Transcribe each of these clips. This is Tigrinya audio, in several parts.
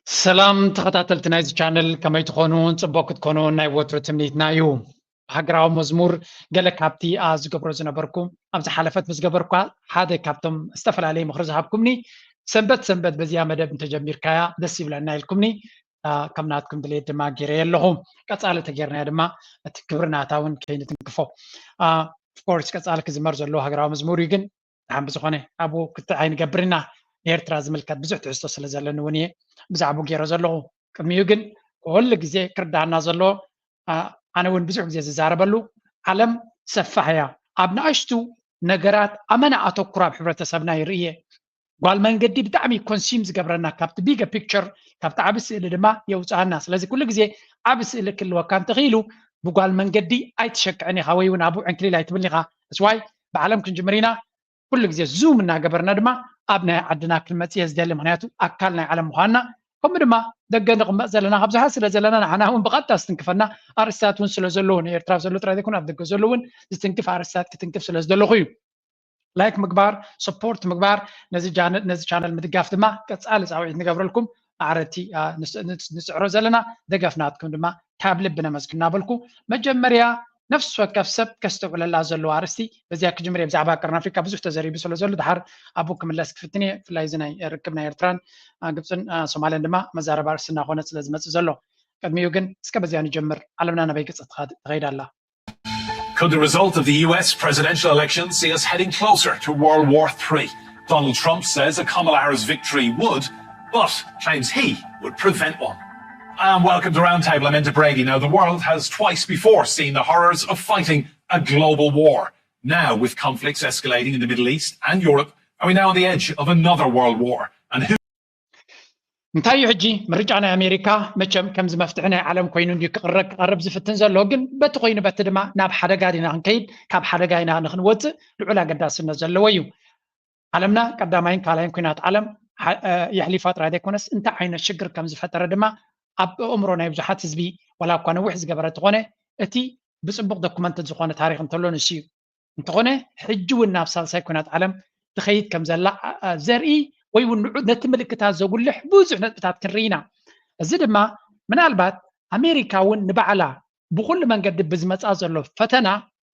ሰላም ተኸታተልቲ ናይዚ ቻነል፣ ከመይ ትኾኑ? ጽቡቕ ክትኮኑ ናይ ወትሩ ትምኒትና እዩ። ሃገራዊ መዝሙር ገለ ካብቲ፣ ኣ፣ ዝገብሮ ዝነበርኩ፣ ኣብ ዝሓለፈት ምስ ገበርኳ ሓደ ካብቶም ዝተፈላለየ ምኽሪ ዝሃብኩምኒ፣ ሰንበት ሰንበት በዚኣ መደብ እንተጀሚርካያ ደስ ይብለና ኢልኩምኒ፣ ኣ፣ ከም ናትኩም ድሌት ድማ ገይረየ ኣለኹ። ቀጻሊ ተጌርናዮ ድማ እቲ ክብሪ ናታ እውን ከይንትንክፎ። ኣ፣ ኦፍኮርስ ቀጻሊ ክዝመር ዘለዎ ሃገራዊ መዝሙር እዩ፣ ግን ደሓን ብዝኾነ ኣብኡ ክትዕ ኣይንገብር ኢና። ንኤርትራ ዝምልከት ብዙሕ ትሕዝቶ ስለ ዘለኒ እውን እየ ብዛዕባኡ ገይረ ዘለኹ። ቅድሚኡ ግን ኩሉ ግዜ ክርዳኣና ዘለዎ፣ ኣ-፣ ኣነ እውን ብዙሕ ግዜ ዝዛረበሉ፣ ዓለም ሰፋሕ እያ። ኣብ ንኣሽቱ ነገራት ኣመና ኣተኩር ኣብ ሕብረተሰብና ይርኢ እየ። ጓል መንገዲ ብጣዕሚ ኮንሲም ዝገብረና፣ ካብቲ ቢገ ፒክቸር፣ ካብቲ ዓቢ ስእሊ ድማ የውጽኣና። ስለዚ ኩሉ ግዜ ዓቢ ስእሊ ክህልወካ እንተኽኢሉ፣ ብጓል መንገዲ ኣይትሸክዕን ኢኻ ወይ እውን ኣብኡ ዕንክሊል ኣይትብልን ኢኻ። That's why ብዓለም ክንጅምር ኢና። ኩሉ ግዜ ዙም እናገበርና ድማ ኣብ ናይ ዓድና ክንመጽእ እየ ዝደሊ፣ ምኽንያቱ ኣካል ናይ ዓለም ምዃንና። ከምኡ ድማ ደገ ንቕመጥ ዘለና፣ ካብ ዝሓ ስለ ዘለና፣ ንዓና እውን ብቐጥታ ዝትንክፈና ኣርእስታት እውን ስለ ዘለዉ፣ ንኤርትራ ዘሎ ጥራይ ዘይኮነ ኣብ ደገ ዘሎ እውን ዝትንክፍ ኣርእስታት ክትንክፍ ስለ ዝደለኹ እዩ። ላይክ ምግባር፣ ሰፖርት ምግባር፣ ነዚ ጃነ-፣ ነዚ ቻነል ምድጋፍ ድማ ቀጻሊ ጻውዒት ንገብረልኩም። ማዕረቲ፣ ኣ፣ ንስ-፣ ንስ-፣ ንጽዕሮ ዘለና ደገፍ ናትኩም ድማ ካብ ልቢ ነመስግን እናበልኩ፣ መጀመርያ ነፍሲ ወከፍ ሰብ ከስተውዕለላ ዘለዎ ኣርእስቲ፣ በዚኣ ክጅምር እየ። ብዛዕባ ቀርኒ ኣፍሪቃ ብዙሕ ተዘሪቡ ስለ ዘሎ፣ ድሓር ኣብኡ ክምለስ ክፍትን እየ። ብፍላይ እዚ ናይ ርክብ ናይ ኤርትራን፣ ኣ፣ ግብጽን፣ ኣ፣ ሶማልን ድማ መዛረቢ ኣርእስቲ እናኾነ ስለ ዝመጽእ ዘሎ። ቅድሚኡ ግን እስከ በዚኣ ንጀምር። ዓለምና ናበይ ገጽ ትኸድ-፣ ትኸይድ ኣላ? Could the result of the U S presidential election see us heading closer to World War Three? Donald Trump says a Kamala Harris victory would, but claims he would prevent one. And welcome to Roundtable. I'm Enda Brady. Now, the world has twice before seen the horrors of fighting a global war. Now, with conflicts escalating in the Middle East and Europe, are we now on the edge of another world war? And who እንታይ እዩ ሕጂ ምርጫ ናይ ኣሜሪካ? መቸም ከምዚ መፍትሒ ናይ ዓለም ኮይኑ እንድዩ ክቕረ-፣ ክቐርብ ዝፍትን ዘሎ፣ ግን በቲ ኮይኑ በቲ ድማ ናብ ሓደጋ ዲና ክንከይድ፣ ካብ ሓደጋ ኢና ንክንወፅእ ልዑል ኣገዳስነት ዘለዎ እዩ። ዓለምና ቀዳማይን ካልኣይን ኩናት ዓለም ሓ-፣ እ፣ የሕሊፋ ጥራይ ዘይኮነስ እንታይ ዓይነት ሽግር ከም ዝፈጠረ ድማ ኣብ ኣእምሮ ናይ ብዙሓት ህዝቢ ዋላ እኳ ነዊሕ ዝገበረ እንተኾነ እቲ ብጽቡቕ ዶኩመንትድ ዝኾነ ታሪኽ እንተሎ ንሱ እዩ። እንተኾነ ሕጂ እውን ናብ ሳልሳይ ኩናት ዓለም ትኸይድ ከም ዘላ፣ ኣ-፣ ኣ-፣ ዘርኢ ወይ እውን ንዑ-፣ ነቲ ምልክታት ዘጉልሕ ብዙሕ ነጥብታት ክንርኢ ኢና። እዚ ድማ ምናልባት ኣሜሪካ እውን ንባዕላ ብኹሉ መንገዲ ብዝመጻ ዘሎ ፈተና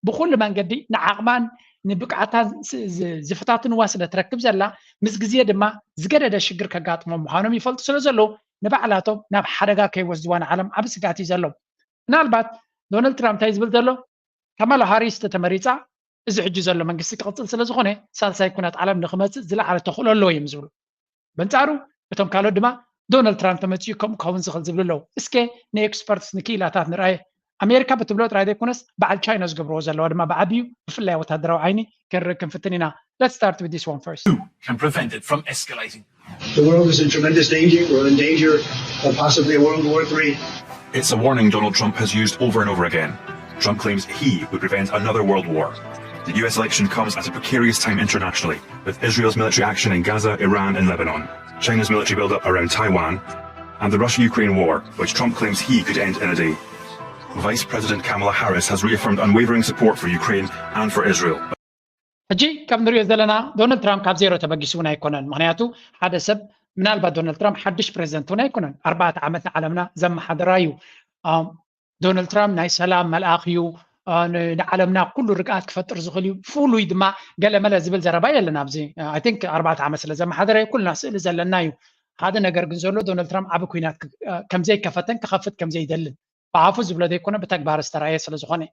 ብኹሉ መንገዲ ንዓቕማን ንብቅዓታን ስ-፣ ዝ-፣ ዝፈታትንዋ ስለ ትረክብ ዘላ፣ ምስ ግዜ ድማ ዝገደደ ሽግር ከጋጥሞም ምዃኖም ይፈልጡ ስለ ዘለዉ፣ ንባዕላቶም ናብ ሓደጋ ከይወስድዋ ንዓለም ዓቢ ስግኣት እዩ ዘሎ። ምናልባት ዶናልድ ትራምፕ እንታይ ዝብል ዘሎ? ካማላ ሃሪስ ተተመሪጻ፣ እዚ ሕጂ ዘሎ መንግስቲ ክቕጽል ስለ ዝኾነ፣ ሳልሳይ ኩናት ዓለም ንኽመጽእ ዝለዓለ ተኽእሎ ኣለዎ እዮም ዝብሉ። በንጻሩ፣ እቶም ካልኦት ድማ፣ ዶናልድ ትራምፕ ተመጺኡ ከምኡ ክኸውን ዝኽእል ዝብሉ ኣለዉ። እስከ ንኤክስፐርትስ፣ ንክኢላታት ንርኣየ። ኣሜሪካ ብትብሎ ጥራይ ዘይኮነስ፣ በዓል ቻይና ዝገብርዎ ዘለዋ ድማ ብዓቢዩ፣ ብፍላይ ወታደራዊ ዓይኒ፣ ክንርኢ ክንፍትን ኢና። Let's start with this one first. Who can prevent it from escalating? The world is in tremendous danger. We're in danger of possibly a World War Three. It's a warning Donald Trump has used over and over again. Trump claims he would prevent another world war. The U S election comes at a precarious time internationally, with Israel's military action in Gaza, Iran, and Lebanon, China's military buildup around Taiwan, and the Russia-Ukraine war, which Trump claims he could end in a day. Vice President Kamala Harris has reaffirmed unwavering support for Ukraine and for Israel. ሕጂ ከም ንሪኦ ዘለና ዶናልድ ትራምፕ ካብ ዜሮ ተበጊሱ እውን ኣይኮነን። ምኽንያቱ ሓደ ሰብ ምናልባት ዶናልድ ትራምፕ ሓድሽ ፕሬዚደንት እውን ኣይኮነን። ኣርባዕተ ዓመት ንዓለምና ዘመሓደራ እዩ። ኣም፣ ዶናልድ ትራምፕ ናይ ሰላም መልኣኽ እዩ። ኣ፣ ን-፣ ንዓለምና ኩሉ ርግኣት ክፈጥር ዝኽእል እዩ። ፍሉይ ድማ ገለመለ ዝብል ዘረባ የለን ኣብዚ። I think ኣርባዕተ ዓመት ስለ ዘመሓደረ ኩልና ስእሊ ዘለና እዩ። ሓደ ነገር ግን ዘሎ ዶናልድ ትራምፕ ዓቢ ኩናት ክ-፣ ኣ፣ ከም ዘይከፈተን ክኸፍት ከም ዘይደልን ብኣፉ ዝብሎ ዘይኮነ ብተግባር ዝተራእየ ስለ ዝኾነ፣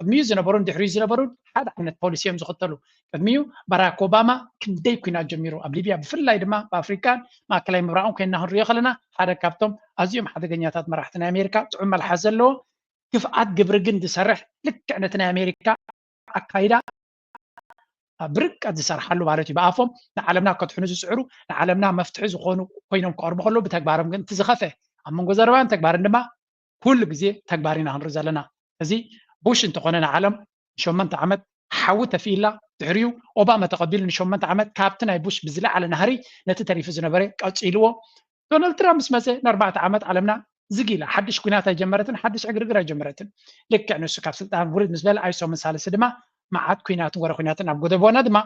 ቅድሚኡ ዝነበሩን ድሕሪኡ ዝነበሩን ሓደ ዓይነት ፖሊሲ እዮም ዝኽተሉ። ቅድሚኡ ባራክ ኦባማ ክንደይ ኩናት ጀሚሩ ኣብ ሊብያ፣ ብፍላይ ድማ ብኣፍሪካን ማእከላይ ምብራቕን ኮይንና ክንሪኦ ከለና ሓደ ካብቶም ኣዝዮም ሓደገኛታት መራሕቲ ናይ ኣሜሪካ፣ ጥዑም መልሓስ ዘለዎ፣ ክፍኣት ግብሪ ግን ዝሰርሕ፣ ልክዕ ነቲ ናይ ኣሜሪካ ኣካይዳ ብርቀት ዝሰርሓሉ ማለት እዩ። ብኣፎም ንዓለምና ከድሕኑ ዝጽዕሩ፣ ንዓለምና መፍትሒ ዝኾኑ ኮይኖም ክቐርቡ ከለዉ፣ ብተግባሮም ግን እቲ ዝኸፍአ፣ ኣብ መንጎ ዘረባን ተግባርን ድማ ኩሉ ግዜ ተግባር ኢና ክንርኢ ዘለና። እዚ ቡሽ እንተኾነ ንዓለም ንሸመንተ ዓመት ሓዊ ተፊኢላ፣ ድሕሪኡ ኦባማ ተቐቢሉ ንሸመንተ ዓመት ካብቲ ናይ ቡሽ ብዝለዓለ ናህሪ ነቲ ተሪፉ ዝነበረ ቀጺልዎ። ዶናልድ ትራምፕ ምስ መጸ ንኣርባዕተ ዓመት ዓለምና ዝግ ኢላ፣ ሓድሽ ኲናት ኣይጀመረትን፣ ሓድሽ ዕግርግር ኣይጀመረትን። ልክዕ ንሱ ካብ ስልጣን ውርድ ምስ በለ ኣይሶምን ሳልሲ ድማ መዓት ኲናትን ወረ ኲናትን ኣብ ጎደቦና ድማ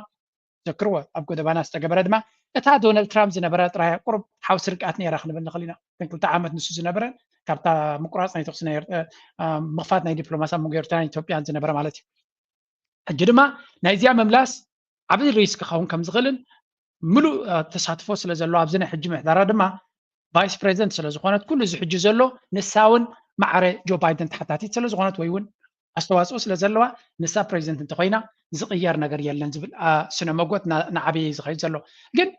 ዘክርዎ ኣብ ጎደባና ዝተገበረ ድማ እታ ዶናልድ ትራምፕ ዝነበረ ጥራይ ቁሩብ ሓውሲ ርግኣት ነይራ ክንብል ንኽእል ኢና። ክልተ ዓመት ንሱ ዝነበረ ካብታ ምቁራፅ ናይ ተኩሲ ናይ ምኽፋት ናይ ዲፕሎማሲ ኣብ መንጎ ኤርትራን ኢትዮጵያን ዝነበረ ማለት እዩ። ሕጂ ድማ ናይዚኣ ምምላስ ዓብዪ ሪስክ ክኸውን ከም ዝኽእልን ምሉእ ተሳትፎ ስለ ዘለዎ ኣብዚ ናይ ሕጂ ምሕዳራ ድማ ቫይስ ፕሬዚደንት ስለ ዝኾነት ኩሉ እዚ ሕጂ ዘሎ ንሳ እውን ማዕረ ጆ ባይደን ተሓታቲት ስለ ዝኾነት ወይ እውን ኣስተዋፅኦ ስለ ዘለዋ ንሳ ፕሬዚደንት እንተኮይና ዝቕየር ነገር የለን ዝብል ስነ መጎት ንዓበየ ዝኸይድ ዘሎ። ግን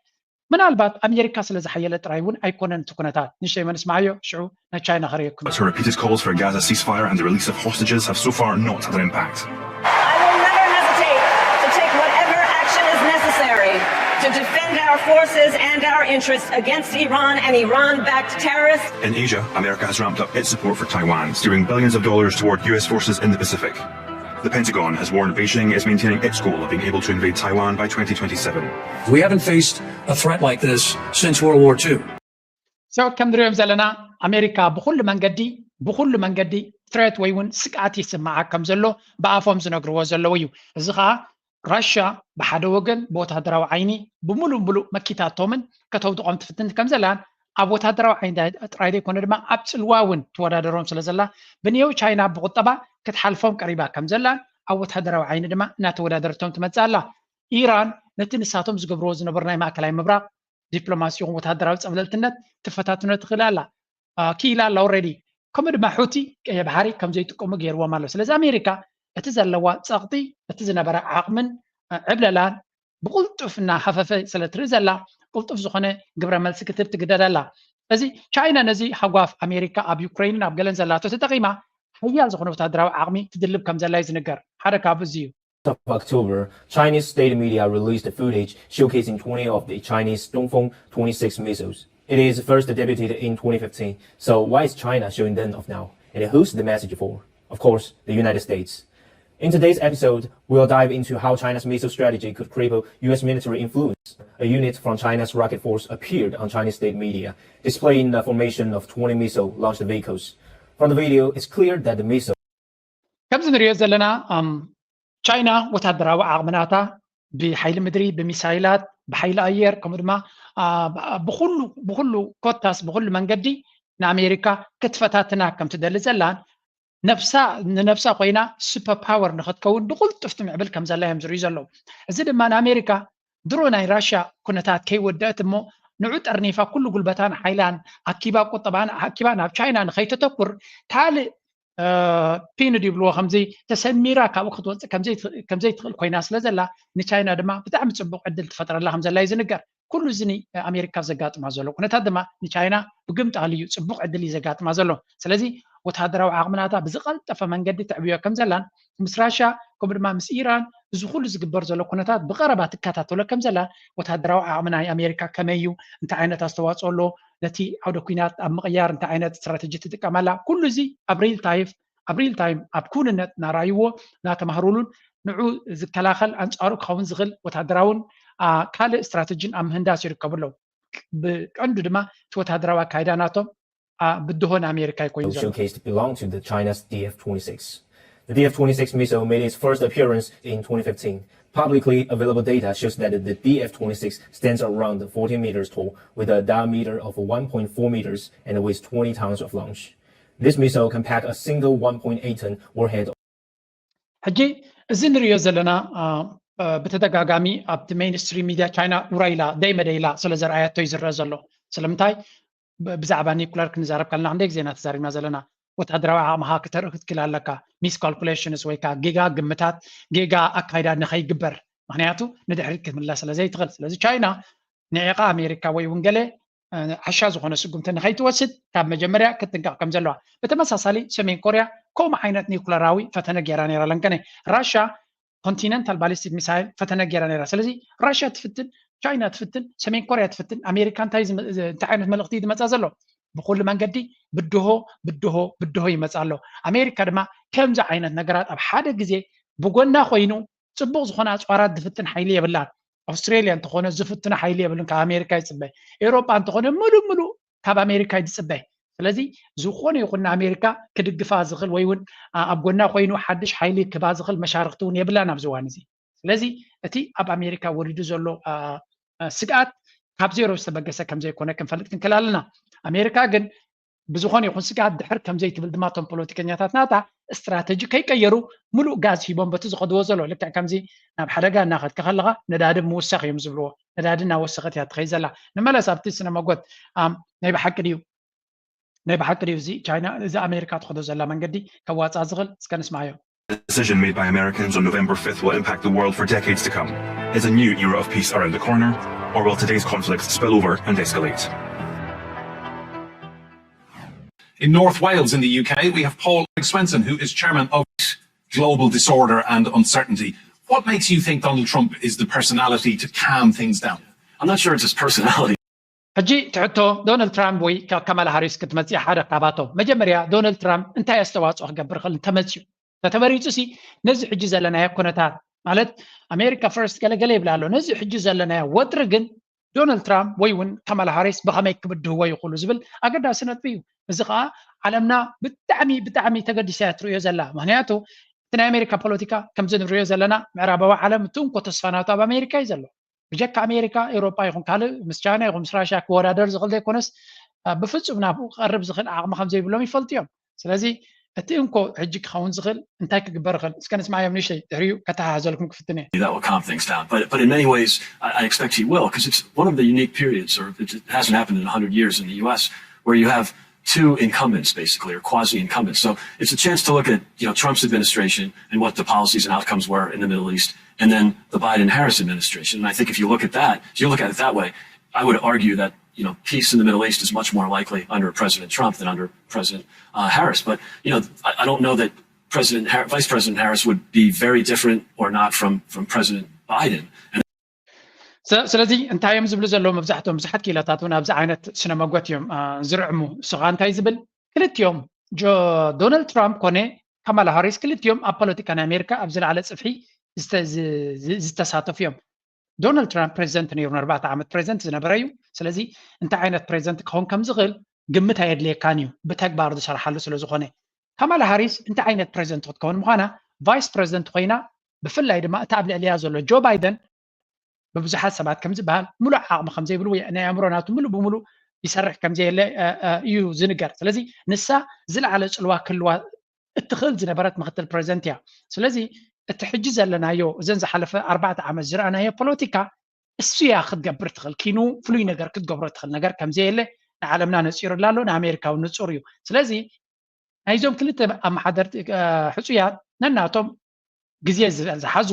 ምናልባት ኣሜሪካ ስለ ዝሓየለ ጥራይ እውን ኣይኮነን እቲ ኩነታት። ንሸይ መንስማዓዮ ሽዑ ናይ ቻይና ከርእየኩም። Her repeated calls for a Gaza ceasefire and the release of hostages have so far not had an impact. I will never hesitate to take whatever action is necessary to defend our forces and our interests against Iran and Iran-backed terrorists. In Asia, America has ramped up its support for Taiwan, steering billions of dollars toward U S forces in the Pacific. The Pentagon has warned Beijing is maintaining its goal of being able to invade Taiwan by twenty twenty-seven. We haven't faced a threat like this since World War two. So ከም ንሪኦም ዘለና ኣሜሪካ ብኩሉ መንገዲ ብኩሉ መንገዲ ትሬት ወይ እውን ስግኣት ይስምዓ ከም ዘሎ ብኣፎም ዝነግርዎ ዘለዉ እዩ። እዚ ከዓ ራሽያ ብሓደ ወገን ብወታደራዊ ዓይኒ ብምሉእ ምሉእ መኪታቶምን ከተውድቖም ትፍትን ከም ዘላን ኣብ ወታደራዊ ዓይኒ ጥራይ ዘይኮነ ድማ ኣብ ፅልዋ እውን ትወዳደሮም ስለ ዘላ ብንየው ቻይና ብቁጠባ ክትሓልፎም ቀሪባ ከም ዘላን ኣብ ወታደራዊ ዓይኒ ድማ እናተወዳደረቶም ትመፅእ ኣላ። ኢራን ነቲ ንሳቶም ዝገብርዎ ዝነበሩ ናይ ማእከላይ ምብራቕ ዲፕሎማሲ ይኹን ወታደራዊ ፀብለልትነት ትፈታትኖ ትኽእል ኣላ። ክኢላ ኣላ ኦረዲ። ከምኡ ድማ ሑቲ ቀይሕ ባሕሪ ከም ዘይጥቀሙ ገይርዎም ኣሎ። ስለዚ ኣሜሪካ እቲ ዘለዋ ፀቕጢ እቲ ዝነበረ ዓቕምን ዕብለላን ብቕልጡፍ እናሃፈፈ ስለ ትርኢ ዘላ ቅልጡፍ ዝኾነ ግብረ መልሲ ክትህብ ትግደድ ኣላ። ስለዚ ቻይና ነዚ ሃጓፍ ኣሜሪካ ኣብ ዩክሬንን ኣብ ገለን ዘላቶ ተጠቒማ ሓያል ዝኾነ ወታደራዊ ዓቕሚ ትድልብ ከም ዘላ እዩ ዝንገር። ሓደ ካብኡ እዚ እዩ። Of October, Chinese state media released footage showcasing twenty of the Chinese Dongfeng twenty-six missiles. It is first debuted in twenty fifteen, so why is China showing them off now? And who's the message for? Of course, the United States. In today's episode, we'll dive into how China's missile strategy could cripple U S military influence. A unit from China's Rocket Force appeared on Chinese state media, displaying the formation of twenty missile launched vehicles. From the video, it's clear that the missile ከምዚ ንሪኦ ዘለና ቻይና ወታደራዊ ዓቕምናታ ብሓይሊ ምድሪ ብሚሳይላት ብሓይሊ ኣየር ከምኡ ድማ ብኩሉ ብኩሉ ኮታስ ብኩሉ መንገዲ ንኣሜሪካ ክትፈታትና ከም ትደሊ ዘላን ነብሳ ንነብሳ ኮይና ሱፐር ፓወር ንክትከውን ብቁልጡፍ ትምዕብል ከም ዘላ እዮም ዝርእዩ ዘለዉ። እዚ ድማ ንኣሜሪካ ድሮ ናይ ራሽያ ኩነታት ከይወደአት እሞ ንዑ ጠርኒፋ ኩሉ ጉልበታን ሓይላን ኣኪባ ቁጠባን ኣኪባ ናብ ቻይና ንከይተተኩር ካልእ ፒን ይብልዎ ከምዚ ተሰሚራ ካብኡ ክትወፅእ ከምዘይትኽእል ኮይና ስለ ዘላ ንቻይና ድማ ብጣዕሚ ፅቡቅ ዕድል ትፈጥረላ ከም ዘላ እዩ ዝንገር። ኩሉ እዚ ንኣሜሪካ ዘጋጥማ ዘሎ ኩነታት ድማ ንቻይና ብግምጣል እዩ ፅቡቅ ዕድል እዩ ዘጋጥማ ዘሎ። ስለዚ ወታደራዊ ዓቕምናታ ብዝቀልጠፈ መንገዲ ተዕብዮ ከም ዘላን ምስ ራሽያ ከምኡ ድማ ምስ ኢራን እዚ ኩሉ ዝግበር ዘሎ ኩነታት ብቀረባ ትከታተሎ ከም ዘላ ወታደራዊ ዓቕሚ ናይ ኣሜሪካ ከመይ እዩ እንታይ ዓይነት ኣስተዋፅኦ ኣሎ ነቲ ዓውደ ኩናት ኣብ ምቕያር እንታይ ዓይነት ስትራተጂ ትጥቀም ኣላ ኩሉ እዚ ኣብ ሪል ታይም ኣብ ሪል ታይም ኣብ ኩንነት እናረኣይዎ እናተማህሩሉን ንዑ ዝከላኸል ኣንፃሩ ክኸውን ዝኽእል ወታደራውን ካልእ ስትራተጂን ኣብ ምህንዳስ ይርከቡ ኣለዉ። ብቀንዱ ድማ እቲ ወታደራዊ ኣካይዳ ናቶም ብድሆ ንኣሜሪካ ይኮይኑ ዘሎ። Showcased belong to the China's D F twenty-six. The D F twenty-six missile made its first appearance in twenty fifteen. Publicly available data shows that the D F twenty-six stands around forty meters tall, with a diameter of one point four meters and weighs twenty tons of launch. This missile can pack a single one point eight ton warhead. ሕጂ እዚ ንሪኦ ዘለና ብተደጋጋሚ ኣብቲ ሜይንስትሪም ሚድያ ቻይና ውራይ ኢላ ደይ መደይ ኢላ ስለ ዘርኣያቶ እዩ ዝረአ ዘሎ። ስለምንታይ ብዛዕባ ኒኩለር ክንዛረብ ከለና ክንደይ ግዜ ኢና ተዛሪብና ዘለና። ወታደራዊ ዓቕምኻ ክተርኢ ክትክእል ኣለካ። ሚስ ካልኩሌሽንስ ወይ ከዓ ጌጋ ግምታት ጌጋ ኣካይዳ ንኸይግበር ምክንያቱ ንድሕሪት ክትምለስ ስለ ዘይትኽእል። ስለዚ ቻይና ንዒቓ ኣሜሪካ ወይ እውን ገለ ዓሻ ዝኾነ ስጉምቲ ንኸይትወስድ ካብ መጀመርያ ክትጥንቀቕ ከም ዘለዋ። ብተመሳሳሊ ሰሜን ኮርያ ከምኡ ዓይነት ኒኩለራዊ ፈተነ ገይራ ነይራ ለንከነ ራሻ ኮንቲነንታል ባሊስቲክ ሚሳይል ፈተነ ገይራ ነይራ። ስለዚ ራሽያ ትፍትን፣ ቻይና ትፍትን፣ ሰሜን ኮርያ ትፍትን፣ ኣሜሪካ እንታይ እንታይ ዓይነት መልእኽቲ ዝመፃ ዘሎ? ብኩሉ መንገዲ ብድሆ ብድሆ ብድሆ ይመፃ ኣሎ። ኣሜሪካ ድማ ከምዚ ዓይነት ነገራት ኣብ ሓደ ግዜ ብጎና ኮይኑ ፅቡቅ ዝኾነ ኣፅዋራት ዝፍትን ሓይሊ የብላን። ኣውስትሬሊያ እንተኾነ ዝፍትኖ ሓይሊ የብሉን፣ ካብ ኣሜሪካ ይፅበ። ኤውሮጳ እንተኾነ ምሉእ ምሉእ ካብ ኣሜሪካ እዩ ዝፅበ። ስለዚ ዝኾነ ይኹን ንኣሜሪካ ክድግፋ ዝኽእል ወይ እውን ኣብ ጎና ኮይኑ ሓድሽ ሓይሊ ክህባ ዝኽእል መሻርክቲ እውን የብላን ኣብዚ እዋን እዚ። ስለዚ እቲ ኣብ ኣሜሪካ ወሪዱ ዘሎ ስግኣት ካብ ዜሮ ዝተበገሰ ከምዘይኮነ ክንፈልጥ ክንክእል ኣለና። ኣሜሪካ ግን ብዝኾነ ይኹን ስግኣት ድሕር ከምዘይትብል ድማ እቶም ፖለቲከኛታት ናታ ስትራተጂ ከይቀየሩ ምሉእ ጋዝ ሂቦም በቲ ዝኸድዎ ዘሎ ልክዕ ከምዚ ናብ ሓደጋ እናኸድካ ከለኻ ነዳዲ ምውሳኽ እዮም ዝብልዎ። ነዳዲ እናወሰኸት እያ ትኸይ ዘላ። ንመለስ ኣብቲ ስነ መጎት ናይ ብሓቂ ድዩ ናይ ብሓቂ ድዩ እዚ ቻይና እዚ ኣሜሪካ ትኸዶ ዘላ መንገዲ ከዋፃ ዝኽእል? እስከ ንስማዮ። Decision made by Americans on November fifth will impact the world for decades to come. Is a new era of peace around the corner, or will today's conflicts spill over and escalate? In North Wales, in the U K, we have Paul Swenson, who is chairman of Global Disorder and Uncertainty. What makes you think Donald Trump is the personality to calm things down? I'm not sure it's his personality. ሕጂ ትሕቶ ዶናልድ ትራምፕ ወይ ከማላ ሃሪስ ክትመፅእ ሓደ ካባቶም መጀመርያ ዶናልድ ትራምፕ እንታይ ኣስተዋፅኦ ክገብር ክእል እንተመፅዩ ተተመሪፁ ሲ ነዚ ሕጂ ዘለናዮ ኩነታት ማለት ኣሜሪካ ፈርስት ገለገለ ይብላ ኣሎ ነዚ ሕጂ ዘለናዮ ወጥሪ ግን ዶናልድ ትራምፕ ወይ እውን ከማላ ሃሪስ ብኸመይ ክብድህዎ ይኽእሉ ዝብል ኣገዳሲ ነጥቢ እዩ እዚ ከዓ ዓለምና ብጣዕሚ ብጣዕሚ ተገዲሳ እያ ትርእዮ ዘላ ምክንያቱ እቲ ናይ ኣሜሪካ ፖለቲካ ከምዚ ንርእዮ ዘለና ምዕራባዊ ዓለም እቲ እንኮ ተስፋ ናቱ ኣብ ኣሜሪካ እዩ ዘሎ ብጀካ ኣሜሪካ ኤውሮጳ ይኹን ካልእ ምስ ቻይና ይኹን ምስ ራሽያ ክወዳደር ዝኽእል ዘይኮነስ ብፍጹም ናብኡ ክቐርብ ዝኽእል ዓቕሚ ከም ዘይብሎም ይፈልጡ እዮም ስለዚ እቲ እንኮ ሕጂ ክኸውን ዝኽእል እንታይ ክግበር ይኽእል እስከ ንስማዮም ንእሽተይ ድሕሪኡ ከተሓሓዘልኩም ክፍትን እየ That will calm things down. But, but in many ways, I, I expect he will, because it's one of the unique periods, or it hasn't happened in a hundred years in the U S, where you have two incumbents, basically, or quasi incumbents. So it's a chance to look at you know Trump's administration and what the policies and outcomes were in the Middle East, and then the Biden Harris administration. And I think if you look at that, if you look at it that way, I would argue that you know peace in the Middle East is much more likely under President Trump than under President uh, Harris. But you know, I, I don't know that President Har- Vice President Harris would be very different or not from from President Biden. And ስለዚ እንታይ እዮም ዝብሉ ዘለዉ መብዛሕትኦም ብዙሓት ክኢላታት እውን ኣብዚ ዓይነት ስነ መጎት እዮም ዝርዕሙ። ንሱ ከዓ እንታይ ዝብል ክልቲኦም ዶናልድ ትራምፕ ኮነ ካማላ ሃሪስ ክልቲኦም ኣብ ፖለቲካ ናይ ኣሜሪካ ኣብ ዝለዓለ ፅፍሒ ዝተሳተፉ እዮም። ዶናልድ ትራምፕ ፕሬዚደንት ነይሩ ንኣርባዕተ ዓመት ፕሬዚደንት ዝነበረ እዩ። ስለዚ እንታይ ዓይነት ፕሬዚደንት ክኸውን ከም ዝኽእል ግምት ኣየድልየካን እዩ ብተግባር ዝሰርሓሉ ስለ ዝኾነ። ካማላ ሃሪስ እንታይ ዓይነት ፕሬዚደንት ክትከውን ምዃና ቫይስ ፕሬዚደንት ኮይና ብፍላይ ድማ እቲ ኣብ ልዕሊያ ዘሎ ጆ ባይደን ብብዙሓት ሰባት ከም ዝበሃል ሙሉእ ዓቕሚ ከም ዘይብሉ ወይ ናይ ኣእምሮ ናቱ ሙሉእ ብሙሉእ ይሰርሕ ከም ዘየለ እዩ ዝንገር። ስለዚ ንሳ ዝለዓለ ፅልዋ ክህልዋ እትኽእል ዝነበረት ምክትል ፕሬዚደንት እያ። ስለዚ እቲ ሕጂ ዘለናዮ እዘን ዝሓለፈ ኣርባዕተ ዓመት ዝረኣናዮ ፖለቲካ እሱ እያ ክትገብር ትኽእል ኪኑ ፍሉይ ነገር ክትገብሮ ትኽእል ነገር ከም ዘየለ ንዓለምና ነፂሩላ ኣሎ። ንኣሜሪካ እውን ንፁር እዩ። ስለዚ ናይዞም ክልተ ኣመሓደርቲ ሕፁያት ነናቶም ግዜ ዝሓዙ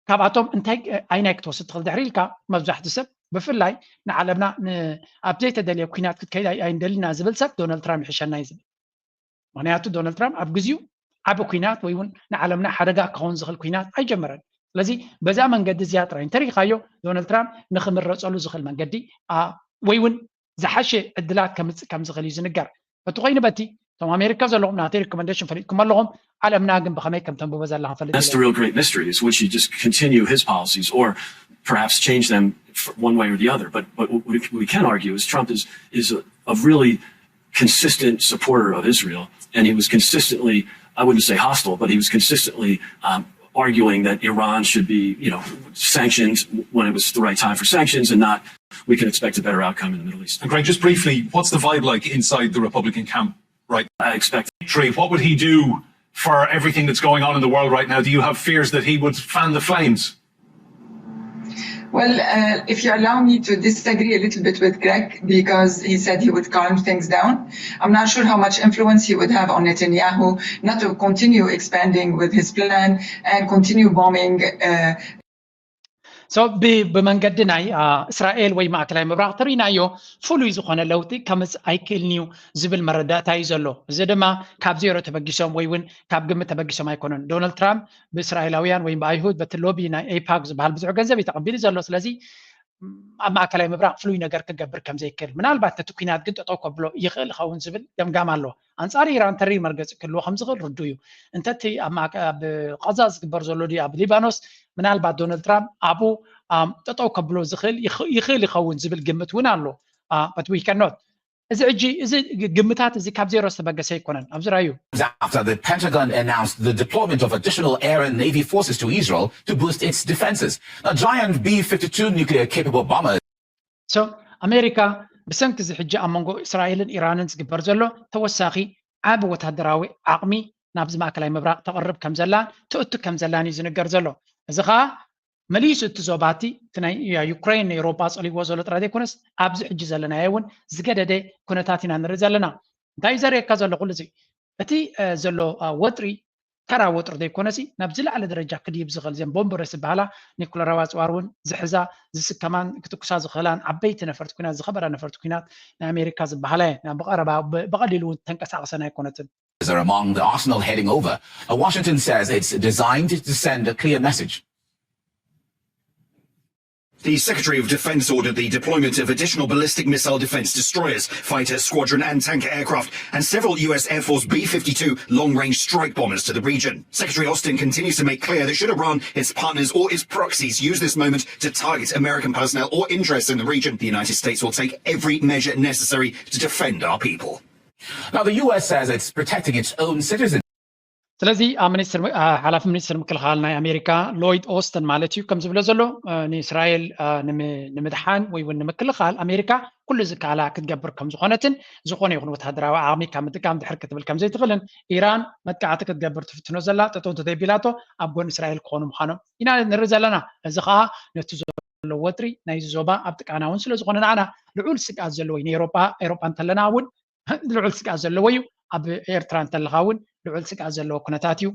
ካብኣቶም እንታይ ኣይናይ ክትወስድ ትኽእል ድሕሪ ኢልካ መብዛሕትኡ ሰብ ብፍላይ ንዓለምና ኣብ ዘይተደልየ ኩናት ክትከይድ ኣይንደልና ዝብል ሰብ ዶናልድ ትራምፕ ይሕሸና እዩ ዝብል። ምክንያቱ ዶናልድ ትራምፕ ኣብ ግዜኡ ዓቢ ኩናት ወይ እውን ንዓለምና ሓደጋ ክኸውን ዝኽእል ኩናት ኣይጀመረን። ስለዚ በዛ መንገዲ እዚኣ ጥራይ እንተሪኢኻዮ ዶናልድ ትራምፕ ንክምረፀሉ ዝኽእል መንገዲ ወይ እውን ዝሓሸ ዕድላት ከምፅእ ከም ዝኽእል እዩ ዝንገር። በቲ ኮይኑ በቲ እቶም ኣሜሪካ ዘለኹም ናተይ ሪኮመንዴሽን ፈሊጥኩም ኣለኹም። ዓለምና ግን ብኸመይ ከም ተንብቦ ዘላ ክንፈልጥ That's the real great mystery is would she just continue his policies or perhaps change them one way or the other. But but what we can argue is Trump is is a, a really consistent supporter of Israel, and he was consistently, I wouldn't say hostile, but he was consistently um, arguing that Iran should be, you know, sanctioned when it was the right time for sanctions and not we can expect a better outcome in the Middle East. And Greg, just briefly, what's the vibe like inside the Republican camp right now? I expect victory. What would he do for everything that's going on in the world right now? Do you have fears that he would fan the flames? Well, uh, if you allow me to disagree a little bit with Greg, because he said he would calm things down, I'm not sure how much influence he would have on Netanyahu not to continue expanding with his plan and continue bombing. Uh, so ብመንገዲ ናይ እስራኤል ወይ ማእከላይ ምብራቕ ተሪናዮ ፍሉይ ዝኾነ ለውጢ ከምጽእ ኣይክእልን እዩ ዝብል መረዳእታ እዩ ዘሎ። እዚ ድማ ካብ ዜሮ ተበጊሶም ወይ እውን ካብ ግምት ተበጊሶም ኣይኮነን። ዶናልድ ትራምፕ ብእስራኤላውያን ወይ ብኣይሁድ በቲ ሎቢ ናይ ኤፓክ ዝበሃል ብዙሕ ገንዘብ እዩ ተቐቢሉ ዘሎ። ስለዚ ኣብ ማእከላይ ምብራቕ ፍሉይ ነገር ክገብር ከም ዘይክእል ምናልባት ነቲ ኩናት ግን ጠጠው ከብሎ ይኽእል ይኸውን ዝብል ገምጋም ኣሎ። ኣንጻር ኢራን ተሪር መርገጺ ክህልዎ ከም ዝኽእል ርዱእ እዩ። እንተቲ ኣብ ቐዛ ዝግበር ዘሎ ድዩ ኣብ ሊባኖስ ምናልባት ዶናልድ ትራምፕ ኣብኡ ጠጠው ከብሎ ዝኽእል ይኽእል ይኸውን ዝብል ግምት እውን ኣሎ። But we cannot እዚ ሕጂ እዚ ግምታት እዚ ካብ ዜሮ ዝተበገሰ ኣይኮነን። ኣብዚ ራዩ After the Pentagon announced the deployment of additional air and navy forces to Israel to boost its defenses. Now, giant B fifty-two nuclear capable bombers so ኣሜሪካ ብሰንኪ እዚ ሕጂ ኣብ መንጎ እስራኤልን ኢራንን ዝግበር ዘሎ ተወሳኺ ዓቢ ወታደራዊ ዓቕሚ ናብዚ ማእከላይ ምብራቕ ተቕርብ ከም ዘላን ትእቱ ከም ዘላን እዩ ዝንገር ዘሎ። እዚ ኸኣ መሊሱ እቲ ዞባቲ እቲ ናይ ዩክሬን ንኤውሮጳ ጸሊዎ ዘሎ ጥራይ ዘይኮነስ ኣብዚ ሕጂ ዘለናዮ እውን ዝገደደ ኩነታት ኢና ንርኢ ዘለና። እንታይ እዩ ዘርእየካ ዘሎ ኩሉ እዚ እቲ ዘሎ ወጥሪ ተራ ወጥሪ ዘይኮነሲ ናብ ዝለዓለ ደረጃ ክድይብ ዝኽእል ዘን ቦምበረስ ዝበሃላ ኒኩለራዊ ኣፅዋር እውን ዝሕዛ ዝስከማን ክትኩሳ ዝኽእላን ዓበይቲ ነፈርቲ ኩናት ዝኸበራ ነፈርቲ ኩናት ናይ ኣሜሪካ ዝበሃላ እየን። ብቐረባ ብቐሊሉ እውን ተንቀሳቕሰን ኣይኮነትን። are among the arsenal heading over. Uh, Washington says it's designed to send a clear message. The Secretary of Defense ordered the deployment of additional ballistic missile defense destroyers, fighter squadron, and tanker aircraft, and several U S Air Force B fifty-two long range strike bombers to the region. Secretary Austin continues to make clear that should Iran, its partners, or its proxies use this moment to target American personnel or interests in the region, the United States will take every measure necessary to defend our people. Now, the U S says it's protecting its own citizens. ስለዚ ኣብ ሚኒስትር ሓላፊ ሚኒስትር ምክልኻል ናይ ኣሜሪካ ሎይድ ኦስተን ማለት እዩ ከም ዝብሎ ዘሎ ንእስራኤል ንምድሓን ወይ እውን ንምክልኻል ኣሜሪካ ኩሉ ዝከኣላ ክትገብር ከም ዝኾነትን ዝኾነ ይኹን ወታደራዊ ዓቕሚ ካብ ምጥቃም ድሕር ክትብል ከም ዘይትኽእልን ኢራን መጥቃዕቲ ክትገብር ትፍትኖ ዘላ ጠጠው እንተዘይቢላቶ ኣብ ጎን እስራኤል ክኾኑ ምዃኖም ኢና ንርኢ ዘለና። እዚ ከዓ ነቲ ዘሎ ወጥሪ ናይዚ ዞባ ኣብ ጥቃና እውን ስለዝኾነ ንዓና ልዑል ስግኣት ዘለዎ እዩ። ንኤሮጳ ኤሮጳ እንተለና እውን ልዑል ስግኣት ዘለዎ እዩ። ኣብ ኤርትራ እንተለኻ እውን ልዑል ስግኣት ዘለዎ ኩነታት እዩ።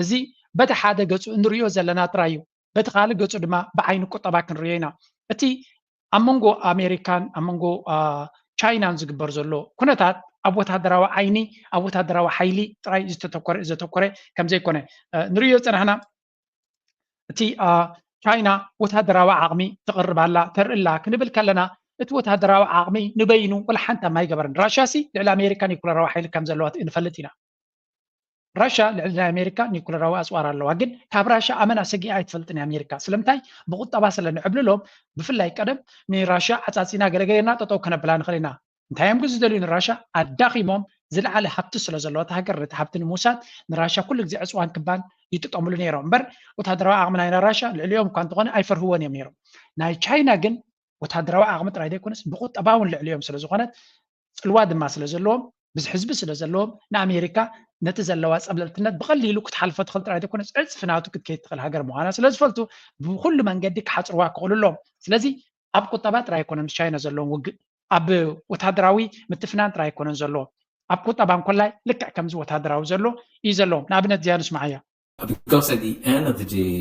እዚ በቲ ሓደ ገፁ እንሪኦ ዘለና ጥራይ እዩ። በቲ ካልእ ገፁ ድማ ብዓይኒ ቁጠባ ክንሪኦ ኢና። እቲ ኣብ መንጎ ኣሜሪካን ኣብ መንጎ ቻይናን ዝግበር ዘሎ ኩነታት ኣብ ወታደራዊ ዓይኒ ኣብ ወታደራዊ ሓይሊ ጥራይ ዝተተኮረ ዘተኮረ ከምዘይኮነ ንሪኦ ዝፀናሕና እቲ ቻይና ወታደራዊ ዓቕሚ ትቕርብ ኣላ ተርኢ ኣላ ክንብል ከለና እቲ ወታደራዊ ዓቕሚ ንበይኑ ወላ ሓንቲ ማይገበረን። ራሽያ ሲ ልዕሊ ኣሜሪካ ኒኩለራዊ ሓይሊ ከም ዘለዋ ንፈልጥ ኢና። ራሽያ ልዕሊ ናይ ኣሜሪካ ኒኩለራዊ ኣፅዋር ኣለዋ፣ ግን ካብ ራሽያ ኣመና ሰጊኣ ኣይትፈልጥን ኣሜሪካ። ስለምንታይ? ብቁጠባ ስለ ንዕብልሎም። ብፍላይ ቀደም ንራሽያ ዓፃፂና ገለገለና ጠጠው ከነብላ ንኽእል ኢና። እንታይ እዮም ግን ዝደልዩ ንራሻ ኣዳኺሞም ዝለዓለ ሃብቲ ስለ ዘለዋ እታ ሃገር ነቲ ሃብቲ ንምውሳድ ንራሻ ኩሉ ግዜ ዕፅዋን ክባን ይጥቀምሉ ነይሮም እምበር ወታደራዊ ዓቕሚ ናይ ራሻ ልዕሊኦም እኳ እንተኾነ ኣይፈርህዎን እዮም ነይሮም። ናይ ቻይና ግን ወታደራዊ ዓቕሚ ጥራይ ዘይኮነስ ብቁጠባ እውን ልዕሊኦም ስለ ዝኾነት ፅልዋ ድማ ስለ ዘለዎም ብዙሕ ህዝቢ ስለ ዘለዎም ንኣሜሪካ ነቲ ዘለዋ ፀብለልትነት ብቐሊሉ ክትሓልፎ ትኽእል ጥራይ ዘይኮነስ ዕፅፊ ናቱ ክትከይድ ትኽእል ሃገር ምዃና ስለ ዝፈልጡ ብኩሉ መንገዲ ክሓፅርዋ ክኽእሉ ኣለዎም። ስለዚ ኣብ ቁጠባ ጥራይ ኣይኮነን ምስ ቻይና ዘለዎም ውግእ ኣብ ወታደራዊ ምትፍናን ጥራይ ኣይኮነን ዘሎ ኣብ ቁጠባ እንኮላይ ልክዕ ከምዚ ወታደራዊ ዘሎ እዩ ዘለዎም። ንኣብነት እዚኣ ንስምዓያ። Because at the end of the day,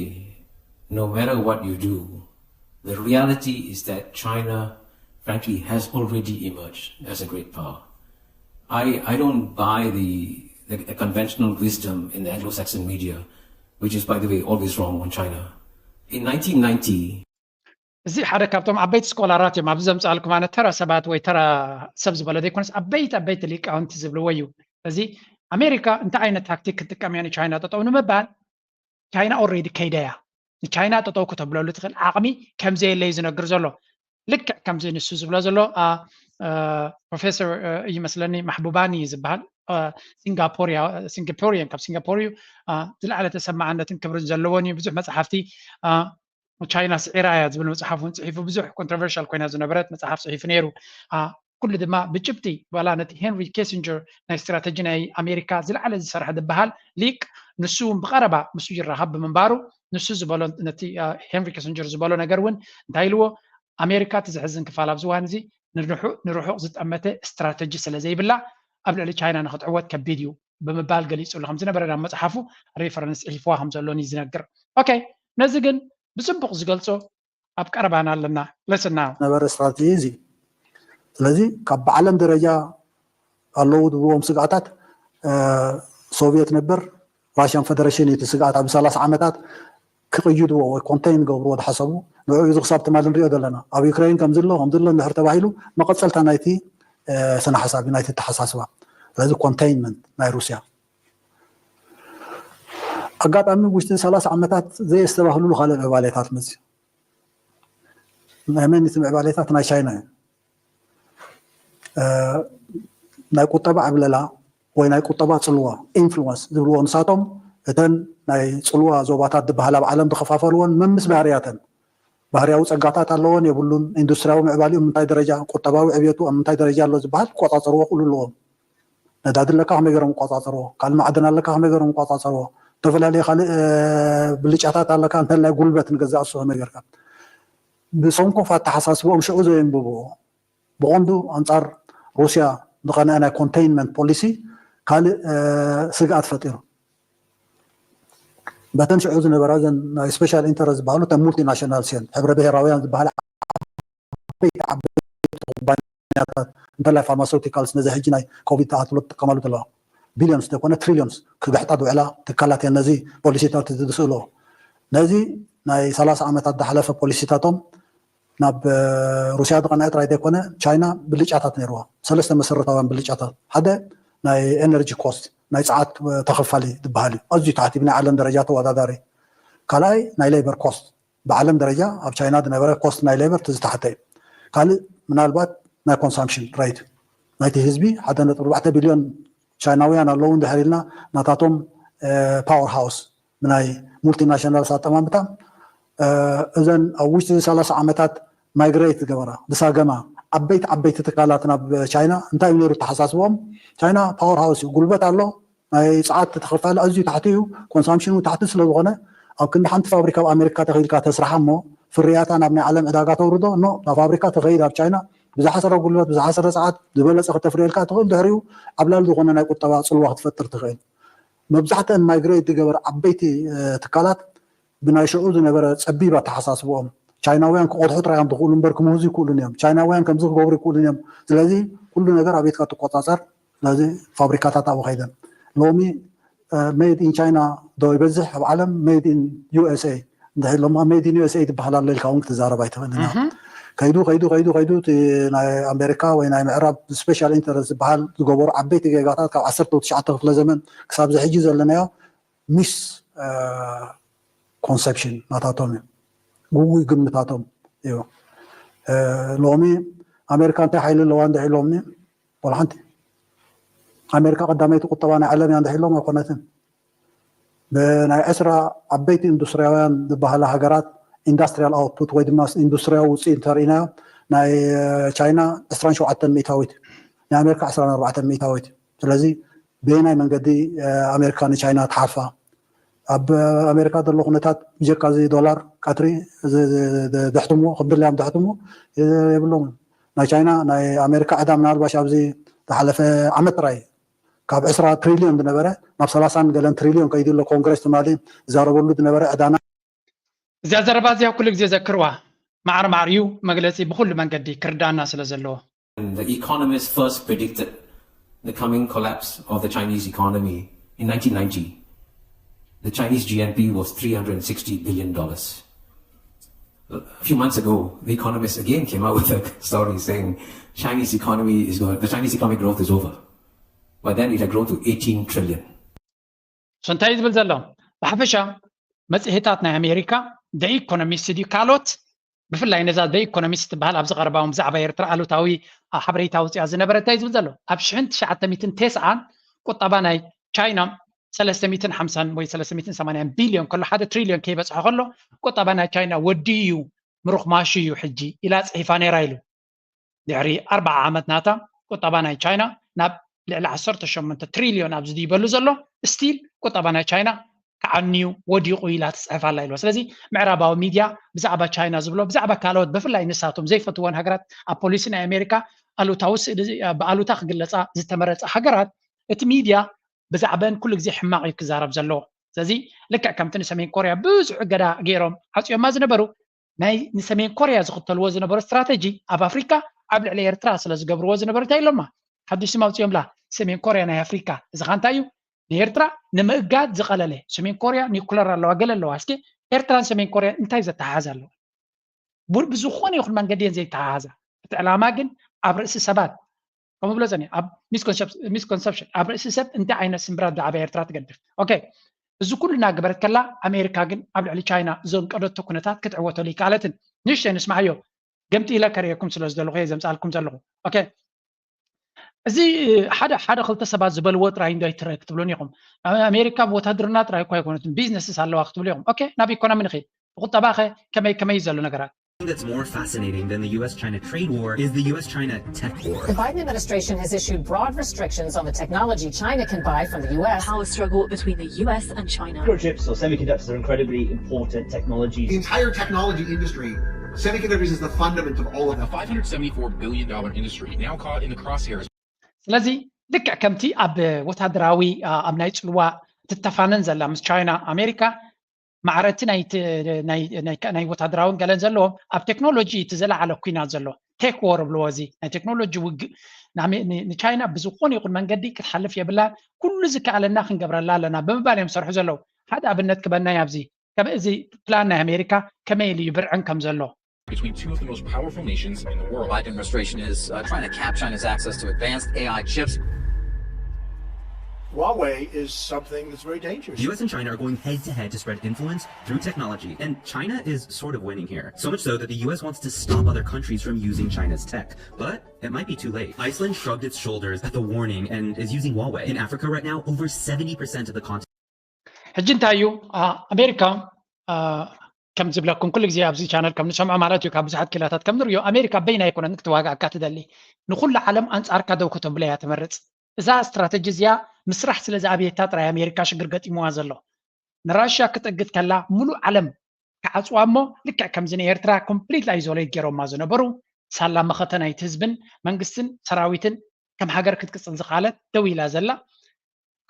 no matter what you do, the reality is that China, frankly, has already emerged as a great power. I, I don't buy the, the, the conventional wisdom in the Anglo-Saxon media, which is, by the way, always wrong on China. In nineteen ninety, እዚ ሓደ ካብቶም ዓበይቲ ስኮላራት እዮም ኣብዚ ዘምፅኣልኩም ኣነ ተራ ሰባት ወይ ተራ ሰብ ዝበሎ ዘይኮነስ ዓበይቲ ዓበይቲ ሊቃውንቲ ዝብልዎ እዩ። እዚ ኣሜሪካ እንታይ ዓይነት ታክቲክ ክትጥቀም እያ ንቻይና ጠጠው ንምባል ቻይና ኦሬዲ ከይዳ እያ። ንቻይና ጠጠው ከተብለሉ ትኽእል ዓቕሚ ከምዘየለ እዩ ዝነግር ዘሎ። ልክዕ ከምዚ ንሱ ዝብሎ ዘሎ ፕሮፌሰር እዩ መስለኒ ማሕቡባኒ እዩ ዝበሃል ሲንጋፖሪያን ካብ ሲንጋፖር እዩ። ዝለዓለ ተሰማዕነትን ክብርን ዘለዎን እዩ። ብዙሕ መፅሓፍቲ ቻይና ስዒራ እያ ዝብል መፅሓፍ እውን ፅሒፉ ብዙሕ ኮንትሮቨርሻል ኮይና ዝነበረት መፅሓፍ ፅሒፉ ነይሩ። ኩሉ ድማ ብጭብጢ ዋላ ነቲ ሄንሪ ኪሲንጀር ናይ ስትራተጂ ናይ ኣሜሪካ ዝለዓለ ዝሰርሐ ዝበሃል ሊቅ ንሱ እውን ብቐረባ ንሱ ይረኻብ ብምንባሩ ንሱ ዝበሎ ነቲ ሄንሪ ኪሲንጀር ዝበሎ ነገር እውን እንታይ ኢልዎ ኣሜሪካ እቲ ዘሕዝን ክፋል ኣብዚ እዋን እዚ ንርሑቕ ዝጠመተ ስትራተጂ ስለ ዘይብላ ኣብ ልዕሊ ቻይና ንክትዕወት ከቢድ እዩ ብምባል ገሊፁሉ ከም ዝነበረ ናብ መፅሓፉ ሬፈረንስ ፅሒፍዋ ከም ዘሎን እዩ ዝነግር። ኦኬ ነዚ ግን ብፅቡቕ ዝገልፆ ኣብ ቀረባና ኣለና። ለስና ነበረ ስትራተጂ እዚ። ስለዚ ካብ ብዓለም ደረጃ ኣለዉ ዝብልዎም ስግኣታት ሶቪየት ነበር ራሽያን ፈደረሽን እቲ ስግኣት ኣብ ሰላሳ ዓመታት ክቕይድዎ ወይ ኮንቴን ገብርዎ ዝሓሰቡ ንዑ እዚ ክሳብ ትማሊ ንሪኦ ዘለና ኣብ ዩክሬን ከምዚ ኣሎ ከምዚ ኣሎ እንድሕር ተባሂሉ መቐፀልታ ናይቲ ስነ ሓሳብ ናይቲ ተሓሳስባ ስለዚ ኮንቴይንመንት ናይ ሩስያ ኣጋጣሚ ውሽጢ ሰላሳ ዓመታት ዘየስተባህልሉ ካልእ ምዕባሌታት መፅዩ ናይ መን እቲ ምዕባሌታት ናይ ቻይና እዩ ናይ ቁጠባ ዕብለላ ወይ ናይ ቁጠባ ጽልዋ፣ ኢንፍሉወንስ ዝብልዎ ንሳቶም፣ እተን ናይ ጽልዋ ዞባታት ዝበሃላ ኣብ ዓለም ዝኸፋፈልዎን መምስ ባህርያተን፣ ባህርያዊ ጸጋታት ኣለዎን የብሉን፣ ኢንዱስትሪያዊ ምዕባሊኡ ኣብ ምንታይ ደረጃ፣ ቁጠባዊ ዕብየቱ ኣብ ምንታይ ደረጃ ኣሎ ዝበሃል ክቆጻጸርዎ ክእሉ ኣለዎም። ነዳዲ ኣለካ ከመይ ገይሮም ይቆጻጸርዎ፣ ካልእ ማዕድን ኣለካ ከመይ ገይሮም ይቆጻጸርዎ፣ ዝተፈላለዩ ካልእ ብልጫታት ኣለካ እንተላይ ጉልበት ንገዛእ እሱ ከመይ ገይርካ። ብሰንኮፍ ኣተሓሳስብኦም ሽዑ ዘየንብብዎ፣ ብቐንዱ ኣንጻር ሩስያ ዝቐነአ ናይ ኮንቴይንመንት ፖሊሲ ካልእ ስግኣት ፈጢሩ። በተን ሽዑ ዝነበራ እዘን ናይ ስፔሻል ኢንተረስት ዝበሃሉ እተን ሙልቲናሽናልስ እየን፣ ሕብረ ብሔራውያን ዝበሃላ ዓበይቲ ዓበይቲ ኩባንያታት እንተላይ ፋርማሴውቲካልስ ነዚ ሕጂ ናይ ኮቪድ ተኣትሎ ትጥቀማሉ ዘለዋ ቢልዮንስ ዘይኮነ ትሪልዮንስ ክግሕጣ ዝውዕላ ትካላት እየን ነዚ ፖሊሲታት እዚ ዝስእልዎ። ነዚ ናይ ሰላሳ ዓመታት ዝሓለፈ ፖሊሲታቶም ናብ ሩስያ ዝቐንዐ ጥራይ ዘይኮነ ቻይና ብልጫታት ነይርዋ። ሰለስተ መሰረታውያን ብልጫታት፣ ሓደ ናይ ኤነርጂ ኮስት፣ ናይ ጸዓት ተኸፋሊ ዝበሃል እዩ። ኣዝዩ ታሕቲ ብናይ ዓለም ደረጃ ተወዳዳሪ። ካልኣይ ናይ ሌበር ኮስት፣ ብዓለም ደረጃ ኣብ ቻይና ዝነበረ ኮስት ናይ ሌበር እቲ ዝተሓተ እዩ። ካልእ ምናልባት ናይ ኮንሳምፕሽን ሬት ናይቲ ህዝቢ፣ ሓደ ነጥቢ ኣርባዕተ ቢልዮን ቻይናውያን ኣለዉ እንድሕር ኢልና፣ ናታቶም ፓወር ሃውስ ብናይ ሙልቲናሽናልስ ኣጠማምታ፣ እዘን ኣብ ውሽጢ ሰላሳ ዓመታት ማይግሬት ዝገበራ ዝሳገማ ዓበይቲ ዓበይቲ ትካላት ናብ ቻይና እንታይ እዩ ነይሩ ተሓሳስቦም? ቻይና ፓወር ሃውስ እዩ፣ ጉልበት ኣሎ፣ ናይ ጸዓት ተኸፋሊ ኣዝዩ ታሕቲ እዩ፣ ኮንሳምፕሽኑ ታሕቲ ስለ ዝኾነ ኣብ ክንዲ ሓንቲ ፋብሪካ ኣብ ኣሜሪካ ተኺልካ ተስርሓ እሞ ፍርያታ ናብ ናይ ዓለም ዕዳጋ ተውርዶ፣ ኖ፣ ናብ ፋብሪካ ተኸይድ ኣብ ቻይና ብዝሓሰረ ጉልበት ብዝሓሰረ ጸዓት ዝበለጸ ክተፍርየልካ ትኽእል፣ ድሕሪኡ ዓብላሊ ዝኾነ ናይ ቁጠባ ጽልዋ ክትፈጥር ትኽእል። መብዛሕተን ማይግሬት ዝገበረ ዓበይቲ ትካላት ብናይ ሽዑ ዝነበረ ጸቢብ ኣተሓሳስብኦም ቻይናውያን ክቐድሑ ጥራይ እዮም ዝኽእሉ እምበር ክምህዙ ይክእሉን እዮም። ቻይናውያን ከምዚ ክገብሩ ይክእሉን እዮም። ስለዚ ኩሉ ነገር ኣብ ቤትካ ትቆጻጸር። ስለዚ ፋብሪካታት ኣብኡ ከይደን ሎሚ ሜድ ኢን ቻይና ዶ ይበዝሕ ኣብ ዓለም ሜድ ኢን ዩ ኤስ ኤ እንድሕር ኢሎማ ሜድ ኢን ዩ ኤስ ኤ ትበሃል ኣሎ ኢልካ እውን ክትዛረብ ኣይትኽእልን ኢኻ። ከይዱ ከይዱ ከይዱ ከይዱ እቲ ናይ ኣሜሪካ ወይ ናይ ምዕራብ ስፔሻል ኢንተረስት ዝበሃል ዝገበሩ ዓበይቲ ጌጋታት ካብ ዓሰርተ ትሽዓተ ክፍለ ዘመን ክሳብ እዚ ሕጂ ዘለናዮ ሚስ ኮንሰፕሽን ናታቶም እዩ፣ ግጉይ ግምታቶም እዩ። ሎሚ ኣሜሪካ እንታይ ሓይሊ ኣለዋ እንድሕር ኢሎምኒ፣ ዋላ ሓንቲ። ኣሜሪካ ቀዳመይቲ ቁጠባ ናይ ዓለም እያ እንድሕር ኢሎም ኣይኮነትን። ብናይ ዕስራ ዓበይቲ ኢንዱስትሪያውያን ዝበሃላ ሃገራት ኢንዳስትሪያል ኣውትፑት ወይ ድማ ኢንዱስትሪያዊ ውፅኢት እንተርኢናዮ ናይ ቻይና ዕስራን ሸውዓተን ሚእታዊት፣ ናይ ኣሜሪካ ዕስራን ኣርባዕተን ሚእታዊት። ስለዚ በየናይ መንገዲ ኣሜሪካ ንቻይና ትሓልፋ? ኣብ ኣሜሪካ ዘሎ ኩነታት ብጀካ እዚ ዶላር ቀትሪ ዘሕትምዎ ከም ድላዮም ዘሕትምዎ የብሎምን። ናይ ቻይና ናይ ኣሜሪካ ዕዳ ምናልባሽ ኣብዚ ዝሓለፈ ዓመት ጥራይ ካብ ዕስራ ትሪልዮን ዝነበረ ናብ ሰላሳን ገለን ትሪልዮን ከይዱ ኣሎ። ኮንግረስ ትማሊ ዝዛረበሉ ዝነበረ ዕዳና። እዚኣ ዘረባ እዚኣ ኩሉ ግዜ ዘክርዋ። ማዕረ ማዕሪኡ መግለጺ ብኹሉ መንገዲ ክርዳና ስለ ዘለዎ። The economists first predicted the coming collapse of the Chinese economy in nineteen ninety. The Chinese G N P was three hundred sixty billion dollars. A few months ago, the economists again came out with a story saying Chinese economy is going, the Chinese economic growth is over. But then it had grown to eighteen trillion. እሱ እንታይ እዩ ዝብል ዘሎ? ብሓፈሻ መፅሄታት ናይ ኣሜሪካ፣ ደ ኢኮኖሚስት ድዩ ካልኦት፣ ብፍላይ ነዛ ደ ኢኮኖሚስት ትበሃል ኣብዚ ቀረባ እውን ብዛዕባ ኤርትራ ኣሉታዊ ሓበሬታ ኣውፂኣ ዝነበረ እንታይ እዩ ዝብል ዘሎ? ኣብ ሽሕን ትሽዓተ ሚእትን ተስዓን ቁጠባ ናይ ቻይና ሰለስተ ሚእትን ሓምሳን ወይ ሰለስተ ሚእትን ሰማንያን ቢልዮን ከሎ ሓደ ትሪልዮን ከይበፅሐ ከሎ ቁጠባ ናይ ቻይና ወዲኡ እዩ፣ ምሩኽማሹ እዩ ሕጂ ኢላ ፅሒፋ ነይራ ኢሉ። ድሕሪ ኣርብዓ ዓመት ናታ ቁጠባ ናይ ቻይና ናብ ልዕሊ ዓሰርተ ሸሞንተ ትሪልዮን ኣብዚ ድይበሉ ዘሎ ስቲል ቁጠባ ናይ ቻይና ክዓንዩ ወዲቑ ኢላ ትፅሕፍ ኣላ ኢልዋ። ስለዚ ምዕራባዊ ሚድያ ብዛዕባ ቻይና ዝብሎ ብዛዕባ ካልኦት ብፍላይ ንሳቶም ዘይፈትወን ሃገራት ኣብ ፖሊሲ ናይ ኣሜሪካ ኣሉታዊ ስእሊ ብኣሉታ ክግለፃ ዝተመረፀ ሃገራት እቲ ሚድያ ብዛዕበን ኩሉ ግዜ ሕማቕ እዩ ክዛረብ ዘለዎ። ስለዚ ልክዕ ከምቲ ንሰሜን ኮርያ ብዙሕ እገዳ ገይሮም ዓፅዮማ ዝነበሩ ናይ ንሰሜን ኮርያ ዝኽተልዎ ዝነበሩ ስትራተጂ ኣብ ኣፍሪካ ኣብ ልዕሊ ኤርትራ ስለ ዝገብርዎ ዝነበሩ እንታይ ኢሎማ ሓዱሽ ስም ኣውፅዮምላ ሰሜን ኮርያ ናይ ኣፍሪካ። እዚ ኻ እንታይ እዩ ንኤርትራ ንምእጋድ ዝቐለለ? ሰሜን ኮርያ ኒኩለር ኣለዋ ገለ ኣለዋ። እስኪ ኤርትራን ሰሜን ኮርያ እንታይ ዘተሓሓዝ ኣለዎ? ብዝኾነ ይኹን መንገዲ እየን ዘይተሓሓዛ። እቲ ዕላማ ግን ኣብ ርእሲ ሰባት ከምኡ ብሎ ጸኒሑ ኣብ ሚስኮንሰፕሽን ኣብ ርእሲ ሰብ እንታይ ዓይነት ስምብራት ብዛዕባ ኤርትራ ትገድፍ? ኦኬ፣ እዚ ኩሉ እናገበረት ከላ ኣሜሪካ ግን ኣብ ልዕሊ ቻይና ዘንቀደቶ ኩነታት ክትዕወተሉ ይከኣለትን። ንእሽተይ ንስማዓዮ፣ ገምጢለ ከርእየኩም ስለ ዝደለኹ እየ ዘምጻልኩም ዘለኹ። ኦኬ፣ እዚ ሓደ ሓደ ክልተ ሰባት ዝበልዎ ጥራይ እንዶ ኣይትረ ክትብሉን ኢኹም። ኣሜሪካ ብወታደርና ጥራይ እኳ ኣይኮነትን፣ ቢዝነስስ ኣለዋ ክትብሉ ኢኹም። ኦኬ፣ ናብ ኢኮኖሚ ንኸይድ። ብቁጠባ ከ ከመይ ከመይ እዩ ዘሎ ነገራት? That's more fascinating than the U S China trade war is the U S China tech war. The Biden administration has issued broad restrictions on the technology China can buy from the U S. Power struggle between the U S and China. Microchips or semiconductors are incredibly important technologies. The entire technology industry, semiconductors is the fundament of all of A that. five hundred seventy-four billion dollar industry now caught in the crosshairs. ስለዚ ልክዕ ከምቲ ኣብ ወታደራዊ ኣብ ናይ ፅልዋ ትተፋነን ዘላ ምስ ቻይና ኣሜሪካ ማዕረቲ ናይ ወታደራውን ገለን ዘለዎም ኣብ ቴክኖሎጂ እቲ ዘለዓለ ኩናት ዘሎ ቴክ ዎር ብልዎ እዚ ናይ ቴክኖሎጂ ውግእ ንቻይና ብዝኾነ ይኹን መንገዲ ክትሓልፍ የብላን። ኩሉ ዝከኣለና ክንገብረላ ኣለና ብምባል እዮም ዝሰርሑ ዘለዉ። ሓደ ኣብነት ክበናይ ኣብዚ ከም እዚ ፕላን ናይ ኣሜሪካ ከመይ ኢሉ ይብርዕን ከም ዘሎ between two of the most powerful nations in the world. Biden administration is uh, trying to cap China's access to advanced A I chips. Huawei is something that's very dangerous. The U S and China are going head to head to spread influence through technology, and China is sort of winning here. So much so that the U S wants to stop other countries from using China's tech, but it might be too late. Iceland shrugged its shoulders at the warning and is using Huawei. In Africa right now, over seventy percent of the continent. ሕጂ እንታይ እዩ ኣሜሪካ ከም ዝብለኩም ኩሉ ግዜ ኣብዚ ቻነል ከም ንሰምዖ ማለት እዩ ካብ ብዙሓት ክላታት ከም ንሪዮ ኣሜሪካ በይና ኣይኮነት ክትዋጋእካ ትደሊ ንኩሉ ዓለም ኣንጻርካ ደው ከተብሎ እያ ትመርጽ። እዛ ስትራተጂ እዚኣ ምስራሕ ስለ ዝኣብየታ ጥራይ ኣሜሪካ ሽግር ገጢምዋ ዘሎ። ንራሽያ ክትእግድ ከላ ሙሉእ ዓለም ክዓጽዋ እሞ ልክዕ ከምዚ ንኤርትራ ኮምፕሊት ኣይዞሌት ገይሮማ ዝነበሩ ሳላ መኸተ ናይቲ ህዝብን መንግስትን ሰራዊትን ከም ሃገር ክትቅጽል ዝኸኣለት ደው ኢላ ዘላ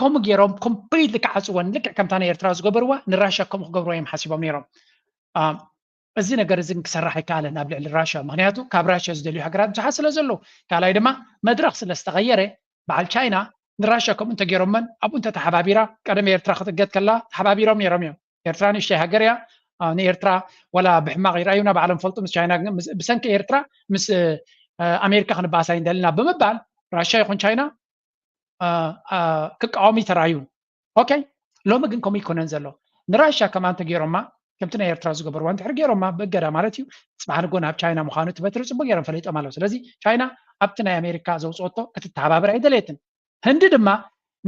ከምኡ ገይሮም ኮምፕሊትሊ ክዓፅወን ልክዕ ከምታ ናይ ኤርትራ ዝገበርዋ ንራሻ ከምኡ ክገብርዋ እዮም ሓሲቦም ነይሮም። እዚ ነገር እዚ ክሰራሕ ኣይከኣለን ኣብ ልዕሊ ራሻ ምክንያቱ ካብ ራሻ ዝደልዩ ሃገራት ብዙሓት ስለ ዘለዉ ካልኣይ ድማ መድረክ ስለ ዝተቀየረ በዓል ቻይና ንራሻ ከምኡ እንተገይሮመን ኣብኡ እንተተሓባቢራ ቀደም ኤርትራ ክትእገድ ከላ ተሓባቢሮም ነይሮም እዮም። ኤርትራ ንእሽተይ ሃገር እያ። ንኤርትራ ወላ ብሕማቅ ይርኣዩና ባዕሎም ፈልጡ ምስ ቻይና ብሰንኪ ኤርትራ ምስ ኣሜሪካ ክንበኣሳ ይንደልና ብምባል ራሻ ይኹን ቻይና ክቃወሙ ተራዩ። ኦኬ ሎሚ ግን ከምኡ ይኮነን ዘሎ። ንራሻ ከማን ተገይሮማ ከምቲ ናይ ኤርትራ ዝገበርዋ እንድሕር ገይሮማ ብእገዳ ማለት እዩ። ፅባሕ ንጎ ናብ ቻይና ምዃኑ እቲ በትሪ ፅቡቅ ገይሮም ፈሊጦም ኣለዉ። ስለዚ ቻይና ኣብቲ ናይ ኣሜሪካ ዘውፅኦቶ ክትተሓባበር ኣይደለየትን። ህንዲ ድማ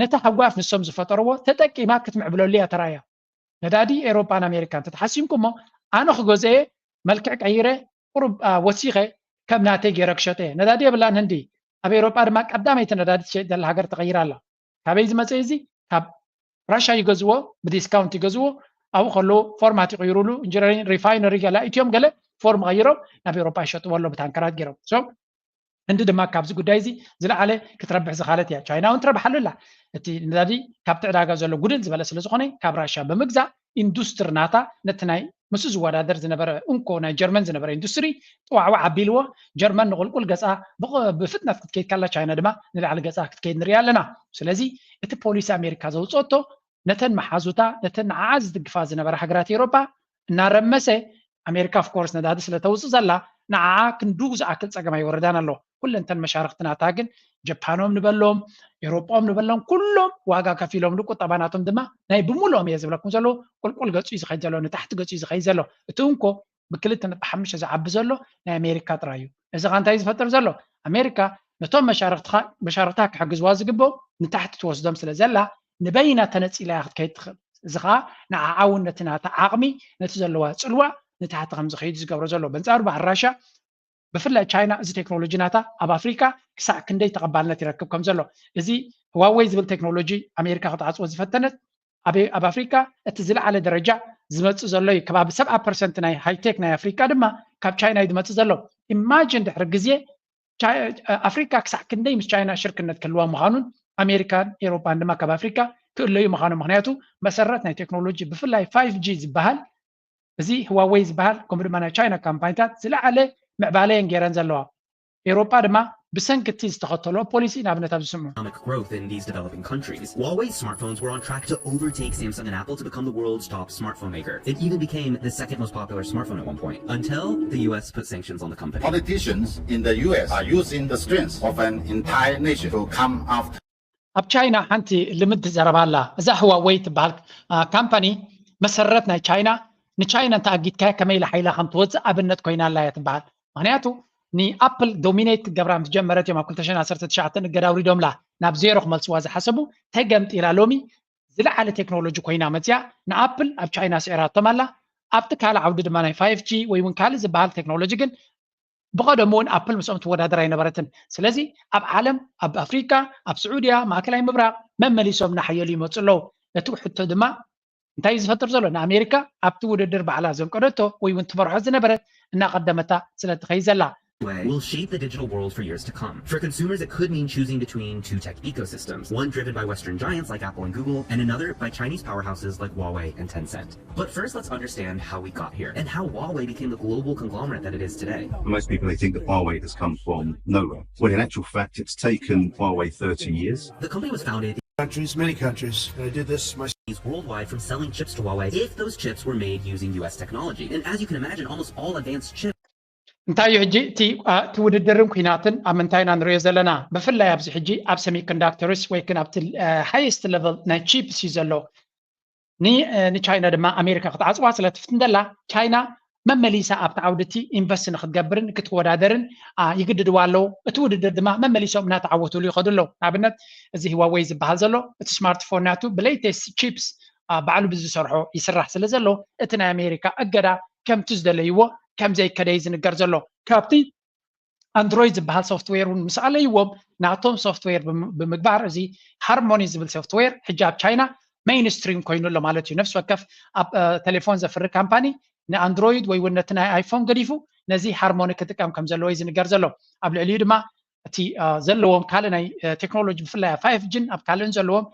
ነቲ ሃጓፍ ንሶም ዝፈጠርዎ ተጠቂማ ክትምዕብለሉ እያ ተራእያ። ነዳዲ ኤሮጳን ኣሜሪካን ተተሓሲምኩሞ ኣነ ክገዝኦ እየ መልክዕ ቀይረ ቁሩብ ወሲኸ ከም ናተይ ገይረ ክሸጦ እየ። ነዳዲ የብላን ህንዲ። ኣብ ኤሮጳ ድማ ቀዳመይቲ ነዳዲ ትሸይጥ ዘላ ሃገር ተቐይራ ኣላ። ካበይ ዝመፀ እዚ? ካብ ራሻ ይገዝዎ ብዲስካውንት ይገዝዎ ኣብኡ ከለዉ ፎርማት ይቕይሩሉ ኢንጂነሪንግ ሪፋይነሪ ገለ ኢትዮም ገለ ፎርም ቀይሮም ናብ ኤሮጳ ይሸጥዎ ኣሎ ብታንከራት ገይሮም። ህንዲ ድማ ካብዚ ጉዳይ እዚ ዝለዓለ ክትረብሕ ዝኻለት እያ። ቻይና እውን ትረብሓሉ ኣላ። እቲ ነዳዲ ካብቲ ዕዳጋ ዘሎ ጉድል ዝበለ ስለ ዝኾነ ካብ ራሻ ብምግዛእ ኢንዱስትሪ ናታ ነቲ ናይ ምስኡ ዝወዳደር ዝነበረ እንኮ ናይ ጀርመን ዝነበረ ኢንዱስትሪ ጥዋዕዋዕ ኣቢልዎ ጀርመን ንቁልቁል ገፃ ብፍጥነት ክትከይድ ካላ ቻይና ድማ ንላዕሊ ገፃ ክትከይድ ንሪኣ ኣለና። ስለዚ እቲ ፖሊሲ ኣሜሪካ ዘውፅኦቶ ነተን መሓዙታ ነተን ንዓዓ ዝድግፋ ዝነበራ ሃገራት ኤሮፓ እናረመሰ ኣሜሪካ ኦፍኮርስ ነዳዲ ስለ ተውፅእ ዘላ ንዓዓ ክንድኡ ዝኣክል ፀገም ኣይወረዳን ኣሎ። ኩለንተን መሻርክቲ ናታ ግን ጀፓኖም ንበሎም ኤሮጳኦም ንበሎም ኩሎም ዋጋ ከፊሎም ንቁጠባ ናቶም ድማ ናይ ብምልኦም እየ ዝብለኩም ዘለዉ ቁልቁል ገፁ እዩ ዝኸይድ ዘሎ ንታሕቲ ገፁ እዩ ዝኸይድ ዘሎ። እቲ እንኮ ብክልተ ነጥቢ ሓሙሽተ ዝዓቢ ዘሎ ናይ ኣሜሪካ ጥራይ እዩ። እዚ ኸ እንታይ ዝፈጥር ዘሎ? ኣሜሪካ ነቶም መሻርክትኻ መሻርክታ ክሕግዝዋ ዝግብኦም ንታሕቲ ትወስዶም ስለ ዘላ ንበይና ተነፂላ እያ ክትከይድ ትኽእል። እዚ ኸዓ ንዓዓ እውን ነቲ ናታ ዓቕሚ ነቲ ዘለዋ ፅልዋ ንታሕቲ ከም ዝኸይድ ዝገብሮ ዘሎ። በንፃሩ በዓል ራሻ ብፍላይ ቻይና እዚ ቴክኖሎጂ ናታ ኣብ ኣፍሪካ ክሳዕ ክንደይ ተቐባልነት ይረክብ ከም ዘሎ እዚ ህዋወይ ዝብል ቴክኖሎጂ ኣሜሪካ ክትዓፅዎ ዝፈተነት ኣብ ኣፍሪካ እቲ ዝለዓለ ደረጃ ዝመፅእ ዘሎ እዩ። ከባቢ ሰብዓ ፐርሰንት ናይ ሃይቴክ ናይ ኣፍሪካ ድማ ካብ ቻይና እዩ ዝመፅእ ዘሎ። ኢማጂን ድሕሪ ግዜ ኣፍሪካ ክሳዕ ክንደይ ምስ ቻይና ሽርክነት ክህልዋ ምዃኑን ኣሜሪካን ኤሮፓን ድማ ካብ ኣፍሪካ ክእለዩ ምዃኑ ምክንያቱ መሰረት ናይ ቴክኖሎጂ ብፍላይ ፋይቭ ጂ ዝበሃል እዚ ህዋወይ ዝበሃል ከምኡ ድማ ናይ ቻይና ካምፓኒታት ዝለዓለ ምዕባለ እየን ገይረን ዘለዋ። ኤውሮጳ ድማ ብሰንኪ እቲ ዝተኸተሎ ፖሊሲ ንኣብነት ኣብዚ ስምዑ። economic growth in these developing countries. Huawei's smartphones were on track to overtake Samsung and Apple to become the world's top smartphone maker. It even became the second most popular smartphone at one point, until the U S put sanctions on the company. Politicians in the U S are using the strength of an entire nation to come after. ኣብ ቻይና ሓንቲ ልምድ ዘረባ ኣላ። እዛ ህዋወይ ትበሃል ካምፓኒ መሰረት ናይ ቻይና ንቻይና እንተኣጊድካያ ከመይ ኢላ ሓይላ ከም ትወፅእ ኣብነት ኮይና ኣላ እያ ትበሃል። ምክንያቱ ንኣፕል ዶሚኔት ክገብራ ምስ ጀመረት እዮም ኣብ ክልተ ሽሕን ዓሰርተ ትሽዓተን እገዳ ኣውሪዶምላ። ናብ ዜሮ ክመልስዋ ዝሓሰቡ፣ ተገምጢላ ሎሚ ዝለዓለ ቴክኖሎጂ ኮይና መፅያ። ንኣፕል ኣብ ቻይና ስዒራቶም ኣላ። ኣብቲ ካልእ ዓውዲ ድማ ናይ ፋይቭ ጂ ወይ እውን ካልእ ዝበሃል ቴክኖሎጂ ግን ብቐደሙ እውን ኣፕል ምስኦም ትወዳደር ኣይነበረትን። ስለዚ ኣብ ዓለም፣ ኣብ ኣፍሪካ፣ ኣብ ስዑድያ፣ ማእከላይ ምብራቕ መመሊሶም እናሓየሉ ይመፁ ኣለዉ። ነቲ ሕቶ ድማ እንታይ እዩ ዝፈጥር ዘሎ? ንኣሜሪካ ኣብቲ ውድድር ባዕላ ዘንቀደቶ ወይ እውን ትመርሖ ዝነበረት እናቐደመታ ስለ ትኸይድ ዘላ። Huawei will shape the digital world for years to come. For consumers, it could mean choosing between two tech ecosystems, one driven by Western giants like Apple and Google, and another by Chinese powerhouses like Huawei and Tencent. But first, let's understand how we got here and how Huawei became the global conglomerate that it is today. Most people, they think that Huawei has come from nowhere. Well, in actual fact, it's taken Huawei thirty years. The company was founded countries, many countries. And I did this myself. Worldwide from selling chips to Huawei if those chips were made using U S technology. And as you can imagine, almost all advanced chips እንታይ እዩ ሕጂ እቲ እ፣ እቲ ውድድርን ኩናትን ኣብ ምንታይ ኢና ንሪኦ ዘለና? ብፍላይ ኣብዚ ሕጂ ኣብ ሰሚኮንዳክተርስ ወይ ክን ኣብቲ ሃይስት ሌቨል ናይ ቺፕስ እዩ ዘሎ። ን- እ፣ ንቻይና ድማ ኣሜሪካ ክትዓፅዋ ስለ ትፍትን ደላ፣ ቻይና መመሊሳ ኣብቲ ዓውዲ እቲ ኢንቨስት ንክትገብርን ክትወዳደርን ኣ፣ ይግድድዋ ኣለዉ። እቲ ውድድር ድማ መመሊሶም እናተዓወትሉ ይኸዱ ኣለዉ። ንኣብነት እዚ ህዋወይ ዝበሃል ዘሎ እቲ ስማርትፎን ናቱ ብሌተስት ቺፕስ ኣ፣ ባዕሉ ብዝሰርሖ ይስራሕ ስለ ዘሎ እቲ ናይ ኣሜሪካ እገዳ ከምቲ ዝደለይዎ ከም ዘይከደ እዩ ዝንገር ዘሎ። ካብቲ ኣንድሮይድ ዝበሃል ሶፍትዌር እውን ምስ ኣለይዎም ናቶም ሶፍትዌር ብም- ብምግባር እዚ ሃርሞኒ ዝብል ሶፍትዌር ሕጂ ኣብ ቻይና ሜይንስትሪም ኮይኑ ኣሎ ማለት እዩ። ነፍሲ ወከፍ ኣብ እ፣ ቴሌፎን ዘፍሪ ካምፓኒ ንኣንድሮይድ ወይ እውን ነቲ ናይ ኣይፎን ገዲፉ ነዚ ሃርሞኒ ክጥቀም ከም ዘለዎ እዩ ዝንገር ዘሎ። ኣብ ልዕሊኡ ድማ እቲ እ፣ ዘለዎም ካልእ ናይ እ፣ ቴክኖሎጂ ብፍላይ ኣብ ፋይፍ ጂን ኣብ ካልእን ዘለዎም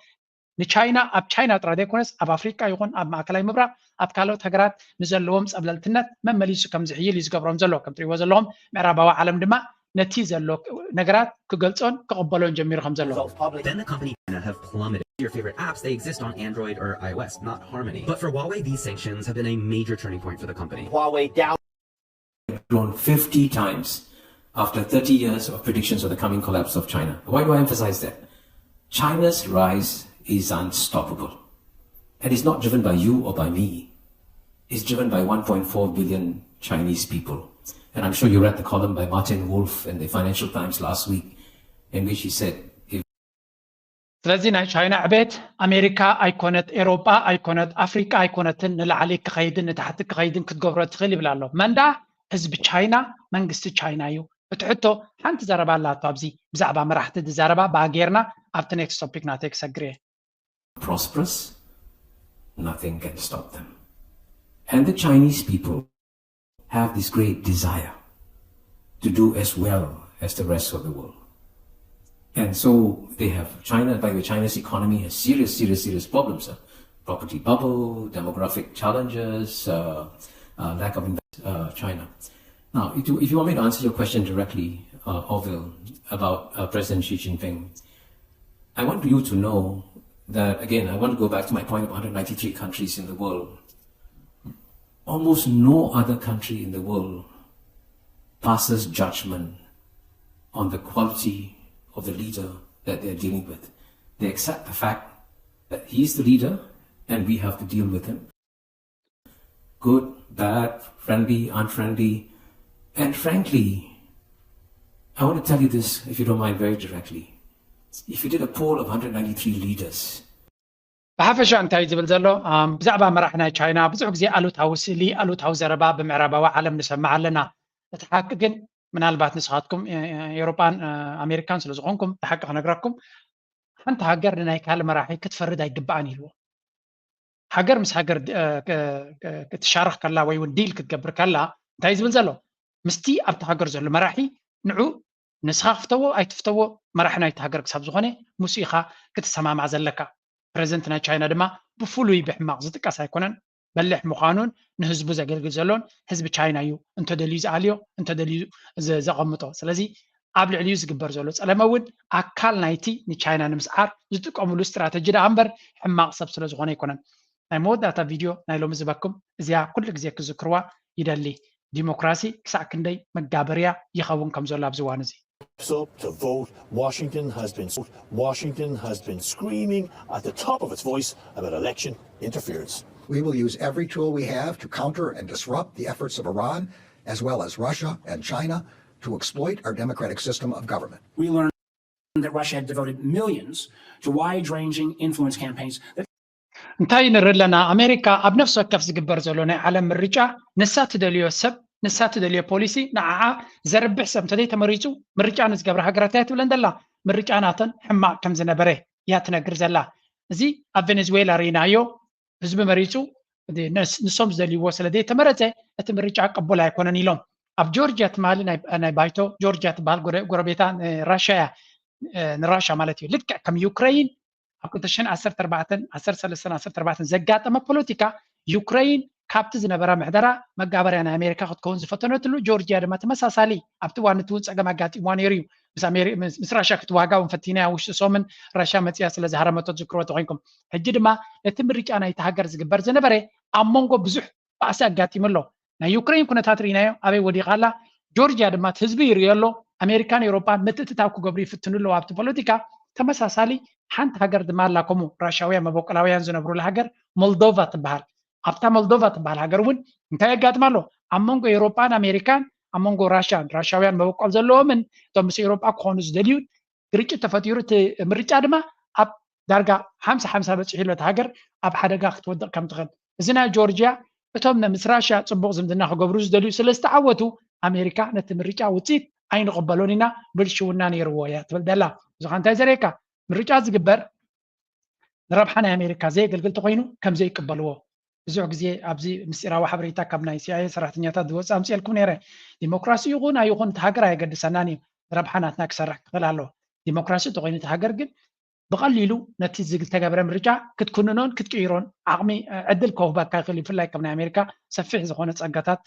ንቻይና ኣብ ቻይና ጥራይ ዘይኮነስ ኣብ ኣፍሪቃ ይኹን ኣብ ማእከላይ ምብራቕ ኣብ ካልኦት ሃገራት ንዘለዎም ጸብለልትነት መመሊሱ ከም ዝሕይል እዩ ዝገብሮም ዘሎ። ከም ትሪእዎ ዘለኹም ምዕራባዊ ዓለም ድማ ነቲ ዘሎ ነገራት ክገልጾን ክቕበሎን ጀሚሩ ከም ዘሎ። Then the company China have plummeted. Your favorite apps, they exist on Android or iOS, not Harmony. But for Huawei, these sanctions have been a major turning point for the company. Huawei down. Grown fifty times after thirty years of predictions of the coming collapse of China. Why do I emphasize that? China's rise is unstoppable. And it's not driven by you or by me. It's driven by one point four billion Chinese people. And I'm sure you read the column by Martin Wolf in the Financial Times last week, in which he said, if ስለዚ ናይ ቻይና ዕቤት ኣሜሪካ ኣይኮነት፣ ኤሮጳ ኣይኮነት፣ ኣፍሪቃ ኣይኮነትን ንላዕሊ ክኸይድን ንታሕቲ ክኸይድን ክትገብሮ ትኽእል ይብል ኣሎ። መን ደኣ? ህዝቢ ቻይና፣ መንግስቲ ቻይና እዩ። እቲ ሕቶ ሓንቲ ዘረባ ኣላቶ ኣብዚ ብዛዕባ መራሕቲ ዝዛረባ ብኣ ጌርና ኣብቲ ኔክስት ቶፒክ ናተይ ክሰግር እየ። prosperous, nothing can stop them. And the Chinese people have this great desire to do as well as the rest of the world. And so they have China, by the way, China's economy has serious, serious, serious problems. Uh, property bubble, demographic challenges, uh, uh, lack of invest, uh, China. Now, if you, if you want me to answer your question directly, uh, Orville, about uh, President Xi Jinping, I want you to know that, again, I want to go back to my point of one hundred ninety-three countries in the world. Almost no other country in the world passes judgment on the quality of the leader that they're dealing with. They accept the fact that he is the leader and we have to deal with him. Good, bad, friendly, unfriendly. And frankly, I want to tell you this, if you don't mind, very directly. If you did a poll of one hundred ninety-three leaders, ብሓፈሻ እንታይ ዝብል ዘሎ ኣም፣ ብዛዕባ መራሕ ናይ ቻይና ብዙሕ ግዜ ኣሉታዊ ስእሊ ኣሉታዊ ዘረባ ብምዕራባዊ ዓለም ንሰምዕ ኣለና። እቲ ሓቂ ግን ምናልባት ንስኻትኩም እ፣ እ፣ ኤውሮጳን እ፣ ኣሜሪካን ስለ ዝኾንኩም እቲ ሓቂ ክነግረኩም፣ ሓንቲ ሃገር ንናይ ካልእ መራሒ ክትፈርድ ኣይግብኣን ኢልዎ። ሃገር ምስ ሃገር እ፣ ክ- ክ- ክትሻረኽ ከላ ወይ እውን ዲል ክትገብር ከላ እንታይ ዝብል ዘሎ ምስቲ ኣብቲ ሃገር ዘሎ መራሒ ንዑ ንስኻ ክፍተዎ ኣይትፍተዎ መራሒ ናይቲ ሃገር ክሳብ ዝኾነ ምስኡ ኢኻ ክትሰማማዕ ዘለካ። ፕረዚደንት ናይ ቻይና ድማ ብፍሉይ ብሕማቕ ዝጥቀስ ኣይኮነን። በሊሕ ምዃኑን ንህዝቡ ዘገልግል ዘሎን ህዝቢ ቻይና እዩ። እንተደልዩ ዝኣልዮ እንተደልዩ ዘቐምጦ። ስለዚ ኣብ ልዕሊኡ ዝግበር ዘሎ ጸለመ እውን ኣካል ናይቲ ንቻይና ንምስዓር ዝጥቀምሉ ስትራተጂ ደኣ እምበር ሕማቕ ሰብ ስለ ዝኾነ ኣይኮነን። ናይ መወዳእታ ቪድዮ ናይ ሎሚ ዝበኩም እዚኣ ኩሉ ግዜ ክዝክርዋ ይደሊ። ዲሞክራሲ ክሳዕ ክንደይ መጋበርያ ይኸውን ከም ዘሎ ኣብዚ እዋን እዚ። So to vote, Washington has been Washington has been screaming at the top of its voice about election interference. We will use every tool we have to counter and disrupt the efforts of Iran, as well as Russia and China, to exploit our democratic system of government. We learned that Russia had devoted millions to wide-ranging influence campaigns that እንታይ ንርኢ ኣለና? ኣሜሪካ ኣብ ነፍሲ ወከፍ ዝግበር ዘሎ ናይ ዓለም ምርጫ ንሳ ትደልዮ ሰብ፣ ንሳ ትደልዮ ፖሊሲ፣ ንዓዓ ዘርብሕ ሰብ እንተዘይተመሪፁ ምርጫ ንዝገብራ ሃገራት እያ ትብለን ዘላ። ምርጫ ናተን ሕማቕ ከም ዝነበረ እያ ትነግር ዘላ። እዚ ኣብ ቬኔዙዌላ ርኢናዮ። ህዝቢ መሪፁ፣ ንሶም ዝደልይዎ ስለ ዘይተመረፀ እቲ ምርጫ ቅቡል ኣይኮነን ኢሎም። ኣብ ጆርጅያ ትማሊ ናይ ባይቶ፣ ጆርጅያ ትበሃል ጎረቤታ ራሻ እያ፣ ንራሻ ማለት እዩ። ልክዕ ከም ዩክረይን ኣብ ክልተ ሽሕን ዓሰርተ ኣርባዕተን ዓሰርተ ሰለስተን ዓሰርተ ኣርባዕተን ዘጋጠመ ፖለቲካ፣ ዩክረይን ካብቲ ዝነበራ ምሕደራ መጋበርያ ናይ ኣሜሪካ ክትከውን ዝፈተነትሉ፣ ጆርጅያ ድማ ተመሳሳሊ ኣብቲ እዋን እቲ እውን ፀገም ኣጋጢምዋ ነይሩ እዩ። ምስ ራሻ ክትዋጋ እውን ፈቲና ውሽጢ ሶምን ራሻ መፅያ ስለ ዝሃረመቶ ትዝክርዎ ተኮይንኩም። ሕጂ ድማ ነቲ ምርጫ ናይቲ ሃገር ዝግበር ዝነበረ ኣብ መንጎ ብዙሕ ባእሲ ኣጋጢሙ ኣሎ። ናይ ዩክረይን ኩነታት ርኢናዮ ኣበይ ወዲቓ ኣላ። ጆርጅያ ድማ እቲ ህዝቢ ይርእዮ ኣሎ። ኣሜሪካን ኤውሮጳን ምትእትታው ክገብሩ ይፍትኑ ኣለዉ ኣብቲ ፖለቲካ። ተመሳሳሊ ሓንቲ ሃገር ድማ ኣላ ከምኡ ራሻውያን መበቆላውያን ዝነብሩላ ሃገር ሞልዶቫ ትበሃል። ኣብታ ሞልዶቫ ትበሃል ሃገር እውን እንታይ የጋጥም ኣሎ? ኣብ መንጎ ኤውሮጳን ኣሜሪካን፣ ኣብ መንጎ ራሻን ራሻውያን መበቆል ዘለዎምን እቶም ምስ ኤውሮጳ ክኾኑ ዝደልዩን ግርጭት ተፈጢሩ፣ እቲ ምርጫ ድማ ኣብ ዳርጋ ሓምሳ ሓምሳ በፂሑ ኣሎ። እቲ ሃገር ኣብ ሓደጋ ክትወድቕ ከም ትኽእል። እዚ ናይ ጆርጅያ እቶም ምስ ራሽያ ፅቡቕ ዝምድና ክገብሩ ዝደልዩ ስለ ዝተዓወቱ ኣሜሪካ ነቲ ምርጫ ውፅኢት ኣይንቕበሎን ኢና፣ ብልሽውና ነይርዎ እያ ትብል ዘላ። እዚ ኸ እንታይ ዘርእየካ? ምርጫ ዝግበር ንረብሓ ናይ ኣሜሪካ ዘየገልግል ተኾይኑ ከም ዘይቅበልዎ ብዙሕ ግዜ ኣብዚ ምስጢራዊ ሓበሬታ ካብ ናይ ሲኣይኤ ሰራሕተኛታት ዝወፅእ ኣምፅኤልኩም ነይረ። ዲሞክራሲ ይኹን ኣይኹን እቲ ሃገር ኣየገድሰናን እዩ፣ ንረብሓ ናትና ክሰርሕ ክኽእል ኣለዎ። ዲሞክራሲ ተኾይኑ እቲ ሃገር ግን ብቐሊሉ ነቲ ዝተገብረ ምርጫ ክትኩንኖን ክትቅይሮን ዓቕሚ ዕድል ከውህበካ ይኽእል እዩ። ብፍላይ ከም ናይ ኣሜሪካ ሰፊሕ ዝኾነ ጸጋታት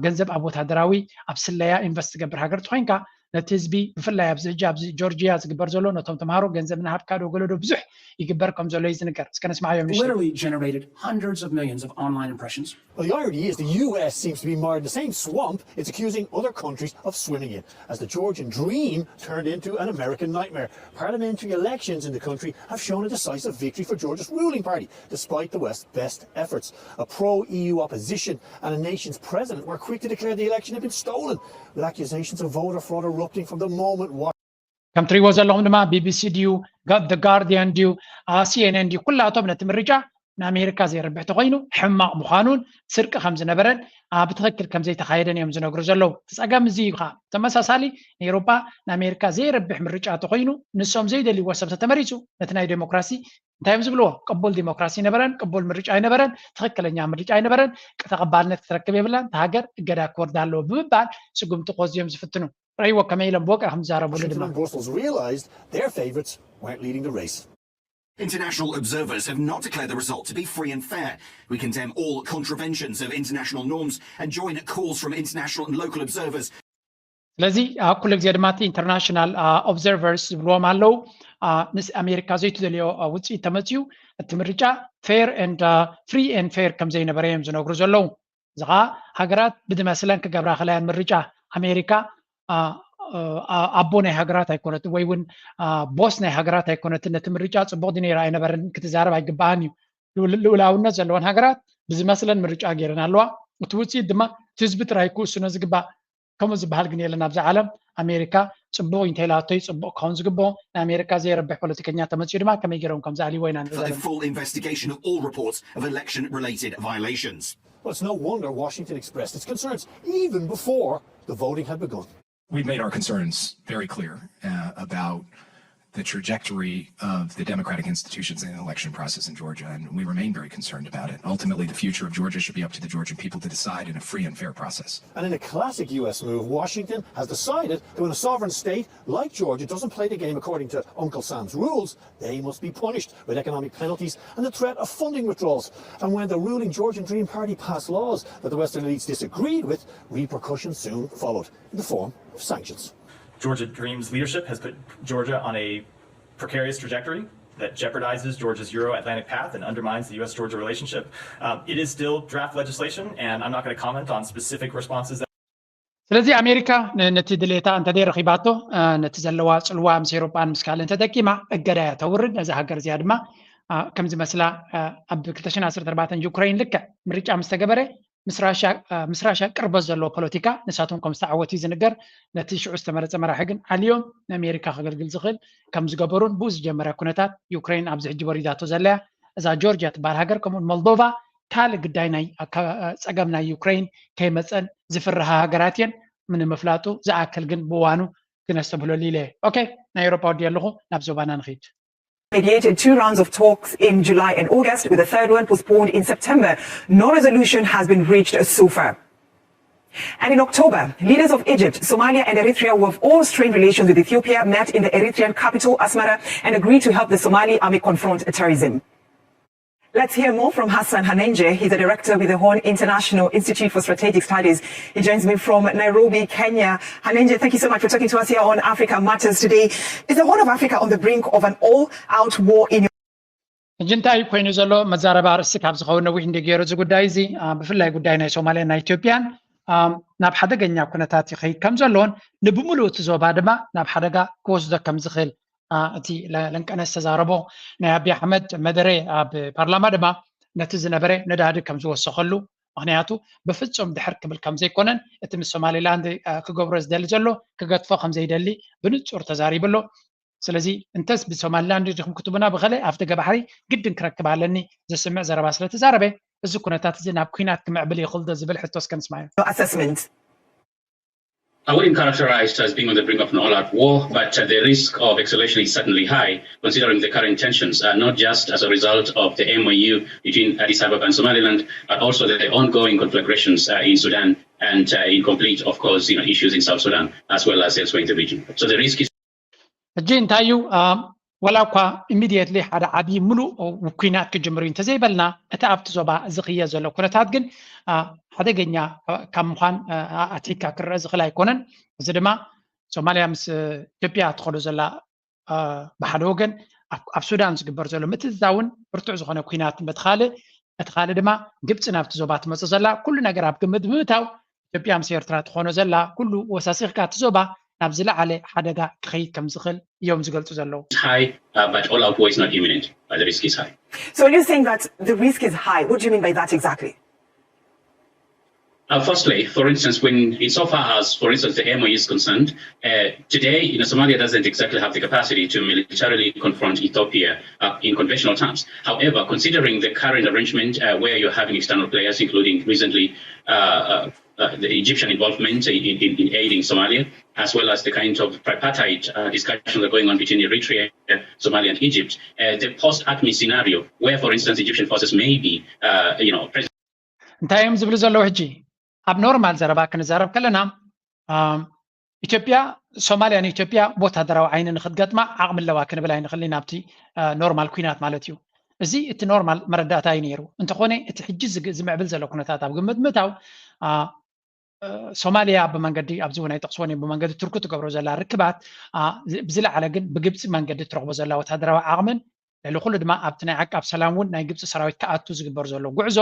ገንዘብ ኣብ ወታደራዊ ኣብ ስለያ ኢንቨስት ትገብር ሃገር ተኾይንካ ነቲ ህዝቢ ብፍላይ ኣብዚ ሕጂ ኣብዚ ጆርጂያ ዝግበር ዘሎ ነቶም ተምሃሮ ገንዘብ እናሃብካ ዶ ገለ ዶ ብዙሕ ይግበር ከም ዘሎ እዩ ዝንገር። እስከ ነስማዓዮም ንእሽተይ። Literally generated hundreds of millions of online impressions. Well, the irony is the U S seems to be mired in the same swamp it's accusing other countries of swimming in, as the Georgian dream turned into an American nightmare. Parliamentary elections in the country have shown a decisive victory for Georgia's ruling party, despite the West's best efforts. A pro-E U opposition and a nation's president were quick to declare the election had been stolen, with accusations of voter fraud erupting from the moment. Wa- ከም ትሪእዎ ዘለኹም ድማ ቢቢሲ ድዩ፣ ጋርዲያን ድዩ፣ ሲኤንኤን ድዩ፣ ኩላቶም ነቲ ምርጫ ንኣሜሪካ ዘይረብሕ ተኮይኑ ሕማቕ ምዃኑን ስርቂ ከም ዝነበረን ብትኽክል ከም ዘይተኻየደን እዮም ዝነግሩ ዘለዉ። እቲ ጸገም እዚ እዩ ከዓ። ተመሳሳሊ ንኤውሮጳ ንኣሜሪካ ዘይረብሕ ምርጫ ተኮይኑ ንሶም ዘይደልይዎ ሰብ ተተመሪጹ ነቲ ናይ ዴሞክራሲ እንታይ እዮም ዝብልዎ? ቅቡል ዲሞክራሲ ኣይነበረን፣ ቅቡል ምርጫ ኣይነበረን፣ ትኽክለኛ ምርጫ ኣይነበረን፣ ተቐባልነት ክትረክብ የብላን፣ እታ ሃገር እገዳ ክወርዳ ኣለዎ ብምባል ስጉምቲ ክወስዱ እዮም ዝፍትኑ። ረእይዎ ከመይ ኢሎም ብወግዒ ከም ዝዛረብሉ ድማ። Washington and Brussels realized their favorites weren't leading the race. International observers have not declared the result to be free and fair. We condemn all contraventions of international norms and join calls from international and local observers. ስለዚ ኣብ ኩሉ ግዜ ድማ እቲ ኢንተርናሽናል ኦብዘርቨርስ ዝብልዎም ኣለዉ። ምስ ኣሜሪካ ዘይትደልዮ ውፅኢት ተመፅዩ እቲ ምርጫ ፌር ኤንድ ፍሪ ኤንድ ፌር ከም ዘይነበረ እዮም ዝነግሩ ዘለዉ። እዚ ከዓ ሃገራት ብዝመስለን ክገብራ ክእላያን ምርጫ ኣሜሪካ ኣቦ ናይ ሃገራት ኣይኮነትን ወይ እውን ቦስ ናይ ሃገራት ኣይኮነትን። ነቲ ምርጫ ፅቡቕ ድዩ ነይሩ ኣይነበረን ክትዛረብ ኣይግባኣን እዩ። ልኡላውነት ዘለወን ሃገራት ብዝመስለን ምርጫ ገይረን ኣለዋ። እቲ ውፅኢት ድማ እቲ ህዝቢ ጥራይ ክውስኖ ዝግባእ። ከምኡ ዝበሃል ግን የለን ኣብዚ ዓለም። ኣሜሪካ ፅቡቕ እንተኢላቶይ ፅቡቕ ክኸውን ዝግብኦ ንኣሜሪካ ዘየረብሕ ፖለቲከኛ ተመፅኡ ድማ ከመይ ገይሮም ከም ዝኣልይዎ ኢና ንርኢ ዘለና። Full investigation of all reports of election related violations. Well, it's no wonder Washington expressed its concerns even before the voting had begun. We've made our concerns very clear uh, about the trajectory of the democratic institutions and the election process in Georgia, and we remain very concerned about it. Ultimately, the future of Georgia should be up to the Georgian people to decide in a free and fair process. And in a classic U S move, Washington has decided that when a sovereign state like Georgia doesn't play the game according to Uncle Sam's rules, they must be punished with economic penalties and the threat of funding withdrawals. And when the ruling Georgian Dream Party passed laws that the Western elites disagreed with, repercussions soon followed in the form of sanctions. Georgia Dream's leadership has put Georgia on a precarious trajectory that jeopardizes Georgia's Euro Atlantic path and undermines the U S Georgia relationship. Um, it is still draft legislation, and I'm not going to comment on specific responses that. ስለዚ ኣሜሪካ ነቲ ድሌታ እንተደይ ረኺባቶ ነቲ ዘለዋ ፅልዋ ምስ ኤሮጳን ምስ ካልእ እንተጠቂማ እገዳ እያ ተውርድ። ነዚ ሃገር እዚኣ ድማ ከም ዝመስላ ኣብ ክልተ ሽሕን ዓሰርተ ኣርባዕተን ዩክረይን ልክዕ ምርጫ ምስ ተገበረ ምስ ራሽያ ቅርበት ዘለዎ ፖለቲካ ንሳቶም ከም ዝተዓወቱ እዩ ዝንገር። ነቲ ሽዑ ዝተመረፀ መራሒ ግን ዓልዮም ንኣሜሪካ ከገልግል ዝኽእል ከም ዝገበሩን ብኡ ዝጀመረ ኩነታት ዩክሬን ኣብዚ ሕጂ ወሪዳቶ ዘለያ እዛ ጆርጅያ ትበሃል ሃገር ከምኡውን ሞልዶቫ ካልእ ግዳይ ናይ ጸገም ናይ ዩክሬን ከይመፀን ዝፍርሃ ሃገራት እየን። ንምፍላጡ ዝኣክል ግን ብእዋኑ ክነስተብህለሉ ኢለ። ኦኬ፣ ናይ ኤውሮፓ ወዲ ኣለኹ፣ ናብ ዞባና ንኺድ። Mediated two rounds of talks in July and August, with the third one postponed in September. No resolution has been reached so far. And in October, leaders of Egypt, Somalia, and Eritrea, who have all strained relations with Ethiopia, met in the Eritrean capital, Asmara, and agreed to help the Somali army confront terrorism. Let's hear more from Hassan Hanenje. He's a director with the Horn International Institute for Strategic Studies. He joins me from Nairobi, Kenya. Hanenje, thank you so much for talking to us here on Africa Matters today. Is the Horn of Africa on the brink of an all-out war in ሕጂ እንታይ ኮይኑ ዘሎ መዛረባ ርእሲ ካብ ዝኸውን ነዊሕ እንደ ገይሩ እዚ ጉዳይ እዚ ብፍላይ ጉዳይ ናይ ሶማልያን ናይ ኢትዮጵያን ናብ ሓደገኛ ኩነታት ይኸይድ ከም ዘሎን ንብምሉእ እቲ ዞባ ድማ ናብ ሓደጋ ክወስዶ ከም ዝኽእል እቲ ለንቀነ ዝተዛረቦ ናይ ኣቢ ኣሕመድ መደረ ኣብ ፓርላማ ድማ ነቲ ዝነበረ ነዳዲ ከም ዝወሰኸሉ፣ ምክንያቱ ብፍጹም ድሕር ክብል ከም ዘይኮነን እቲ ምስ ሶማሊላንድ ክገብሮ ዝደሊ ዘሎ ክገድፎ ከም ዘይደሊ ብንጹር ተዛሪቡ ኣሎ። ስለዚ እንተስ ብሶማሊላንድ ዲኹም ክትቡና ብኸለ ኣፍደገ ባሕሪ ግድን ክረክብ ኣለኒ ዘስምዕ ዘረባ ስለ ተዛረበ እዚ ኩነታት እዚ ናብ ኲናት ክምዕብል ይኽእል ዶ ዝብል ሕቶ እስከ ንስማዮ። Assessment. I wouldn't characterize it as being on the brink of an all-out war, but uh, the risk of escalation is certainly high, considering the current tensions, uh, not just as a result of the M O U between Addis Ababa and Somaliland, but also the ongoing conflagrations uh, in Sudan and uh, in complete, of course, you know, issues in South Sudan, as well as elsewhere in the region. So the risk is ሕጂ እንታይ እዩ? ዋላ እኳ ኢሚድየትሊ ሓደ ዓብዪ ምሉእ ኩናት ክጅምር እዩ እንተዘይበልና፣ እቲ ኣብቲ ዞባ ዝኽየ ዘሎ ኩነታት ግን ሓደገኛ ካብ ምዃን ኣትሒድካ ክረአ ዝኽእል ኣይኮነን። እዚ ድማ ሶማልያ ምስ ኢትዮጵያ ትኸዶ ዘላ ብሓደ ወገን ኣብ ሱዳን ዝግበር ዘሎ ምትእትታውን ብርቱዕ ዝኾነ ኩናት በቲ ካልእ፣ እቲ ካልእ ድማ ግብፂ ናብቲ ዞባ ትመፅእ ዘላ ኩሉ ነገር ኣብ ግምት ብምእታው ኢትዮጵያ ምስ ኤርትራ ትኾኖ ዘላ ኩሉ ወሳሲኽካ እቲ ዞባ ናብ ዝለዓለ ሓደጋ ክኸይድ ከም ዝኽእል እዮም ዝገልፁ ዘለዉ። It's high, uh, but all out war is not imminent, but the risk is high. So when you're saying that the risk is high, what do you mean by that exactly? Uh, firstly, for instance, when insofar as, for instance, the M O U is concerned, uh, today, you know, Somalia doesn't exactly have the capacity to militarily confront Ethiopia uh, in conventional terms. However, considering the current arrangement uh, where you're having external players, including recently uh, uh, uh, the Egyptian involvement in, in, in aiding Somalia, as well as the kind of tripartite uh, discussions that are going on between Eritrea, Somalia, and Egypt, uh, the post-ATMI scenario, where, for instance, Egyptian forces may be, uh, you know, present. እንታይ እዮም ዝብሉ ዘለዉ? ሕጂ ኣብ ኖርማል ዘረባ ክንዛረብ ከለና ኢትዮጵያ፣ ሶማልያ ንኢትዮጵያ ብወታደራዊ ዓይኒ ንክትገጥማ ዓቕሚ ኣለዋ ክንብል ኣይንኽእልን ኢና፣ ኣብቲ ኖርማል ኩናት ማለት እዩ። እዚ እቲ ኖርማል መረዳእታ እዩ ነይሩ። እንተኾነ እቲ ሕጂ ዝምዕብል ዘሎ ኩነታት ኣብ ግምት ምእታው ሶማልያ ብመንገዲ ኣብዚ እውን ኣይጠቕስዎን እዮም፣ ብመንገዲ ቱርኪ ትገብሮ ዘላ ርክባት ብዝለዓለ ግን ብግብፂ መንገዲ ትረኽቦ ዘላ ወታደራዊ ዓቕምን ልዕሊ ኩሉ ድማ ኣብቲ ናይ ዓቃብ ሰላም እውን ናይ ግብፂ ሰራዊት ክኣቱ ዝግበር ዘሎ ጉዕዞ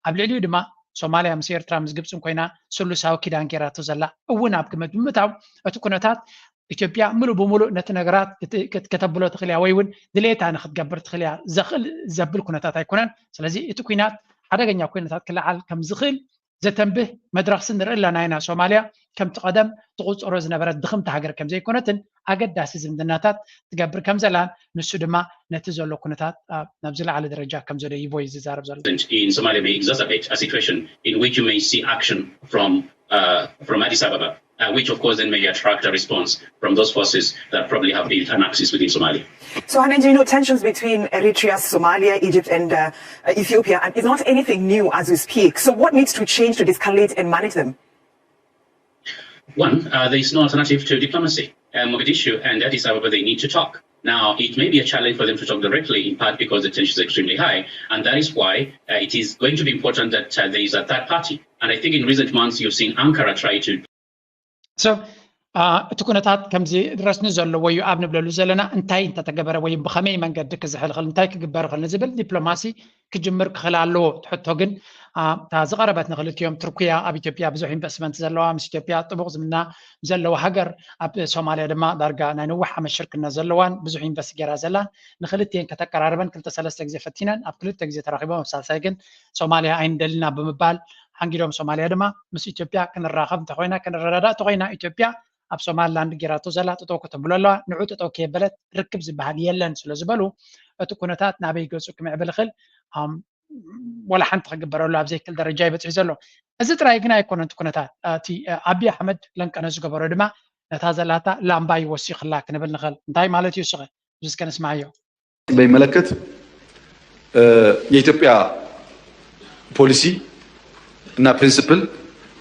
ኣብ ልዕሊኡ ድማ ሶማልያ ምስ ኤርትራ ምስ ግብፅን ኮይና ስሉሳዊ ኪዳን ገይራቶ ዘላ እውን ኣብ ግምት ብምእታው እቲ ኩነታት ኢትዮጵያ ምሉእ ብምሉእ ነቲ ነገራት ከተብሎ ትኽእል እያ ወይ እውን ድሌታ ንክትገብር ትኽእል እያ ዘኽእል ዘብል ኩነታት ኣይኮነን። ስለዚ እቲ ኩናት ሓደገኛ ኩነታት ክለዓል ከም ዝኽእል ዘተንብህ መድረኽ ንርኢ ኣለና ኢና። ሶማልያ ከምቲ ቀደም ትቑፀሮ ዝነበረት ድኽምቲ ሃገር ከም ዘይኮነትን ኣገዳሲ ዝምድናታት ትገብር ከም ዘላን ንሱ ድማ ነቲ ዘሎ ኩነታት ናብ ዝለዓለ ደረጃ ከም ዘደይቦ እዩ ዝዛረብ ዘሎ። In Somalia may exacerbate a situation in which you may see action from uh, from Addis Ababa, uh, which of course then may attract a response from those forces that probably have built an axis within Somalia. So, Hanenje, you know, tensions between Eritrea, Somalia, Egypt, and uh, Ethiopia is not anything new as we speak. So, what needs to change to de-escalate and manage them? One, uh, there is no alternative to diplomacy. Uh, Mogadishu and Addis Ababa, they need to talk. Now, it may be a challenge for them to talk directly, in part because the tension is extremely high, and that is why uh, it is going to be important that uh, there is a third party. And I think in recent months, you've seen Ankara try to So, እቲ ኩነታት ከምዚ ድረስኒ ዘለዎ እዩ ኣብ ንብለሉ ዘለና እንታይ እንተተገበረ ወይ ብኸመይ መንገዲ ክዝሕልኽል እንታይ ክግበር ይኽእል ንዝብል ዲፕሎማሲ ክጅምር ክኽእል ኣለዎ። ትሕቶ ግን እታ ዝቐረበት ንክልቲኦም ትርኩያ ኣብ ኢትዮጵያ ብዙሕ ኢንቨስትመንት ዘለዋ ምስ ኢትዮጵያ ጥቡቕ ዝምና ዘለዋ ሃገር ኣብ ሶማልያ ድማ ዳርጋ ናይ ነዊሕ ዓመት ሽርክነት ዘለዋን ብዙሕ ኢንቨስት ገይራ ዘላን ንክልቲኤን ከተቀራርበን ክልተ ሰለስተ ግዜ ፈቲነን ኣብ ክልተ ግዜ ተራኺቦም ኣብ ሳልሳይ ግን ሶማልያ ኣይንደልና ብምባል ኣንጊዶም ሶማልያ ድማ ምስ ኢትዮጵያ ክንራኸብ እንተኮይና ክንረዳዳእ እንተኮይና ኢትዮጵያ ኣብ ሶማልላንድ ጌራቶ ዘላ ጠጠው ከተብሎ ኣለዋ። ንዑ ጠጠው ከየበለት ርክብ ዝበሃል የለን ስለ ዝበሉ እቲ ኩነታት ናበይ ገፁ ክምዕብል ይኽእል ወላ ሓንቲ ክግበረሉ ኣብ ዘይክእል ደረጃ ይበፅሑ ዘሎ። እዚ ጥራይ ግን ኣይኮነን እቲ ኩነታት። እቲ ኣብይ ኣሕመድ ለንቀነ ዝገበሮ ድማ ነታ ዘላታ ላምባ ይወሲኽላ ክንብል ንኽእል። እንታይ ማለት እዩ ስኸ? እዚ እስከ ንስማዮ። በሚመለከት የኢትዮጵያ ፖሊሲ እና ፕሪንስፕል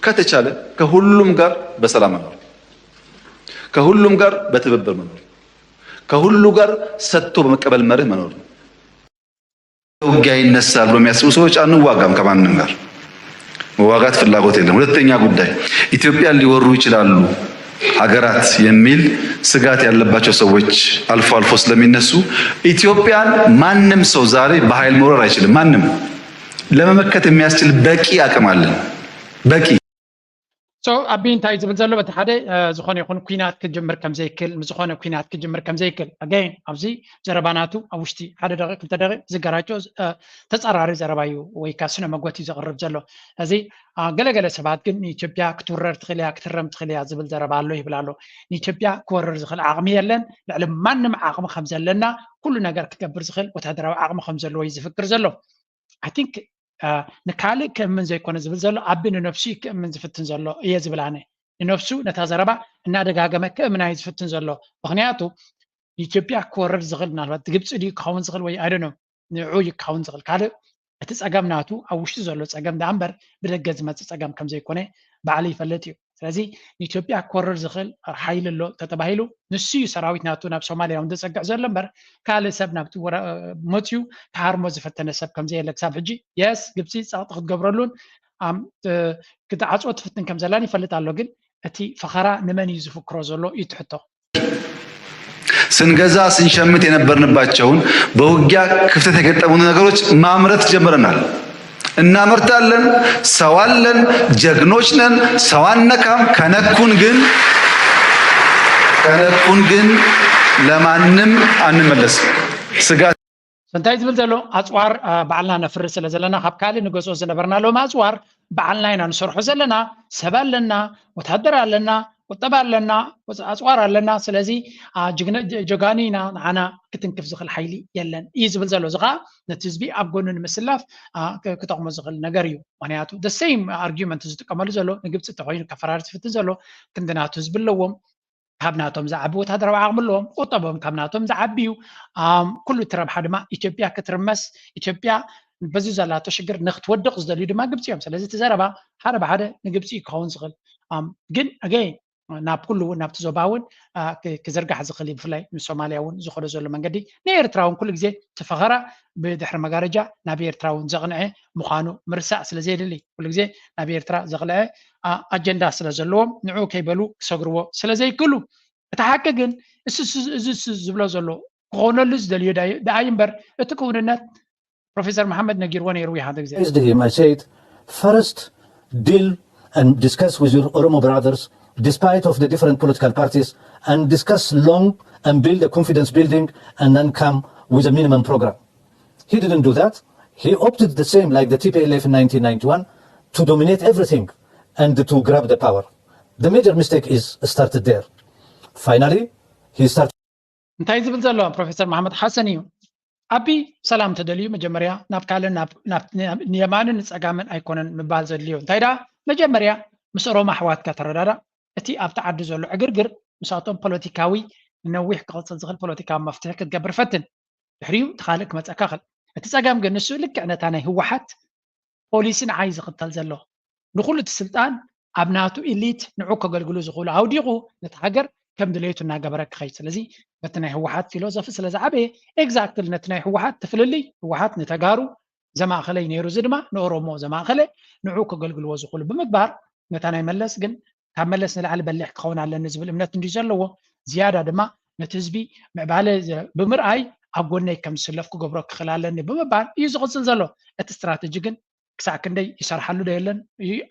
ከተቻለ ከሁሉም ጋር በሰላም መኖር፣ ከሁሉም ጋር በትብብር መኖር፣ ከሁሉ ጋር ሰጥቶ በመቀበል መርህ መኖር ነው። ውጊያ ይነሳል ብሎ የሚያስቡ ሰዎች አንዋጋም፣ ከማንም ጋር መዋጋት ፍላጎት የለም። ሁለተኛ ጉዳይ ኢትዮጵያን ሊወሩ ይችላሉ ሀገራት የሚል ስጋት ያለባቸው ሰዎች አልፎ አልፎ ስለሚነሱ ኢትዮጵያን ማንም ሰው ዛሬ በኃይል መውረር አይችልም። ማንም ለመመከት የሚያስችል በቂ አቅም አለን። በቂ so ኣቢ እንታይ ዝብል ዘሎ በቲ ሓደ ዝኾነ ይኹን ኩናት ክጅምር ከምዘይክል ዝኾነ ኩናት ክጅምር ከምዘይክል ኣገይን ኣብዚ ዘረባ ናቱ ኣብ ውሽጢ ሓደ ደቂ ክልተ ደቂ ዝገራጮ ተፃራሪ ዘረባ እዩ ወይ ካ ስነ መጎት እዩ ዘቕርብ ዘሎ። እዚ ገለገለ ሰባት ግን ንኢትዮጵያ ክትውረር ትኽእል እያ ክትረም ትኽእል እያ ዝብል ዘረባ ኣሎ ይብል ኣሎ። ንኢትዮጵያ ክወርር ዝኽእል ዓቕሚ የለን። ልዕሊ ማንም ዓቕሚ ከም ዘለና ኩሉ ነገር ክገብር ዝኽእል ወታደራዊ ዓቕሚ ከም ዘለዎ እዩ ዝፍክር ዘሎ። I think ንካልእ ክእምን ዘይኮነ ዝብል ዘሎ ኣቢ ንነብሱ እዩ ክእምን ዝፍትን ዘሎ እየ ዝብል ኣነ። ንነብሱ ነታ ዘረባ እናደጋገመ ክእምና እዩ ዝፍትን ዘሎ። ምክንያቱ ንኢትዮጵያ ክወርር ዝኽእል ምናልባት ግብፂ ድዩ ክኸውን ዝኽእል ወይ ኣይደኖ ንዑ እዩ ክኸውን ዝኽእል ካልእ እቲ ፀገም ናቱ ኣብ ውሽጢ ዘሎ ፀገም ዳኣ እምበር ብደገ ዝመፅእ ፀገም ከምዘይኮነ ባዕሉ ይፈልጥ እዩ። ስለዚ ንኢትዮጵያ ክወርር ዝኽእል ሓይሊ ኣሎ ተተባሂሉ ንሱ እዩ ሰራዊት ናቱ ናብ ሶማልያ እውን ዘፀግዕ ዘሎ እምበር ካልእ ሰብ ናብቲ መፅዩ ክሃርሞ ዝፈተነ ሰብ ከምዘየለ ክሳብ ሕጂ የስ ግብፂ ፀቕጢ ክትገብረሉን ክትዓፅዎ ትፍትን ከም ዘላን ይፈልጥ ኣሎ። ግን እቲ ፈኸራ ንመን እዩ ዝፍክሮ ዘሎ እዩ ትሕቶ። ስንገዛ ስንሸምት የነበርንባቸውን በውጊያ ክፍተት የገጠሙን ነገሮች ማምረት ጀምረናል። እናመርታለን። ሰው አለን። ጀግኖች ነን። ሰው አነካም። ከነኩን ግን ከነኩን ግን ለማንም አንመለስም። ስጋት እንታይ ዝብል ዘሎ ኣፅዋር ባዕልና ነፍሪ ስለ ዘለና ካብ ካልእ ንገዝኦ ዝነበርና ሎም ኣፅዋር ባዕልና ኢና ንሰርሖ ዘለና። ሰብ ኣለና፣ ወታደር ኣለና፣ ቁጠባ ኣለና፣ ኣፅዋር ኣለና። ስለዚ ጀጋኑ ኢና፣ ንዓና ክትንክፍ ዝኽእል ሓይሊ የለን እዩ ዝብል ዘሎ። እዚ ከዓ ነቲ ህዝቢ ኣብ ጎኑ ንምስላፍ ክጠቕሞ ዝኽእል ነገር እዩ። ምክንያቱ the same argument ዝጥቀመሉ ዘሎ ንግብፂ እንተኮይኑ ከፈራርስ ዝፍትን ዘሎ ክንዲ ናቱ ህዝቢ ኣለዎም። ካብ ናቶም ዝዓቢ ወታደራዊ ዓቕሚ ኣለዎም። ቁጠቦም ካብ ናቶም ዝዓቢ እዩ። ኩሉ እቲ ረብሓ ድማ ኢትዮጵያ ክትርመስ ኢትዮጵያ በዚ ዘላቶ ሽግር ንክትወድቕ ዝደልዩ ድማ ግብፂ እዮም። ስለዚ እቲ ዘረባ ሓደ ብሓደ ንግብፂ እዩ ክኸውን ዝኽእል። ግን ኣገይን ናብ ኩሉ እውን ናብቲ ዞባ እውን ክዝርጋሕ ዝኽእል እዩ። ብፍላይ ንሶማልያ እውን ዝኸዶ ዘሎ መንገዲ ንኤርትራ እውን ኩሉ ግዜ እቲ ፈኸራ ብድሕሪ መጋረጃ ናብ ኤርትራ እውን ዘቕንዐ ምዃኑ ምርሳዕ ስለ ዘየድሊ ኩሉ ግዜ ናብ ኤርትራ ዘቕልዐ ኣጀንዳ ስለ ዘለዎም ንዑ ከይበሉ ክሰግርዎ ስለ ዘይክእሉ እቲ ሓቂ ግን እዚ ዝብሎ ዘሎ ክኾነሉ ዝደልዮ ደኣ እዩ እምበር እቲ ክውንነት ፕሮፌሰር መሓመድ ነጊርዎ ነይሩ እዩ ሓደ ግዜ I said, first deal and discuss with your Oromo brothers despite of the different political parties and discuss long and build a confidence building and then come with a minimum program. He didn't do that. He opted the same like the T P L F in nineteen ninety-one to dominate everything and to grab the power. The major mistake is started there. Finally, he started እንታይ ዝብል ዘሎ ፕሮፌሰር መሓመድ ሓሰን እዩ። ኣቢ ሰላም ተደልዩ መጀመርያ ናብ ካልእ ንየማንን ንፀጋምን ኣይኮነን ምባል ዘድልዮ። እንታይ ደኣ መጀመርያ ምስ ኦሮሞ ኣሕዋትካ ተረዳዳ። እቲ ኣብቲ ዓዲ ዘሎ ዕግርግር ምስኣቶም ፖለቲካዊ ንነዊሕ ክቕፅል ዝኽእል ፖለቲካዊ መፍትሒ ክትገብር ፈትን። ድሕሪኡ እቲ ካልእ ክመፀካ ክእል። እቲ ፀገም ግን ንሱ ልክዕ ነታ ናይ ህወሓት ፖሊሲ ንዓይ ዝኽተል ዘሎ ንኹሉ እቲ ስልጣን ኣብ ናቱ ኢሊት ንዑ ከገልግሉ ዝኽእሉ ኣውዲቑ ነቲ ሃገር ከም ድሌቱ እናገበረ ክኸይድ። ስለዚ በቲ ናይ ህወሓት ፊሎሶፊ ስለ ዝዓበየ ኤግዛክትሊ ነቲ ናይ ህወሓት ትፍልልይ ህወሓት ንተጋሩ ዘማእኸለ እዩ ነይሩ። እዚ ድማ ንኦሮሞ ዘማእኸለ ንዑ ከገልግልዎ ዝኽእሉ ብምግባር ነታ ናይ መለስ ግን ካብ መለስ ንላዕሊ በሊሕ ክኸውን ኣለኒ ዝብል እምነት እንድዩ ዘለዎ ዝያዳ ድማ ነቲ ህዝቢ ምዕባለ ብምርኣይ ኣብ ጎነይ ከም ዝስለፍ ክገብሮ ክኽእል ኣለኒ ብምባል እዩ ዝቕፅል ዘሎ። እቲ ስትራተጂ ግን ክሳዕ ክንደይ ይሰርሓሉ ዶ የለን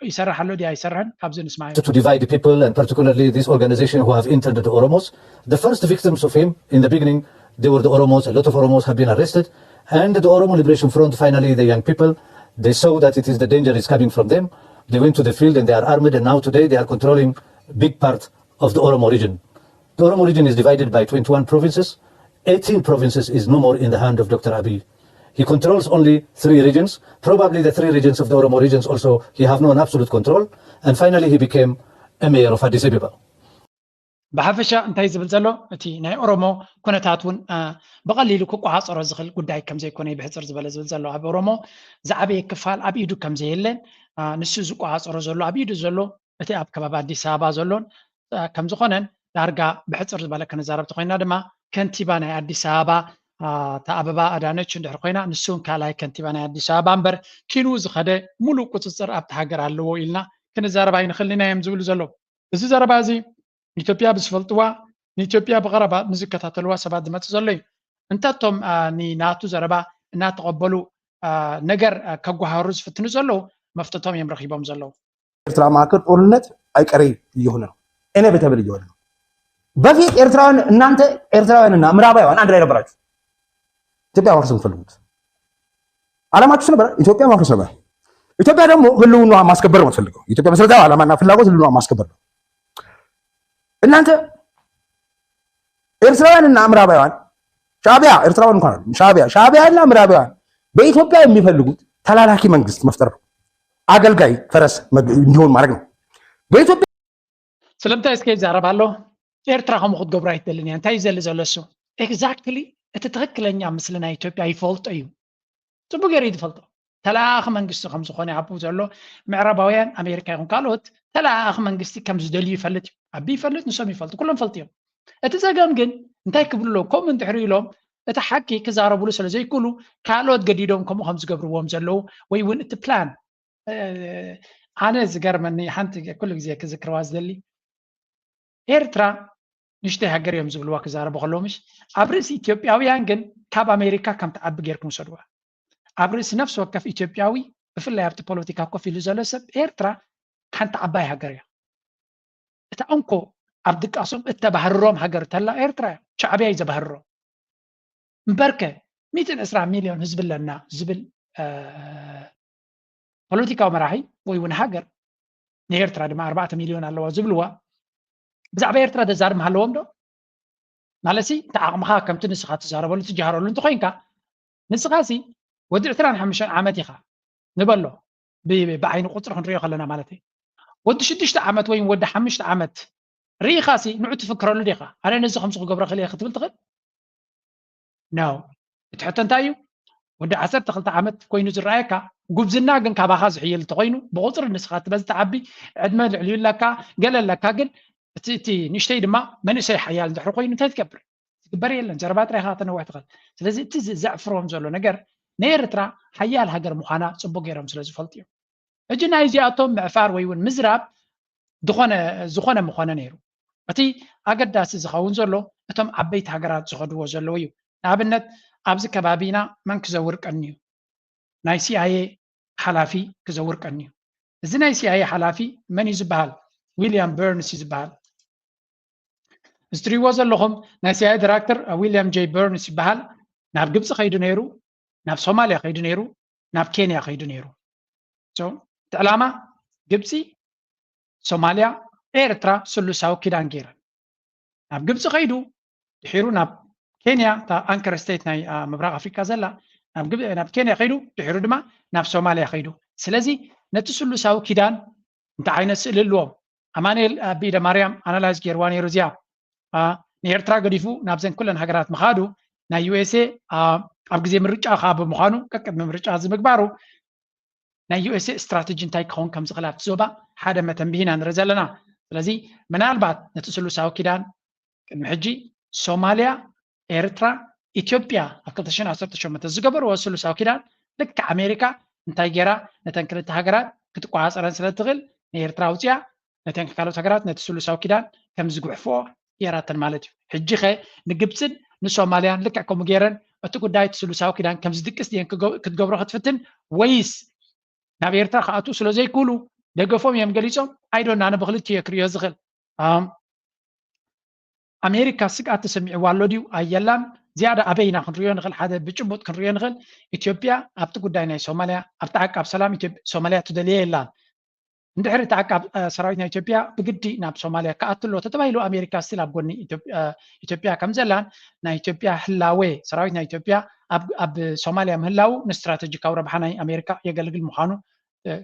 ይሰርሕ ኣሎ ድዩ ኣይሰርሕን ካብዚ ንስማዕ ኢና። to divide the people and particularly this organization who have entered the Oromos. The first victims of him in the beginning, they were the Oromos. A lot of Oromos have been arrested. And the Oromo Liberation Front, finally, the young people, they saw that it is the danger is coming from them. They went to the field and they are armed, and now today they are controlling big part of the Oromo region. The Oromo region is divided by twenty-one provinces. Eighteen provinces is no more in the hand of Doctor Abiy. He controls only three regions. Probably the three regions of the Oromo regions also, he have no absolute control. And finally, he became a mayor of Addis Ababa. ብሓፈሻ እንታይ ዝብል ዘሎ፣ እቲ ናይ ኦሮሞ ኩነታት እውን ብቐሊሉ ክቆፃፀሮ ዝኽእል ጉዳይ ከም ዘይኮነ እዩ ብሕፅር ዝበለ ዝብል ዘሎ። ኣብ ኦሮሞ ዝዓበየ ክፋል ኣብ ኢዱ ከም ዘየለን፣ ንሱ ዝቆፃፀሮ ዘሎ ኣብ ኢዱ ዘሎ እቲ ኣብ ከባቢ ኣዲስ ኣበባ ዘሎን ከም ዝኾነን ዳርጋ ብሕፅር ዝበለ ክንዛረብ ተኮይና ድማ ከንቲባ ናይ ኣዲስ ኣበባ፣ እታ ኣበባ ኣዳነች እንድሕር ኮይና፣ ንሱ እውን ካልኣይ ከንቲባ ናይ ኣዲስ ኣበባ እምበር፣ ኪኑ ዝኸደ ሙሉእ ቁፅፅር ኣብቲ ሃገር ኣለዎ ኢልና ክንዛረብ ኣይንኽእልን ኢና እዮም ዝብሉ ዘለዉ። እዚ ዘረባ እዚ ንኢትዮጵያ ብዝፈልጥዋ፣ ንኢትዮጵያ ብቐረባ ንዝከታተልዋ ሰባት ዝመፅእ ዘሎ እዩ። እንተቶም ንናቱ ዘረባ እናተቐበሉ ነገር ከጓሃሩ ዝፍትኑ ዘለዉ፣ መፍትቶም እዮም ረኺቦም ዘለዉ። ኤርትራ ማዕከል ጦርነት አይቀሬ እየሆነ ነው። ኢኔቪታብል እየሆነ ነው። በፊት ኤርትራውያን፣ እናንተ ኤርትራውያንና ምዕራባውያን አንድ ላይ ነበራችሁ። ኢትዮጵያ ማፍረስ የምትፈልጉት አላማችሁ ነበር። ኢትዮጵያ ማፍረስ ነበር። ኢትዮጵያ ደግሞ ህልውና ማስከበር ነው የምትፈልገው። ኢትዮጵያ መሰረታዊ ዓላማና ፍላጎት ህልውና ማስከበር ነው። እናንተ ኤርትራውያንና ምዕራባውያን፣ ሻዕቢያ፣ ኤርትራውያን እንኳን አይደለም፣ ሻዕቢያ፣ ሻዕቢያና ምዕራባውያን በኢትዮጵያ የሚፈልጉት ተላላኪ መንግስት መፍጠር ነው። አገልጋይ ፈረስ መግ-፣ እንዲሆን ማድረግ ነው። በኢትዮጵያ ስለምንታይ እስከ ይዛረብ ኣሎ? ኤርትራ ከምኡ ክትገብሮ ኣይትደልን እያ። እንታይ እዩ ዘሊ ዘሎ እሱ? ኤግዛክትሊ እቲ ትኽክለኛ ምስሊ ናይ ኢትዮጵያ ይፈልጦ እዩ። ጽቡቅ ገይሩ እዩ ዝፈልጦ። ተለኣኣኺ መንግስቲ ከም ዝኾነ ኣብኡ ዘሎ ምዕራባውያን፣ ኣሜሪካ ይኹን ካልኦት ተለኣኣኺ መንግስቲ ከም ዝደልዩ ይፈልጥ እዩ። ኣቢ ይፈልጥ፣ ንሶም ይፈልጡ፣ ኩሎም ይፈልጡ እዮም። እቲ ጸገም ግን እንታይ ክብሉ ኣለዎም? ከምኡ እንድሕር ኢሎም እቲ ሓቂ ክዛረብሉ ስለ ዘይክእሉ ካልኦት ገዲዶም ከምኡ ከም ዝገብርዎም ዘለዉ ወይ እውን እቲ ፕላን ኣነ ዝገርመኒ ሓንቲ ኩሉ ግዜ ክዝክርዋ ዝደሊ ኤርትራ ንሽተይ ሃገር እዮም ዝብልዋ ክዛረቡ ከለዉ ምሽ ኣብ ርእሲ ኢትዮጵያውያን ግን ካብ ኣሜሪካ ከም ትዓቢ ጌርኩም ውሰድዋ። ኣብ ርእሲ ነፍሲ ወከፍ ኢትዮጵያዊ ብፍላይ ኣብቲ ፖለቲካ ኮፍ ኢሉ ዘሎ ሰብ ኤርትራ ሓንቲ ዓባይ ሃገር እያ። እታ እንኮ ኣብ ድቃሶም እተባህርሮም ሃገር ተላ ኤርትራ እያ። ሻዕቢያ እዩ ዘባህርሮም። እምበርከ ሚእትን ዕስራ ሚልዮን ህዝቢ ኣለና ዝብል ፖለቲካዊ መራሒ ወይ እውን ሃገር ንኤርትራ ድማ ኣርባዕተ ሚልዮን ኣለዋ ዝብልዋ ብዛዕባ ኤርትራ ዘዛርብ ምሃለዎም ዶ? ማለት ሲ እቲ ዓቕምኻ ከምቲ ንስኻ ትዛረበሉ ትጃሃረሉ እንተኮይንካ ንስኻ ሲ ወዲ ዕስራን ሓሙሽተን ዓመት ኢኻ ንበሎ ብዓይኒ ቁፅሪ ክንሪኦ ከለና ማለት እዩ። ወዲ ሽዱሽተ ዓመት ወይ ወዲ ሓሙሽተ ዓመት ርኢኻ ሲ ንዑ ትፍክረሉ ዲኻ? ኣነ ነዚ ከምዚ ክገብሮ ክእል እየ ክትብል ትኽእል? ኖ። እቲ ሕቶ እንታይ እዩ? ወዲ ዓሰርተ ክልተ ዓመት ኮይኑ ዝረኣየካ ጉብዝና ግን ካባኻ ዝሕይል እንተኮይኑ ብቁፅሪ ንስኻ ትበዝ ትዓቢ ዕድመ ልዕሊኡ ኣለካ ገለ ኣለካ ግን እቲ እቲ ንሽተይ ድማ መንእሰይ ሓያል እንድሕር ኮይኑ እንታይ ትገብር? ዝግበር የለን ዘረባ ጥራይ ኢኻ ከተነውሕ ትኽእል። ስለዚ እቲ ዘዕፍሮም ዘሎ ነገር ንኤርትራ ሓያል ሃገር ምዃና ፅቡቅ ገይሮም ስለ ዝፈልጡ እዮም። ሕጂ ናይ እዚኣቶም ምዕፋር ወይ እውን ምዝራብ ዝኾነ ዝኾነ ምኾነ ነይሩ። እቲ ኣገዳሲ ዝኸውን ዘሎ እቶም ዓበይቲ ሃገራት ዝኸድዎ ዘለዉ እዩ። ንኣብነት ኣብዚ ከባቢና መን ክዘውር ቀንዩ? ናይ ሲኣይኤ ሓላፊ ክዘውር ቀንዩ። እዚ ናይ ሲኣይኤ ሓላፊ መን እዩ ዝበሃል? ዊልያም በርንስ እዩ ዝበሃል። እዚ ትሪእዎ ዘለኹም ናይ ሲኣይኤ ዲራክተር ዊልያም ጄይ በርንስ ይበሃል። ናብ ግብፂ ከይዱ ነይሩ፣ ናብ ሶማልያ ከይዱ ነይሩ፣ ናብ ኬንያ ከይዱ ነይሩ። እቲ ዕላማ ግብፂ፣ ሶማልያ፣ ኤርትራ ስሉሳዊ ኪዳን ገይረን ናብ ግብፂ ከይዱ ድሒሩ ናብ ኬንያ እታ ኣንከር ስቴት ናይ ምብራቅ ኣፍሪካ ዘላ ናብ ኬንያ ከይዱ ድሒሩ ድማ ናብ ሶማልያ ከይዱ። ስለዚ ነቲ ስሉሳዊ ኪዳን እንታይ ዓይነት ስእሊ ኣለዎም? ኣማኑኤል ኣቢደ ማርያም ኣናላይዝ ገይርዋ ነይሩ እዚኣ። ንኤርትራ ገዲፉ ናብዘን ኩለን ሃገራት ምኻዱ ናይ ዩኤስኤ ኣብ ግዜ ምርጫ ከዓ ብምዃኑ ቀቅድሚ ምርጫ እዚ ምግባሩ ናይ ዩኤስኤ ስትራተጂ እንታይ ክኸውን ከም ዝኽእል ኣብቲ ዞባ ሓደ መተንብሂ ኢና ንርኢ ዘለና። ስለዚ ምናልባት ነቲ ስሉሳዊ ኪዳን ቅድሚ ሕጂ ሶማልያ፣ ኤርትራ፣ ኢትዮጵያ ኣብ ክልተ ሽሕን ዓሰርተ ሸሞንተን ዝገበርዎ ስሉሳዊ ኪዳን ልክዕ ኣሜሪካ እንታይ ገይራ ነተን ክልተ ሃገራት ክትቆፃፀረን ስለ ትኽእል ንኤርትራ ኣውፅያ ነተን ካልኦት ሃገራት ነቲ ስሉሳዊ ኪዳን ከም ዝጉሕፍኦ ገይራተን ማለት እዩ። ሕጂ ኸ ንግብፅን ንሶማልያን ልክዕ ከምኡ ገይረን እቲ ጉዳይ እቲ ስሉሳዊ ኪዳን ከም ዝድቅስ ድየን ክትገብሮ ክትፍትን ወይስ ናብ ኤርትራ ክኣትዉ ስለ ዘይክእሉ ደገፎም እዮም ገሊፆም? ኣይዶን ኣነ ብክልቲኡ እየ ክርእዮ ዝኽእል። ኣሜሪካ ስግኣት ተሰሚዕዋ ኣሎ ድዩ ኣየላን? ዝያዳ ኣበይ ኢና ክንሪኦ ንኽእል? ሓደ ብጭቡጥ ክንሪኦ ንኽእል ኢትዮጵያ ኣብቲ ጉዳይ ናይ ሶማልያ ኣብቲ ዓቃብ ሰላም ሶማልያ ትደልዮ የላን። እንድሕሪ እቲ ዓቃብ ሰራዊት ናይ ኢትዮጵያ ብግዲ ናብ ሶማልያ ክኣቱ ኣሎ ተተባሂሉ ኣሜሪካ ስቲል ኣብ ጎኒ ኢትዮጵያ ከም ዘላን ናይ ኢትዮጵያ ህላወ ሰራዊት ናይ ኢትዮጵያ ኣብ ሶማልያ ምህላው ንስትራተጂካዊ ረብሓ ናይ ኣሜሪካ የገልግል ምዃኑ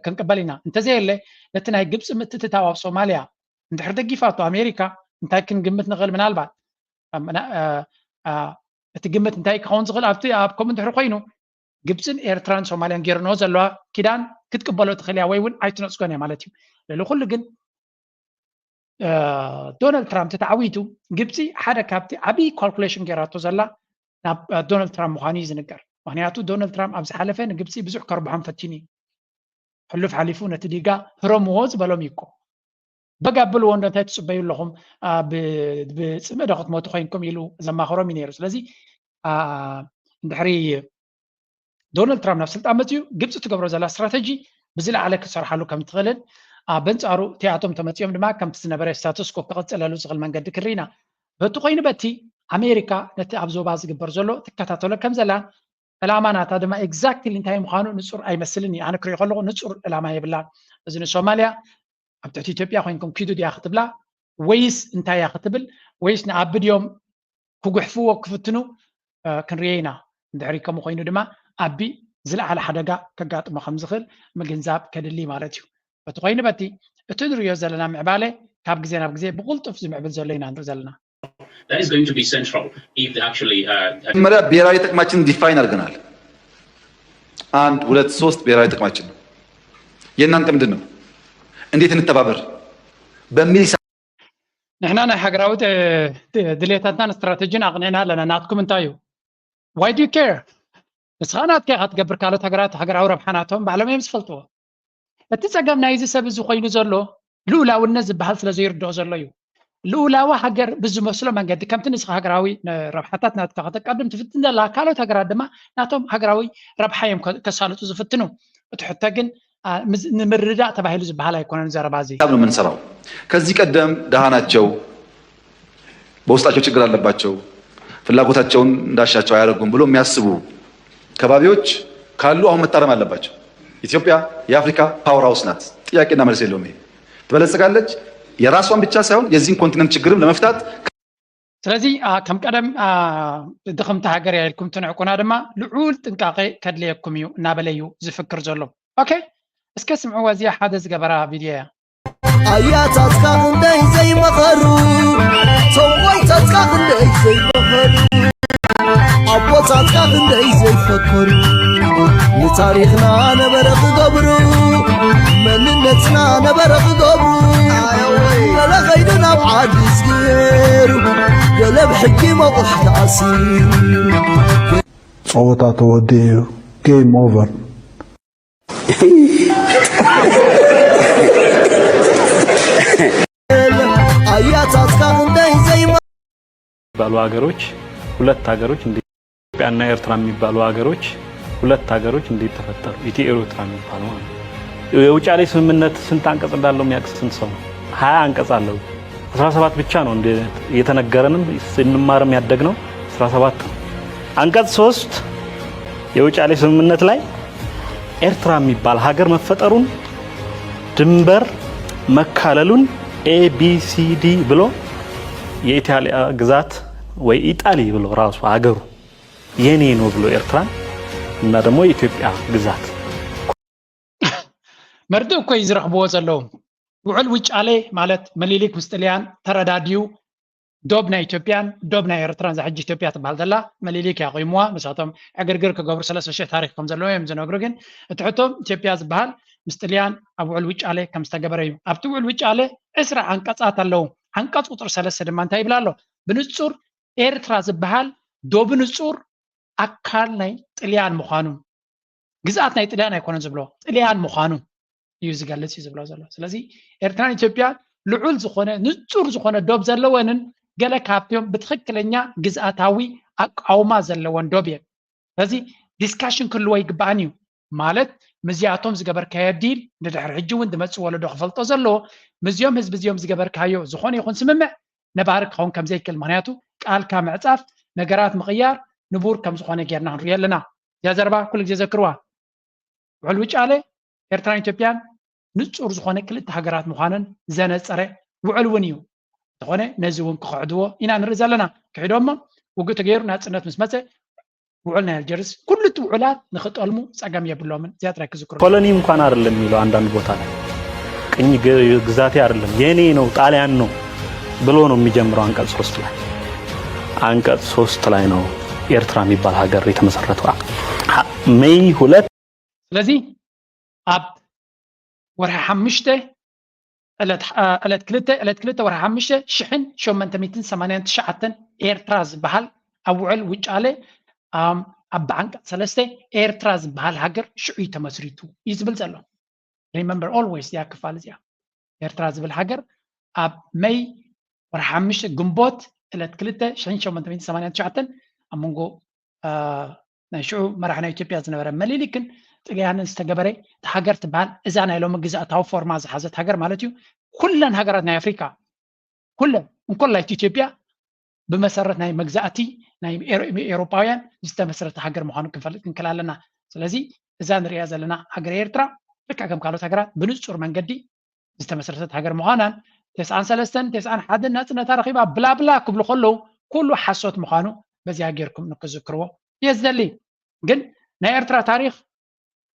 ክንቅበል ኢና። እንተዘየለ ነቲ ናይ ግብፂ ምትእትታው ኣብ ሶማልያ እንድሕር ደጊፋቶ ኣሜሪካ እንታይ ክንግምት ንኽእል ምናልባት እቲ ግምት እንታይ ክኸውን ዝኽእል ኣብቲ ኣብ ከምኡ እንድሕር ኮይኑ ግብፅን ኤርትራን ሶማልያን ገይርንኦ ዘለዋ ኪዳን ክትቅበሎ ትኽእል እያ ወይ እውን ኣይትነፅጎን እያ ማለት እዩ። ልዕሊ ኩሉ ግን ዶናልድ ትራምፕ ተተዓዊቱ ግብፂ ሓደ ካብቲ ዓብዪ ካልኩሌሽን ገይራቶ ዘላ ናብ ዶናልድ ትራምፕ ምዃኑ እዩ ዝንገር። ምክንያቱ ዶናልድ ትራምፕ ኣብ ዝሓለፈ ንግብፂ ብዙሕ ከርብሖም ፈቲኑ እዩ። ሕሉፍ ሓሊፉ ነቲ ዲጋ ህረምዎ ዝበሎም እዩ እኮ። በግ ኣብልዎ እንዶ እንታይ ትፅበዩ ኣለኹም ብፅምእ ዶ ክትሞቱ ኮይንኩም ኢሉ ዘማኽሮም እዩ ነይሩ። ስለዚ እንድሕሪ ዶናልድ ትራምፕ ናብ ስልጣን መፅኡ ግብፂ ትገብሮ ዘላ ስትራተጂ ብዝለዓለ ክትሰርሓሉ ከም ትኽእልን በንፃሩ እቲኣቶም ተመፂኦም ድማ ከምቲ ዝነበረ ስታቱስኮ ክቕፅለሉ ዝኽእል መንገዲ ክርኢ ኢና። በቲ ኮይኑ በቲ ኣሜሪካ ነቲ ኣብ ዞባ ዝግበር ዘሎ ትከታተሎ ከም ዘላን ዕላማ ናታ ድማ ኤግዛክትሊ እንታይ ምዃኑ ንፁር ኣይመስልን እዩ። ኣነ ክሪኦ ከለኹ ንፁር ዕላማ የብላን። እዚ ንሶማልያ ኣብ ትሕቲ ኢትዮጵያ ኮይንኩም ኪዱ ድያ ክትብላ ወይስ እንታይ እያ ክትብል ወይስ ንኣቢ ድዮም ክጉሕፍዎ ክፍትኑ ክንርየ ኢና። እንድሕሪ ከምኡ ኮይኑ ድማ ኣቢ ዝለዓለ ሓደጋ ከጋጥሞ ከም ዝኽእል ምግንዛብ ከድሊ ማለት እዩ። በቲ ኮይኑ በቲ እቲ ንሪዮ ዘለና ምዕባለ ካብ ግዜ ናብ ግዜ ብቕልጡፍ ዝምዕብል ዘሎ ኢና ንርኢ ዘለና። That is going to be central if they actually uh, መጀመሪያ ብሔራዊ ጥቅማችን ዲፋይን አድርገናል። አንድ ሁለት ሶስት ብሔራዊ ጥቅማችን ነው። የእናንተ ምንድን ነው? እንዴት እንተባበር በሚል ንሕና ናይ ሃገራዊ ድሌታትናን ስትራተጂን ኣቕኒዕና ኣለና። ናትኩም እንታይ እዩ? Why do you care? ንስኻ ናትካ ኢኻ ትገብር፣ ካልኦት ሃገራት ሃገራዊ ረብሓ ናቶም ባዕሎም እዮም ዝፈልጥዎ። እቲ ፀገም ናይዚ ሰብ እዚ ኮይኑ ዘሎ ልኡላውነት ዝበሃል ስለ ዘይርድኦ ዘሎ እዩ። ልኡላዊ ሃገር ብዝመስሎ መንገዲ ከምቲ ንስኻ ሃገራዊ ረብሓታት ናትካ ከተቀድም ትፍትን ዘላ ካልኦት ሃገራት ድማ ናቶም ሃገራዊ ረብሓ እዮም ከሳልጡ ዝፍትኑ። እቲ ሕቶ ግን ንምርዳእ ተባሂሉ ዝበሃል ኣይኮነን ዘረባ እዚ። ነው የምንሰራው። ከዚህ ቀደም ደሃ ናቸው፣ በውስጣቸው ችግር አለባቸው፣ ፍላጎታቸውን እንዳሻቸው አያደርጉም ብሎ የሚያስቡ ከባቢዎች ካሉ አሁን መታረም አለባቸው። ኢትዮጵያ የአፍሪካ ፓወር ሃውስ ናት። ጥያቄና መልስ የለውም። ይሄ ትበለጽጋለች። የራሷን ብቻ ሳይሆን የዚህን ኮንቲነንት ችግርም ለመፍታት ስለዚ ከም ቀደም ድኽምቲ ሃገር እያ ኢልኩም ትንዕቁና ድማ ልዑል ጥንቃቄ ከድልየኩም እዩ እናበለ እዩ ዝፍክር ዘሎ። ኦኬ፣ እስከ ስምዕዋ እዚኣ ሓደ ዝገበራ ቪድዮ እያ። ኣያታትካ ክንደይ ዘይመኸሩ፣ ሰብኣይታትካ ክንደይ ዘይመኸሩ፣ ኣቦታትካ ክንደይ ዘይፈከሩ፣ ንታሪኽና ነበረ ክገብሩ፣ መንነትና ነበረ ክገብሩ። ገለ ኸይዱ ናብ ዓዲ ዝገሩ፣ ገለ ብሕጊ መቑሕ ተኣሲሩ። ጸወታ ተወዲኡ፣ ጌም ኦቨር። ኣያታትካ ክንደይ ዘይማ የሚባሉ ሀገሮች ሁለት ሀገሮች እንዴት ኢትዮጵያና ኤርትራ የሚባሉ ሀገሮች ሁለት ሀገሮች እንዴት ተፈጠሩ? ኢትዮ ኤርትራ የሚባሉ ማለት ነው። የውጫሌ ስምምነት ስንት አንቀጽ እንዳለው የሚያውቅ ስንት ሰው ነው? ሀያ አንቀጽ አለው። አስራ ሰባት ብቻ ነው እንደ የተነገረንም ስንማርም ያደግነው አስራ ሰባት ነው። አንቀጽ ሶስት የውጫሌ ስምምነት ላይ ኤርትራ የሚባል ሀገር መፈጠሩን ድንበር መካለሉን ኤ ቢ ሲ ዲ ብሎ የኢጣሊያ ግዛት ወይ ኢጣሊ ብሎ ራሱ ሀገሩ የኔ ነው ብሎ ኤርትራን እና ደግሞ የኢትዮጵያ ግዛት መርድእ እኮ እዩ ዝረኽብዎ ዘለዉ። ውዕል ውጫሌ ማለት ምኒልክ ምስ ጥልያን ተረዳድዩ ዶብ ናይ ኢትዮጵያን ዶብ ናይ ኤርትራን እዛ ሕጂ ኢትዮጵያ ትበሃል ዘላ ምኒልክ እያ ቆይምዋ። ንሳቶም ዕግርግር ክገብሩ ሰለስተ ሽሕ ታሪኽ ከም ዘለዎ እዮም ዝነግሩ። ግን እቲ ሕቶ ኢትዮጵያ ዝበሃል ምስ ጥልያን ኣብ ውዕል ውጫሌ ከም ዝተገበረ እዩ። ኣብቲ ውዕል ውጫሌ ዕስራ ዓንቀጻት ኣለዉ። ዓንቀጽ ቁፅሪ ሰለስተ ድማ እንታይ ይብል ኣሎ? ብንጹር ኤርትራ ዝበሃል ዶብ ንጹር ኣካል ናይ ጥልያን ምዃኑ ግዝኣት ናይ ጥልያን ኣይኮነን ዝብሎ ጥልያን ምዃኑ እዩ ዝገልጽ እዩ ዝብሎ ዘሎ። ስለዚ ኤርትራን ኢትዮጵያን ልዑል ዝኾነ ንጹር ዝኾነ ዶብ ዘለወንን ገለ ካብቶም ብትኽክለኛ ግዝኣታዊ ኣቃውማ ዘለወን ዶብ እየን። ስለዚ ዲስካሽን ክህልዎ ይግባእን እዩ ማለት ምስዚኣቶም ዝገበርካዮ ዲል ንድሕሪ ሕጂ እውን ዝመፅእ ወለዶ ክፈልጦ ዘለዎ ምስዚኦም ህዝቢ እዚኦም ዝገበርካዮ ዝኾነ ይኹን ስምምዕ ነባሪ ክኸውን ከም ዘይክእል ምክንያቱ ቃልካ ምዕፃፍ ነገራት ምቕያር ንቡር ከም ዝኾነ ጌርና ክንሪኦ ኣለና። እዚኣ ዘረባ ኩሉ ግዜ ዘክርዋ። ውዕል ውጫሌ ኤርትራን ኢትዮጵያን ንጹር ዝኾነ ክልተ ሃገራት ምዃነን ዘነጸረ ውዕል እውን እዩ። እንተኾነ ነዚ እውን ክኽሕድዎ ኢና ንርኢ ዘለና። ክሕዶሞ ውግእ ተገይሩ ናጽነት ምስ መጸ ውዕል ናይ ኣልጀርስ ኩሉ እቲ ውዕላት ንኽጠልሙ ጸገም የብሎምን። እዚኣ ጥራይ ክዝክሩ። ኮሎኒ እንኳን አይደለም የሚለው አንዳንድ ቦታ ላይ ቅኝ ግ- ግዛቴ አይደለም የኔ ነው ጣሊያን ነው ብሎ ነው የሚጀምረው። አንቀጽ ሶስት ላይ አንቀጽ ሶስት ላይ ነው ኤርትራ የሚባል ሀገር የተመሰረተው። አ- ሜይ ሁለት ስለዚ ኣብ ወርሒ ሓሙሽተ ዕለት አ፣ ዕለት ክልተ ዕለት ክልተ ወርሒ ሓሙሽተ ሽሕን ሸሞንተ ሚእትን ሰማንያን ትሽዓተን ኤርትራ ዝበሃል ኣብ ውዕል ውጫሌ ኣም፣ ኣብ ብዓንቀጽ ሰለስተ ኤርትራ ዝበሃል ሃገር ሽዑ እዩ ተመስሪቱ እዩ ዝብል ዘሎ። Remember always እዚኣ ክፋል እዚኣ ኤርትራ ዝብል ሃገር ኣብ መይ ወርሒ ሓሙሽተ ግንቦት ዕለት ክልተ ሽሕን ሸሞንተ ሚእትን ሰማንያን ትሽዓተን ኣብ መንጎ አ፣ ናይ ሽዑ መራሒ ናይ ኢትዮጵያ ዝነበረ መሊሊክን ጥልያንን ዝተገበረ እታ ሃገር ትበሃል እዛ ናይ ሎሚ ግዝኣታዊ ፎርማ ዝሓዘት ሃገር ማለት እዩ። ኩለን ሃገራት ናይ ኣፍሪካ ኩለን እንኮላይ ኢትዮጵያ ብመሰረት ናይ መግዛእቲ ናይ ኤሮ- ኤሮፓውያን ዝተመስረተ ሃገር ምዃኑ ክንፈልጥ ክንክእል ኣለና። ስለዚ እዛ ንሪኣ ዘለና ሃገር ኤርትራ ልክዕ ከም ካልኦት ሃገራት ብንጹር መንገዲ ዝተመስረተት ሃገር ምዃናን ተስዓን ሰለስተን ተስዓን ሓደን ናጽነታ ረኺባ ብላብላ ክብሉ ከለዉ ኩሉ ሓሶት ምዃኑ በዚኣ ጌርኩም ንክዝክርዎ እየ ዝደሊ። ግን ናይ ኤርትራ ታሪኽ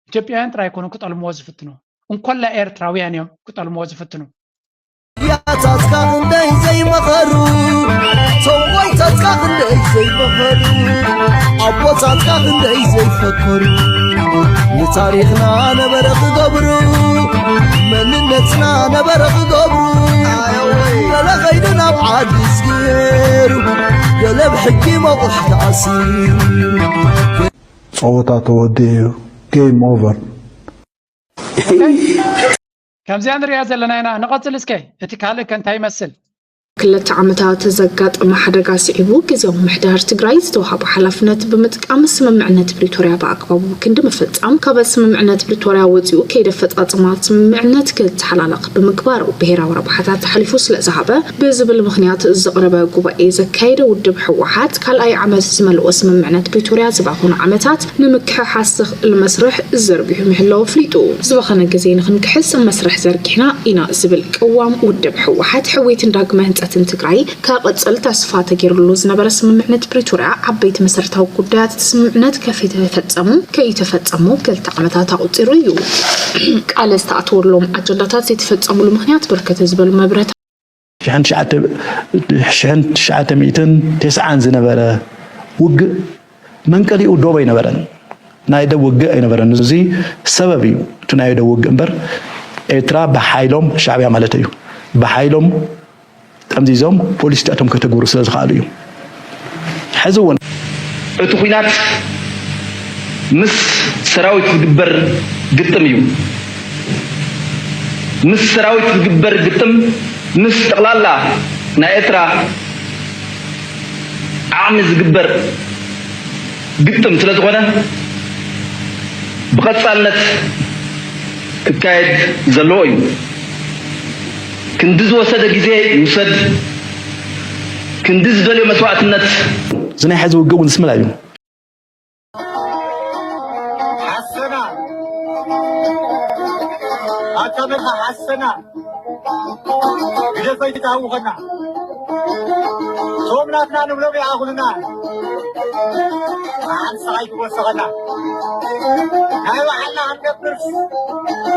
ኢትዮጵያውያን ጥራይ ኣይኮኑን ክጠልምዎ ዝፍትኑ፣ እንኮላ ኤርትራውያን እዮም ክጠልምዎ ዝፍትኑ። ያታትካ ክንደይ ዘይመኸሩ ሰዎይታትካ ክንደይ ዘይመኸሩ ኣቦታትካ ክንደይ ዘይፈከሩ ንታሪኽና ነበረ ክገብሩ መንነትና ነበረ ክገብሩ ገለ ኸይዱ ናብ ዓዲ ዝገሩ ገለ ብሕጊ መቑሕ ተኣሲሩ ጸወታ ተወዲኡ እዩ game over። ከምዚኣ ንሪኣ ዘለና ኢና። ንቐጽል እስከ እቲ ካልእ ከ እንታይ ይመስል? ክልተ ዓመታት ዘጋጠመ ሓደጋ ስዒቡ ግዜያዊ ምምሕዳር ትግራይ ዝተዋሃቦ ሓላፍነት ብምጥቃም ስምምዕነት ፕሪቶርያ ብኣግባቡ ክንዲ ምፍጻም ካብ ስምምዕነት ፕሪቶርያ ወፂኡ ከይዲ ኣፈፃፅማ ስምምዕነት ክተሓላለኽ ብምግባሩ ብሄራዊ ረብሓታት ሓሊፉ ስለዝሃበ ብዝብል ምኽንያት ዘቕረበ ጉባኤ ዘካየደ ውድብ ህወሓት ካልኣይ ዓመት ዝመልኦ ስምምዕነት ፕሪቶርያ ዝባኸኑ ዓመታት ንምክሕሓስ ዘኽእል መስርሕ ዘርጊሑ ምህላው ኣፍሊጡ። ዝባኸነ ግዜ ንኽንክሕስ መስርሕ ዘርጊሕና ኢና ዝብል ቅዋም ውድብ ህወሓት ሕውየትን ዳግመ ህንፀትን ትግራይ ከቐፅል ተስፋ ተገይሩሉ ዝነበረ ስምምዕነት ፕሪቶርያ ዓበይቲ መሰረታዊ ጉዳያት እቲ ስምምዕነት ከይተፈፀሙ ከይተፈፀሙ ክልተ ዓመታት ኣቑፂሩ እዩ። ቃል ዝተኣተወሎም ኣጀንዳታት ዘይተፈፀሙሉ ምኽንያት ብርክት ዝበሉ መብረህታ ሽሕን ትሽዓተ- ሽሕን ትሽዓተ ሚእትን ተስዓን ዝነበረ ውግእ መንቀሊኡ ዶብ ኣይነበረን፣ ናይ ደብ ውግእ ኣይነበረን። እዚ ሰበብ እዩ እቲ ናይ ደብ ውግእ እምበር ኤርትራ ብሓይሎም ሻዕብያ ማለት እዩ ብሓይሎም ጠምዚዞም ፖሊሲ እቶም ከተግብሩ ስለ ዝኸኣሉ እዩ። ሕዚ እውን እቲ ኲናት ምስ ሰራዊት ዝግበር ግጥም እዩ። ምስ ሰራዊት ዝግበር ግጥም ምስ ጠቕላላ ናይ ኤርትራ ዓቕሚ ዝግበር ግጥም ስለ ዝኾነ ብቐጻልነት ክካየድ ዘለዎ እዩ። ክንዲ ዝወሰደ ግዜ ይውሰድ፣ ክንዲ ዝደልዮ መስዋእትነት እዚ ናይ ሕዚ ውግእ እውን ዝስምላ እዩ። ሓሰና ኣታ መልካ ሓሰና ግደፈ ይታውኸና ቶም ናትና ንብሎም ይኣኹልና ሓንሳ ኣይትወሰኸና ናይ ባዕልና ክንገብርስ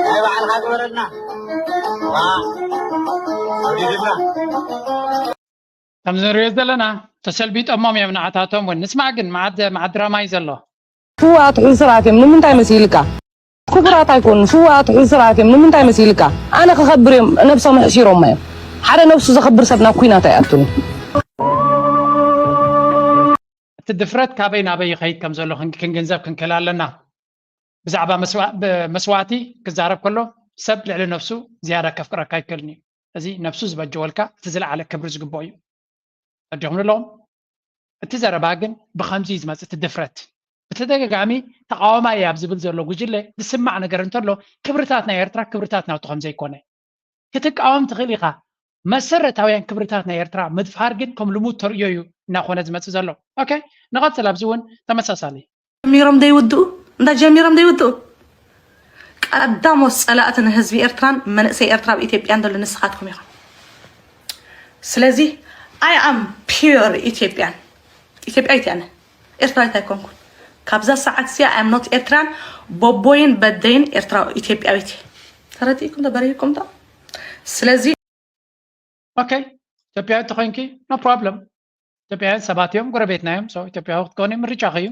ናይ ባዕልኻ ዝበረልና ኣውዲድና ከም ንሪኦ ዘለና ተሰልቢጦሞም እዮም ንዓታቶም እውን ንስማዕ ግን መዓት መዓት ድራማ እዩ ዘሎ። ስውኣት ሕሱራት እዮም ንምንታይ መሲልካ? ክቡራት ኣይኮኑን ስውኣት ሕሱራት እዮም ንምንታይ መሲልካ? ኣነ ክኸብር እዮም ነብሶም ኣሕሲሮማ እዮም። ሓደ ነብሱ ዘኽብር ሰብ ናብ ኲናት ኣይኣቱን እዩ። እቲ ድፍረት ካበይ ናበይ ይኸይድ ከም ዘሎ ክን- ክንግንዘብ ክንክእል ኣለና። ብዛዕባ መስዋ- ብ- መስዋእቲ ክዛረብ ከሎ ሰብ ልዕሊ ነብሱ ዝያዳ ከፍቅረካ ኣይክእልን እዩ። እዚ ነብሱ ዝበጀወልካ እቲ ዝለዓለ ክብሪ ዝግብኦ እዩ። ኣጆኹም ንለዎም። እቲ ዘረባ ግን ብኸምዚ እዩ ዝመጽእ፣ እቲ ድፍረት። ብተደጋጋሚ ተቓዋማይ እየ ኣብ ዝብል ዘሎ ጉጅለ ዝስማዕ ነገር እንተሎ ክብርታት ናይ ኤርትራ ክብርታት ናቱ ከም ዘይኮነ ክትቃወም ትኽእል ኢኻ። መሰረታውያን ክብርታት ናይ ኤርትራ ምድፋር ግን ከም ልሙድ ተርእዮ እዩ እናኾነ ዝመጽእ ዘሎ። ኦኬ፣ ንቐጽል። ኣብዚ እውን ተመሳሳሊ ጀሚሮም ዘይውድኡ እንታይ ጀሚሮም ዘይውድኡ ቃ ቀዳሞት ጸላእቲ ንህዝቢ ኤርትራን መንእሰይ ኤርትራ ኣብ ኢትዮጵያን ዘሎ ንስኻትኩም ኢኹም። ስለዚ I am pure ኢትዮጵያን ኢትዮጵያዊት እየ ኣነ፣ ኤርትራዊት ኣይኮንኩን። ካብዛ ሰዓት እዚኣ I am not ኤርትራን፣ ቦቦይን በደይን ኤርትራ ኢትዮጵያዊት እየ። ተረዲእኩም ዶ? በሪህኩም ዶ? ስለዚ ኦኬ፣ ኢትዮጵያዊ ተኮይንኪ no problem። ኢትዮጵያውያን ሰባት እዮም፣ ጎረቤትና እዮም። So ኢትዮጵያዊ ክትኮኒ ምርጫኺ እዩ።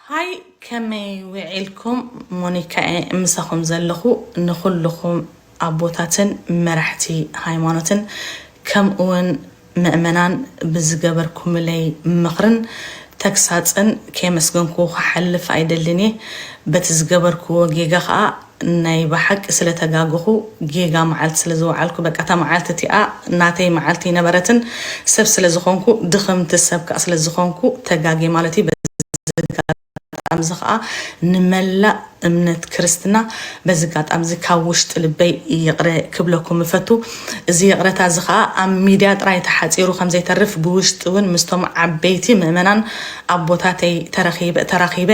ሃይ፣ ከመይ ውዒልኩም? ሞኒካ እየ ምሳኹም ዘለኹ። ንኹልኹም ኣቦታትን መራሕቲ ሃይማኖትን ከምኡውን ምእመናን ብዝገበርኩምለይ ምኽርን ተግሳጽን ከየመስገንኩ ክሓልፍ ኣይደልን እየ። በቲ ዝገበርክዎ ጌጋ ኸኣ ናይ ብሓቂ ስለ ተጋገኹ፣ ጌጋ መዓልቲ ስለ ዝወዓልኩ፣ በቃ እታ መዓልቲ እቲኣ ናተይ መዓልቲ ኣይነበረትን። ሰብ ስለ ዝኾንኩ፣ ድኽምቲ ሰብ ከኣ ስለ ዝኾንኩ ተጋግየ ማለት እዩ። በዚ ኣጋጣሚ እዚ ኸኣ ንመላእ እምነት ክርስትና በዚ ኣጋጣሚ እዚ ካብ ውሽጢ ልበይ ይቕረ ክብለኩም እፈቱ። እዚ ይቕረታ እዚ ኸኣ ኣብ ሚድያ ጥራይ ተሓጺሩ ከም ዘይተርፍ ብውሽጢ እውን ምስቶም ዓበይቲ ምእመናን ኣቦታተይ ተረኺበ ተራኺበ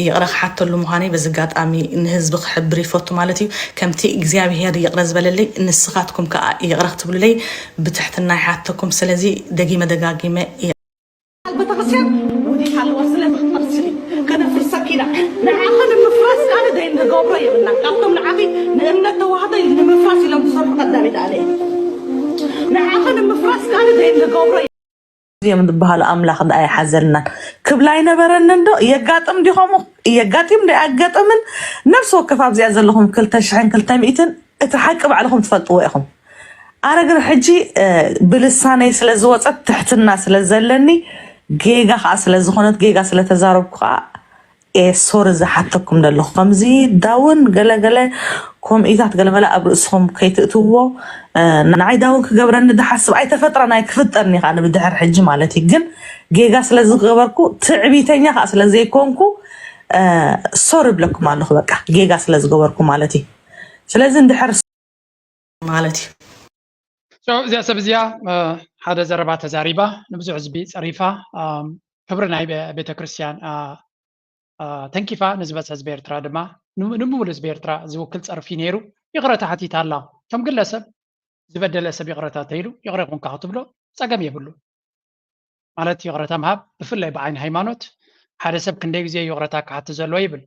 ይቕረ ክሓተሉ ምዃነይ በዚ ኣጋጣሚ ንህዝቢ ክሕብር ይፈቱ ማለት እዩ። ከምቲ እግዚኣብሄር ይቕረ ዝበለለይ ንስኻትኩም ከኣ ይቕረ ክትብሉለይ ብትሕትና ይሓተኩም። ስለዚ ደጊመ ደጋጊመ ቤተክርስትያን ውዲት ኣለዋ ስለ ትኽተል ስሊ ከነፍርሰኪ ኢና። ንዓኺ ንምፍራስ ካለ ደይ ንገብሮ የብልና። ካብቶም ንዓኺ ንእምነት ተዋህዶ ንምፍራስ ኢሎም ዝሰርሑ ቀዳሚት ኣነ እየ። ንዓኺ ንምፍራስ ካለ ደይ ንገብሮ እዮም ዝበሃሉ ኣምላኽ ደኣ ኣይሓዘልናን ክብላ ኣይነበረንን ዶ? የጋጥም ዲኸሙ? የጋጢም ዶ ኣጋጥምን? ነፍሲ ወከፍ ኣብዚኣ ዘለኹም ክልተ ሽሕን ክልተ ሚእትን እቲ ሓቂ ባዕልኹም ትፈልጥዎ ኢኹም። ኣነ ግን ሕጂ ብልሳነይ ስለ ዝወፀት ትሕትና ስለ ዘለኒ ጌጋ ከዓ ስለ ዝኾነት ጌጋ ስለ ተዛረብኩ ከዓ እየ ሶሪ ዝሓተኩም ዘለኹ። ከምዚ ዳውን ገለገለ ከምኢታት ገለመለ ኣብ ርእስኹም ከይትእትውዎ። ንዓይ ዳውን ክገብረኒ ዝሓስብ ኣይተፈጥረን ኣይክፍጠርን እዩ ከዓ ብድሕር ሕጂ ማለት እዩ። ግን ጌጋ ስለ ዝገበርኩ ትዕቢተኛ ከዓ ስለ ዘይኮንኩ ሶሪ እብለኩም ኣለኹ። በቃ ጌጋ ስለ ዝገበርኩ ማለት እዩ። ስለዚ እንድሕር ማለት እዩ። So እዚኣ ሰብ እዚኣ ሓደ ዘረባ ተዛሪባ ንብዙሕ ህዝቢ ፀሪፋ ክብሪ ናይ ቤተክርስትያን ተንኪፋ ንዝበፀ ህዝቢ ኤርትራ ድማ ንምሉእ ህዝቢ ኤርትራ ዝውክል ፀርፊ ነይሩ። ይቕረታ ሓቲታ ኣላ። ከም ግለሰብ ዝበደለ ሰብ ይቕረታ ተይሉ ይቕረ ይኹንካ ክትብሎ ፀገም የብሉ። ማለት ይቕረታ ምሃብ ብፍላይ ብዓይኒ ሃይማኖት ሓደ ሰብ ክንደይ ግዜ ይቕረታ ክሓቲ ዘለዎ ይብል።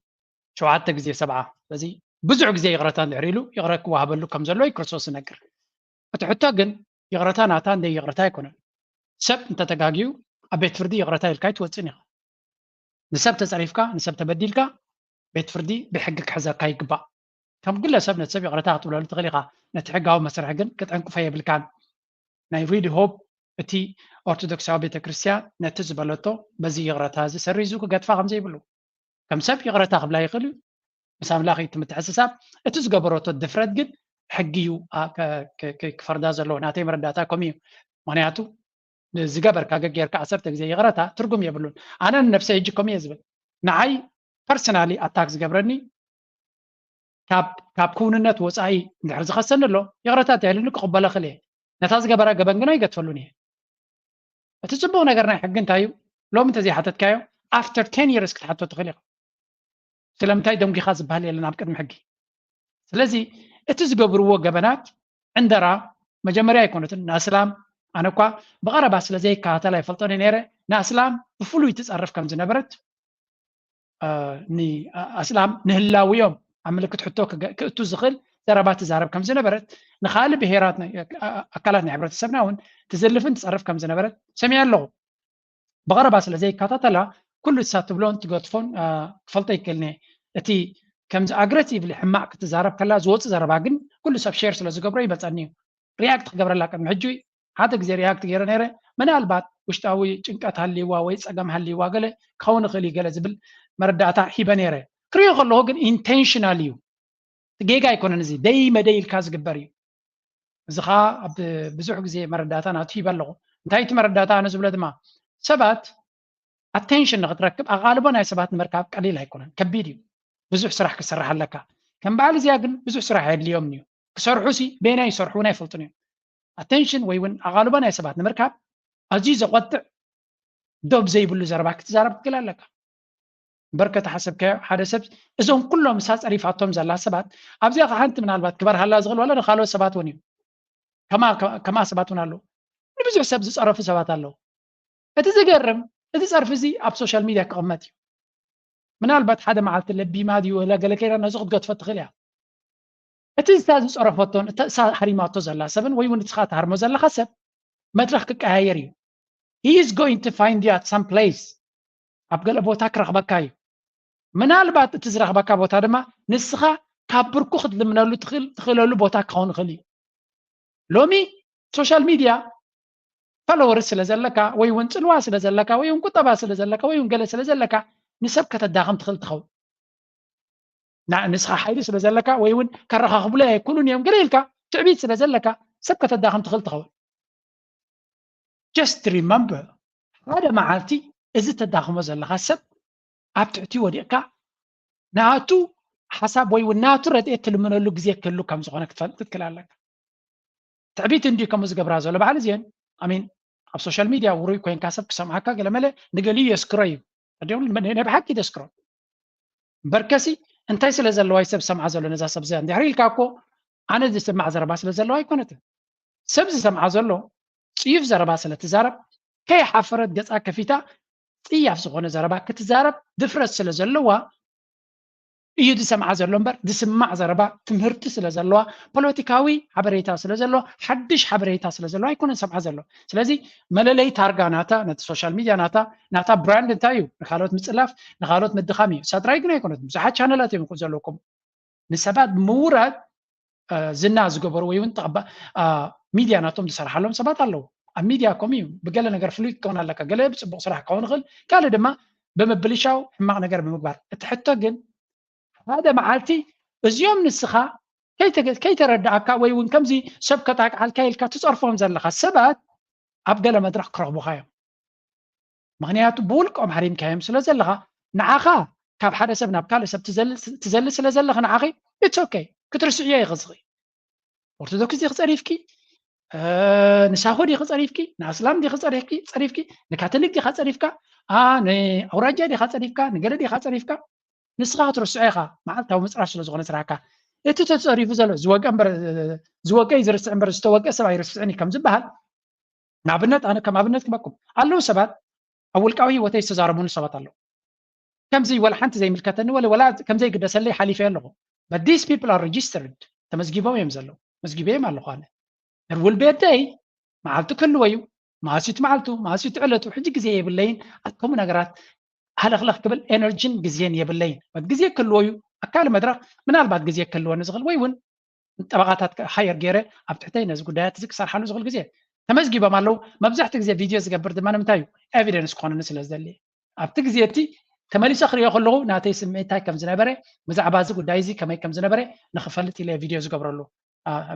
ሸውዓተ ግዜ ሰብዓ። ስለዚ ብዙሕ ግዜ ይቕረታ እንድሕር ኢሉ ይቕረ ክወሃበሉ ከም ዘሎ እዩ ክርስቶስ ዝነግር። እቲ ሕቶ ግን ይቕረታ ናታ እንደ ይቕረታ ኣይኮነን። ሰብ እንተተጋግዩ ኣብ ቤት ፍርዲ ይቕረታ ኢልካ ኣይትወፅን ኢኻ። ንሰብ ተፀሪፍካ ንሰብ ተበዲልካ ቤት ፍርዲ ብሕጊ ክሕዘካ ይግባእ። ከም ግለሰብ ነቲ ሰብ ይቕረታ ክትብለሉ ትኽእል ኢኻ። ነቲ ሕጋዊ መስርሕ ግን ክትዕንቅፎ የብልካን። ናይ ሪድ ሆፕ እቲ ኦርቶዶክሳዊ ቤተክርስትያን ነቲ ዝበለቶ በዚ ይቕረታ እዚ ሰሪዙ ክገድፋ ከም ዘይብሉ ከም ሰብ ይቕረታ ክብላ ይኽእል እዩ። ምስ ኣምላኽ እዩ እቲ ምትሕስሳብ። እቲ ዝገበረቶ ድፍረት ግን ሕጊ እዩ ክፈርዳ ዘለዎ። ናተይ መረዳእታ ከምኡ እዩ። ምኽንያቱ ዝገበርካ ገጌርካ ዓሰርተ ግዜ ይቕረታ ትርጉም የብሉን። ኣነ ንነብሰይ ሕጂ ከምኡ እየ ዝብል። ንዓይ ፐርሰናሊ ኣታክ ዝገብረኒ ካብ ክውንነት ወፃኢ እንድሕር ዝኸሰኒ ኣሎ ይቕረታ እንተይልኒ ክቕበሎ ክእል እየ። ነታ ዝገበራ ገበን ግን ኣይገድፈሉን እየ። እቲ ፅቡቕ ነገር ናይ ሕጊ እንታይ እዩ? ሎሚ እንተዘይሓተትካዮ after ten years ክትሓቶ ትኽእል ኢኻ። ስለምንታይ ደንጒኻ ዝበሃል የለን ኣብ ቅድሚ ሕጊ። ስለዚ እቲ ዝገብርዎ ገበናት ዕንደራ መጀመርያ ኣይኮነትን። ንኣስላም ኣነ እኳ ብቐረባ ስለ ዘይከታተላ ይፈልጦን እየ ነይረ። ንኣስላም ብፍሉይ ትፀርፍ ከም ዝነበረት ንኣስላም ንህላውዮም ኣብ ምልክት ሕቶ ክእቱ ዝኽእል ዘረባ ትዛረብ ከም ዝነበረት ንካልእ ብሄራት ኣካላት ናይ ሕብረተሰብና እውን ትዝልፍን ትፀርፍ ከም ዝነበረት ሰሚዐ ኣለኹ። ብቐረባ ስለ ዘይከታተላ ኩሉ እሳ ትብሎን ትገጥፎን ክፈልጦ ይክእልኒ። እቲ ከምዚ ኣግረሲቭሊ ሕማቕ ክትዛረብ ከላ ዝወፅ ዘረባ ግን ኩሉ ሰብ ሼር ስለ ዝገብሮ ይመፀኒ እዩ። ሪያክት ክገብረላ ቅድሚ ሕጂ ሓደ ግዜ ሪያክት ገይረ ነይረ። ምናልባት ውሽጣዊ ጭንቀት ሃልይዋ ወይ ፀገም ሃልይዋ ገለ ክኸውን ይኽእል እዩ ገለ ዝብል መረዳእታ ሂበ ነይረ። ክሪኦ ከለኹ ግን ኢንቴንሽናል እዩ። ጌጋ ኣይኮነን። እዚ ደይ መደይ ኢልካ ዝግበር እዩ። እዚ ኸዓ ኣብ ብዙሕ ግዜ መረዳእታ ናቱ ሂበ ኣለኹ። እንታይ እቲ መረዳእታ ኣነ ዝብሎ ድማ ሰባት ኣቴንሽን ንክትረክብ ኣቓልቦ ናይ ሰባት ንምርካብ ቀሊል ኣይኮነን፣ ከቢድ እዩ። ብዙሕ ስራሕ ክስራሕ ኣለካ። ከም በዓል እዚኣ ግን ብዙሕ ስራሕ ኣየድልዮምን እዩ። ክሰርሑ ሲ በየናይ ይሰርሑ እውን ኣይፈልጡን እዮም። ኣቴንሽን ወይ እውን ኣቓልቦ ናይ ሰባት ንምርካብ ኣዝዩ ዘቖጥዕ ዶብ ዘይብሉ ዘረባ ክትዛረብ ትክእል ኣለካ። በርከ ተሓሰብካዮ ሓደ ሰብ እዞም ኩሎም እሳ ፀሪፋቶም ዘላ ሰባት ኣብዚኣ ከዓ ሓንቲ ምናልባት ክበርሃላ ዝኽእል ዋላ ንካልኦት ሰባት እውን እዩ ከማ ሰባት እውን ኣለዉ ንብዙሕ ሰብ ዝፀረፉ ሰባት ኣለዉ እቲ ዝገርም እቲ ፀርፊ እዚ ኣብ ሶሻል ሚድያ ክቕመጥ እዩ ምናልባት ሓደ መዓልቲ ለቢማ ድዩ ወላ ገለ ከይዳ ነዚ ክትገድፎ ትኽእል እያ እቲ እሳ ዝፀረፈቶን እሳ ሃሪማቶ ዘላ ሰብን ወይ እውን ንስኻ ትሃርሞ ዘለኻ ሰብ መድረኽ ክቀያየር እዩ he is going to find you at some place ኣብ ገለ ቦታ ክረኽበካ እዩ ምናልባት እቲ ዝረኽበካ ቦታ ድማ ንስኻ ካብ ብርኩ ክትልምነሉ ትኽእለሉ ቦታ ክኸውን ይኽእል እዩ ሎሚ ሶሻል ሚድያ ፎሎወርስ ስለ ዘለካ ወይ እውን ፅልዋ ስለ ዘለካ ወይ እውን ቁጠባ ስለ ዘለካ ወይ እውን ገለ ስለ ዘለካ ንሰብ ከተዳኽም ትኽእል ትኸውን ንስኻ ሓይሊ ስለ ዘለካ ወይ እውን ከረኻኽብሉ ኣይክእሉን እዮም ገለ ኢልካ ትዕቢት ስለ ዘለካ ሰብ ከተዳኽም ትኽእል ትኸውን just remember ሓደ መዓልቲ እዚ ተዳኽሞ ዘለኻ ሰብ ኣብ ትሕቲ ወዲቕካ ናቱ ሓሳብ ወይ እውን ናቱ ረድኤት ትልምነሉ ግዜ ክህሉ ከም ዝኾነ ክትፈልጥ ትክእል ኣለካ ትዕቢት እንዲ ከምኡ ዝገብራ ዘሎ በዓል እዚአን ኣሚን ኣብ ሶሻል ሚድያ ውሩይ ኮይንካ ሰብ ክሰምዓካ ገለመለ ንገሊኡ የስክሮ እዩ ናይ ብሓቂ ደስክሮ በርከሲ እንታይ ስለ ዘለዋ ሰብ ሰምዓ ዘሎ ነዛ ሰብ እዚኣ እንዲሕሪ ኢልካ እኮ ኣነ ዝስማዕ ዘረባ ስለ ዘለዋ ኣይኮነትን ሰብ ዝሰምዓ ዘሎ ፅዩፍ ዘረባ ስለ ትዛረብ ከይሓፈረት ገፃ ከፊታ ፅያፍ ዝኾነ ዘረባ ክትዛረብ ድፍረት ስለ ዘለዋ እዩ ዝሰምዓ ዘሎ እምበር ዝስማዕ ዘረባ ትምህርቲ ስለ ዘለዋ ፖለቲካዊ ሓበሬታ ስለ ዘለዋ ሓድሽ ሓበሬታ ስለ ዘለዋ ኣይኮነን ዝሰምዓ ዘሎ ስለዚ መለለይ ታርጋ ናታ ነቲ ሶሻል ሚድያ ናታ ናታ ብራንድ እንታይ እዩ ንካልኦት ምፅላፍ ንካልኦት ምድኻም እዩ እሳ ጥራይ ግን ኣይኮነት ብዙሓት ቻነላት እዮም ዘለኩም ንሰባት ምውራድ ዝና ዝገበሩ ወይ እውን ሚድያ ናቶም ዝሰርሓሎም ሰባት ኣለዉ ኣብ ሚድያ ከምኡ እዩ ብገለ ነገር ፍሉይ ክኸውን ኣለካ ገለ ብፅቡቅ ስራሕ ክኸውን ይኽእል ካልእ ድማ ብምብልሻው ሕማቕ ነገር ብምግባር እቲ ሕቶ ግን ሓደ መዓልቲ እዚኦም ንስኻ ከይተረዳእካ ወይ እውን ከምዚ ሰብ ከጣቅዓልካ ኢልካ ትፀርፎም ዘለካ ሰባት ኣብ ገለ መድረክ ክረኽቡካ እዮም ምክንያቱ ብውልቆም ሃሪምካዮም ስለ ዘለካ ንዓኻ ካብ ሓደ ሰብ ናብ ካልእ ሰብ ትዘሊ ስለ ዘለካ ንዓኺ it's okay ክትርስዕዮ ኢኺ ዝኽእል ኦርቶዶክስ ዲኺ ጸሪፍኪ ንሳሆ ዲኺ ጸሪፍኪ ንኣስላም ዲኺ ጸሪፍኪ ጸሪፍኪ ንካቶሊክ ዲኻ ጸሪፍካ ንኣውራጃ ዲኻ ጸሪፍካ ንገለ ዲኻ ጸሪፍካ ንስኻ ክትርስዖ ኢኻ መዓልታዊ ምፅራፍ ስለ ዝኾነ ስራሕካ እቲ ተፀሪፉ ዘሎ ዝወቀ እምበር ዝወቀ እዩ ዝርስዕ እምበር ዝተወቀ ሰብ ኣይርስዕን እዩ ከም ዝበሃል ንኣብነት ኣነ ከም ኣብነት ክበኩም ኣለዉ ሰባት ኣብ ውልቃዊ ህይወተይ ዝተዛረቡኒ ሰባት ኣለዉ ከምዚ ወላ ሓንቲ ዘይምልከተኒ ወለ ወላ ከም ዘይግደሰለይ ሓሊፈ ኣለኹ but these people are registered ተመዝጊቦም እዮም ዘለዉ መዝጊበዮም ኣለኹ ኣነ there will be a day መዓልቱ ክህልዎ እዩ መዓስዩት መዓልቱ መዓስዩት ዕለቱ ሕጂ ግዜ የብለይን ኣከሙ ነገራት ሃለኽለኽ ክብል ኤነርጂን ግዜን የብለይን ግዜ ክህልዎ እዩ ኣካል መድረክ ምናልባት ግዜ ክህልወኒ ዝኽእል ወይ እውን ጠበቃታት ሃየር ገይረ ኣብ ትሕተይ ነዚ ጉዳያት እዚ ክሰርሓሉ ዝኽእል ግዜ ተመዝጊቦም ኣለዉ መብዛሕትኡ ግዜ ቪድዮ ዝገብር ድማ ንምንታይ እዩ ኤቪደንስ ክኾነኒ ስለ ዝደሊ ኣብቲ ግዜ እቲ ተመሊሰ ክሪኦ ከለኹ ናተይ ስምዒት እንታይ ከም ዝነበረ ብዛዕባ እዚ ጉዳይ እዚ ከመይ ከም ዝነበረ ንክፈልጥ ኢለ ቪድዮ ዝገብረሉ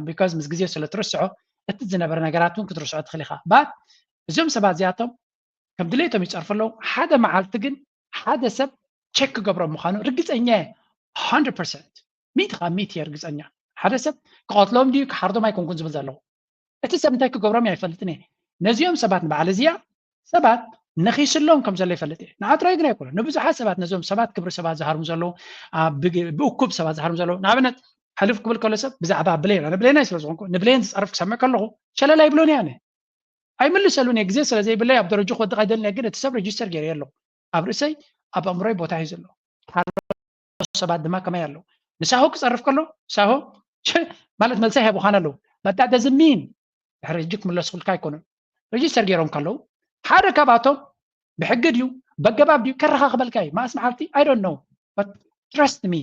because ምስ ግዜ ስለ ትርስዖ እቲ ዝነበረ ነገራት እውን ክትርስዖ ትኽእል ኢኻ ባት እዞም ሰባት እዚኣቶም ከም ድሌቶም ይፀርፉ ኣለዉ ሓደ መዓልቲ ግን ሓደ ሰብ ቸክ ክገብሮም ምዃኑ ርግፀኛ እየ ሚእቲ ካብ ሚእቲ እየ ርግፀኛ ሓደ ሰብ ክቐትሎም ድዩ ክሓርዶም ኣይኮንኩን ዝብል ዘለኹ እቲ ሰብ እንታይ ክገብሮም እየ ኣይፈልጥን እየ ነዚኦም ሰባት ንበዓል እዚኣ ሰባት ነኺስሎም ከም ዘሎ ይፈልጥ እየ ንዓ ጥራይ ግን ኣይኮነ ንብዙሓት ሰባት ነዞም ሰባት ክብሪ ሰባት ዝሃርሙ ዘለዉ ብእኩብ ሰባት ዝሃርሙ ዘለዉ ንኣብነት ሕልፍ ክብል ከሎ ሰብ ብዛዕባ ብሌን ኣነ ብሌናይ ስለ ዝኾንኩ ንብሌን ዝፀርፍ ክሰምዕ ከለኹ ሸለል ኣይብሎን እየ ኣነ ኣይምልሰሉን እየ ግዜ ስለ ዘይብለይ ኣብ ደረጃ ክወድቕ ኣይደልን እየ ግን እቲ ሰብ ሬጅስተር ገይረ ኣለኹ ኣብ ርእሰይ ኣብ ኣእምሮይ ቦታ ሒዙ ኣሎ ሰባት ድማ ከመይ ኣለዉ ንሳሆ ክፀርፍ ከሎ ሳሆ ማለት መልሰ ሂቦኻን ኣለዉ but that doesn't mean ድሕሪ ሕጂ ክምለስኩልካ ኣይኮኑን ሬጅስተር ገይሮም ከለዉ ሓደ ካብኣቶም ብሕጊ ድዩ በገባብ ድዩ ከረኻኽበልካ እዩ መኣስ መዓልቲ I don't know but trust me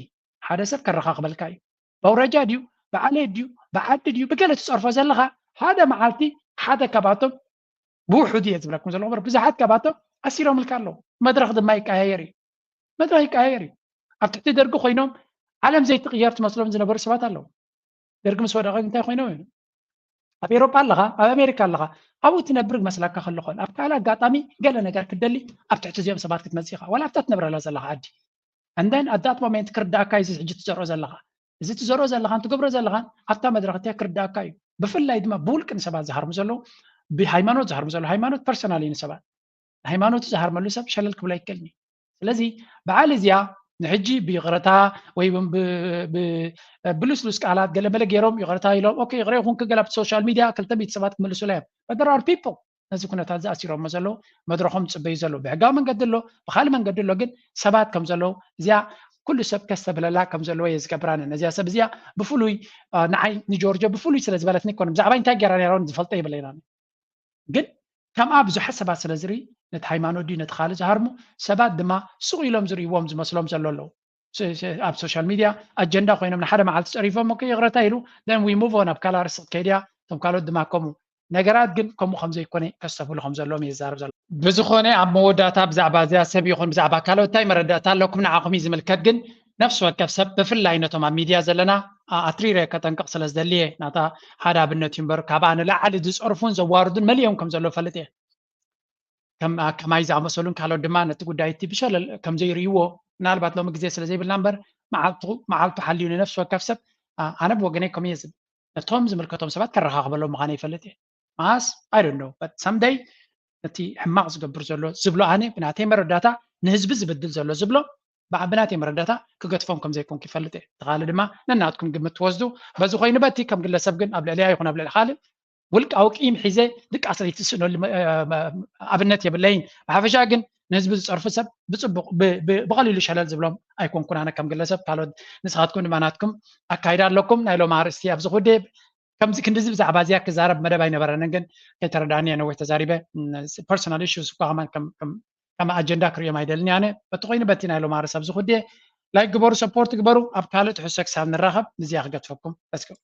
ሓደ ሰብ ከረኻኽበልካ እዩ በውረጃ ድዩ ብዓሌት ድዩ ብዓዲ ድዩ ብገለ ትፀርፎ ዘለኻ ሓደ መዓልቲ ሓደ ካባቶም ብውሑድ እየ ዝብለኩም ዘለኹ በር ብዙሓት ካባቶም ኣሲሮምልካ ኣለዉ መድረኽ ድማ ይቀያየር እዩ መድረኽ ይቀያየር እዩ ኣብ ትሕቲ ደርጊ ኮይኖም ዓለም ዘይትቕየር ትመስሎም ዝነበሩ ሰባት ኣለዉ ደርጊ ምስ ወደቐ እንታይ ኮይኖም እዮም ኣብ ኤሮጳ ኣለኻ ኣብ ኣሜሪካ ኣለኻ ኣብኡ ትነብር መስላካ ከሎ ኾን ኣብ ካልእ ኣጋጣሚ ገለ ነገር ክትደሊ ኣብ ትሕቲ እዚኦም ሰባት ክትመፅእ ኢኻ ዋላ ኣብታ ትነብረላ ዘለኻ ዓዲ and then at that moment ክርዳእካ እዩ እዚ ሕጂ ትዘርኦ ዘለኻ እዚ ትዘርኦ ዘለኻን ትገብሮ ዘለኻን ኣብታ መድረኽ እቲኣ ክርዳእካ እዩ ብፍላይ ድማ ብውልቂ ንሰባት ዝሃርሙ ዘለዉ ብሃይማኖት ዝሃርሙ ዘለዉ ሃይማኖት ፐርሰናል እዩ ንሰባት ሃይማኖቱ ዝሃርመሉ ሰብ ሸለል ክብሎ ኣይክእልን እዩ ስለዚ በዓል እዚኣ ንሕጂ ብይቕረታ ወይ ብልስሉስ ቃላት ገለመለ ገይሮም ይቕረታ ኢሎም ኦኬ ይቕረ ይኹን ክገል ኣብቲ ሶሻል ሚድያ ክልተ ሚእቲ ሰባት ክምልሱላ እዮም። But there are people ነዚ ኩነታት ዝኣሲሮሞ ዘለዉ መድረኾም ዝፅበዩ ዘለዉ ብሕጋዊ መንገዲ ኣሎ ብካልእ መንገዲ ኣሎ ግን ሰባት ከም ዘለዉ እዚኣ ኩሉ ሰብ ከስተብለላ ከም ዘለዎ እየ ዝገብራንን ነዚኣ ሰብ እዚኣ ብፍሉይ ንዓይ ንጆርጆ ብፍሉይ ስለ ዝበለትኒ ይኮነ ብዛዕባ እንታይ ገይራ ነይራ ዝፈልጦ የብለይና ግን ከምኣ ብዙሓት ሰባት ስለ ዝርኢ ነቲ ሃይማኖት ድዩ ነቲ ካልእ ዝሃርሙ ሰባት ድማ ስቕ ኢሎም ዝርእዎም ዝመስሎም ዘሎ ኣለዉ ኣብ ሶሻል ሚድያ ኣጀንዳ ኮይኖም ንሓደ መዓልቲ ፀሪፎም ኦኬ ይቕረታ ኢሉ then we move on ኣብ ካልእ ኣርእስቲ ክትከይድ እያ እቶም ካልኦት ድማ ከምኡ ነገራት ግን ከምኡ ከም ዘይኮነ ከስተብህሉ ከም ዘለዎም እየ ዝዛረብ ዘሎ ብዝኾነ ኣብ መወዳእታ ብዛዕባ እዚኣ ሰብ ይኹን ብዛዕባ ካልኦት እንታይ መረዳእታ ኣለኩም ንዓኹም እዩ ዝምልከት ግን ነፍሲ ወከፍ ሰብ ብፍላይ ነቶም ኣብ ሚድያ ዘለና ኣትሪረ ከጠንቅቕ ስለ ዝደሊ እየ ናታ ሓደ ኣብነት እዩ እምበር ካብኣ ንላዕሊ ዝፀርፉን ዘዋርዱን መሊኦም ከም ዘሎ ፈልጥ እየ ከማይ ዝኣመሰሉን ካልኦት ድማ ነቲ ጉዳይ እቲ ብሸለል ከም ዘይርእይዎ ምናልባት ሎሚ ግዜ ስለ ዘይብልና እምበር መዓልቱ ሓልዩ ንነፍሲ ወከፍ ሰብ ኣነ ብወገነይ ከምኡ እየ ዝብል ነቶም ዝምልከቶም ሰባት ከረኻኽበሎም ምዃነ ይፈልጥ እየ ማስ I don't know but someday ነቲ ሕማቕ ዝገብር ዘሎ ዝብሎ ኣነ ብናተይ መረዳታ ንህዝቢ ዝብድል ዘሎ ዝብሎ ብናተይ መረዳታ ክገድፎም ከም ዘይኮንኩ ይፈልጥ እየ ተኻለ ድማ ነናትኩም ግምት ትወስዱ በዚ ኮይኑ በቲ ከም ግለሰብ ግን ኣብ ልዕሊያ ይኹን ኣብ ልዕሊ ካልእ ውልቃዊ ቂም ሒዘ ድቃስ ለይትስእነሉ ኣብነት የብለይን ብሓፈሻ ግን ንህዝቢ ዝፀርፉ ሰብ ብፅቡቅ ብቀሊሉ ሸለል ዝብሎም ኣይኮንኩን ኣነ ከም ግለሰብ ካልኦት ንስኻትኩም ድማ ናትኩም ኣካይዳ ኣለኩም ናይ ሎም ኣርእስቲ ኣብዚ ጉዳይ ከምዚ ክንድዚ ብዛዕባ እዚኣ ክዛረብ መደብ ኣይነበረንን ግን ከይተረዳእኒ እየ ነዊሕ ተዛሪበ personal issues እኳ ከማን ከም ኣጀንዳ ክርእዮም ኣይደልን ኣነ በቲ ኮይኑ በቲ ናይ ሎም ኣርእስቲ ኣብዚ ጉዳይ like ግበሩ support ግበሩ ኣብ ካልእ ትሕዝቶ ክሳብ ንራኸብ ንዚኣ ክገድፈኩም let's go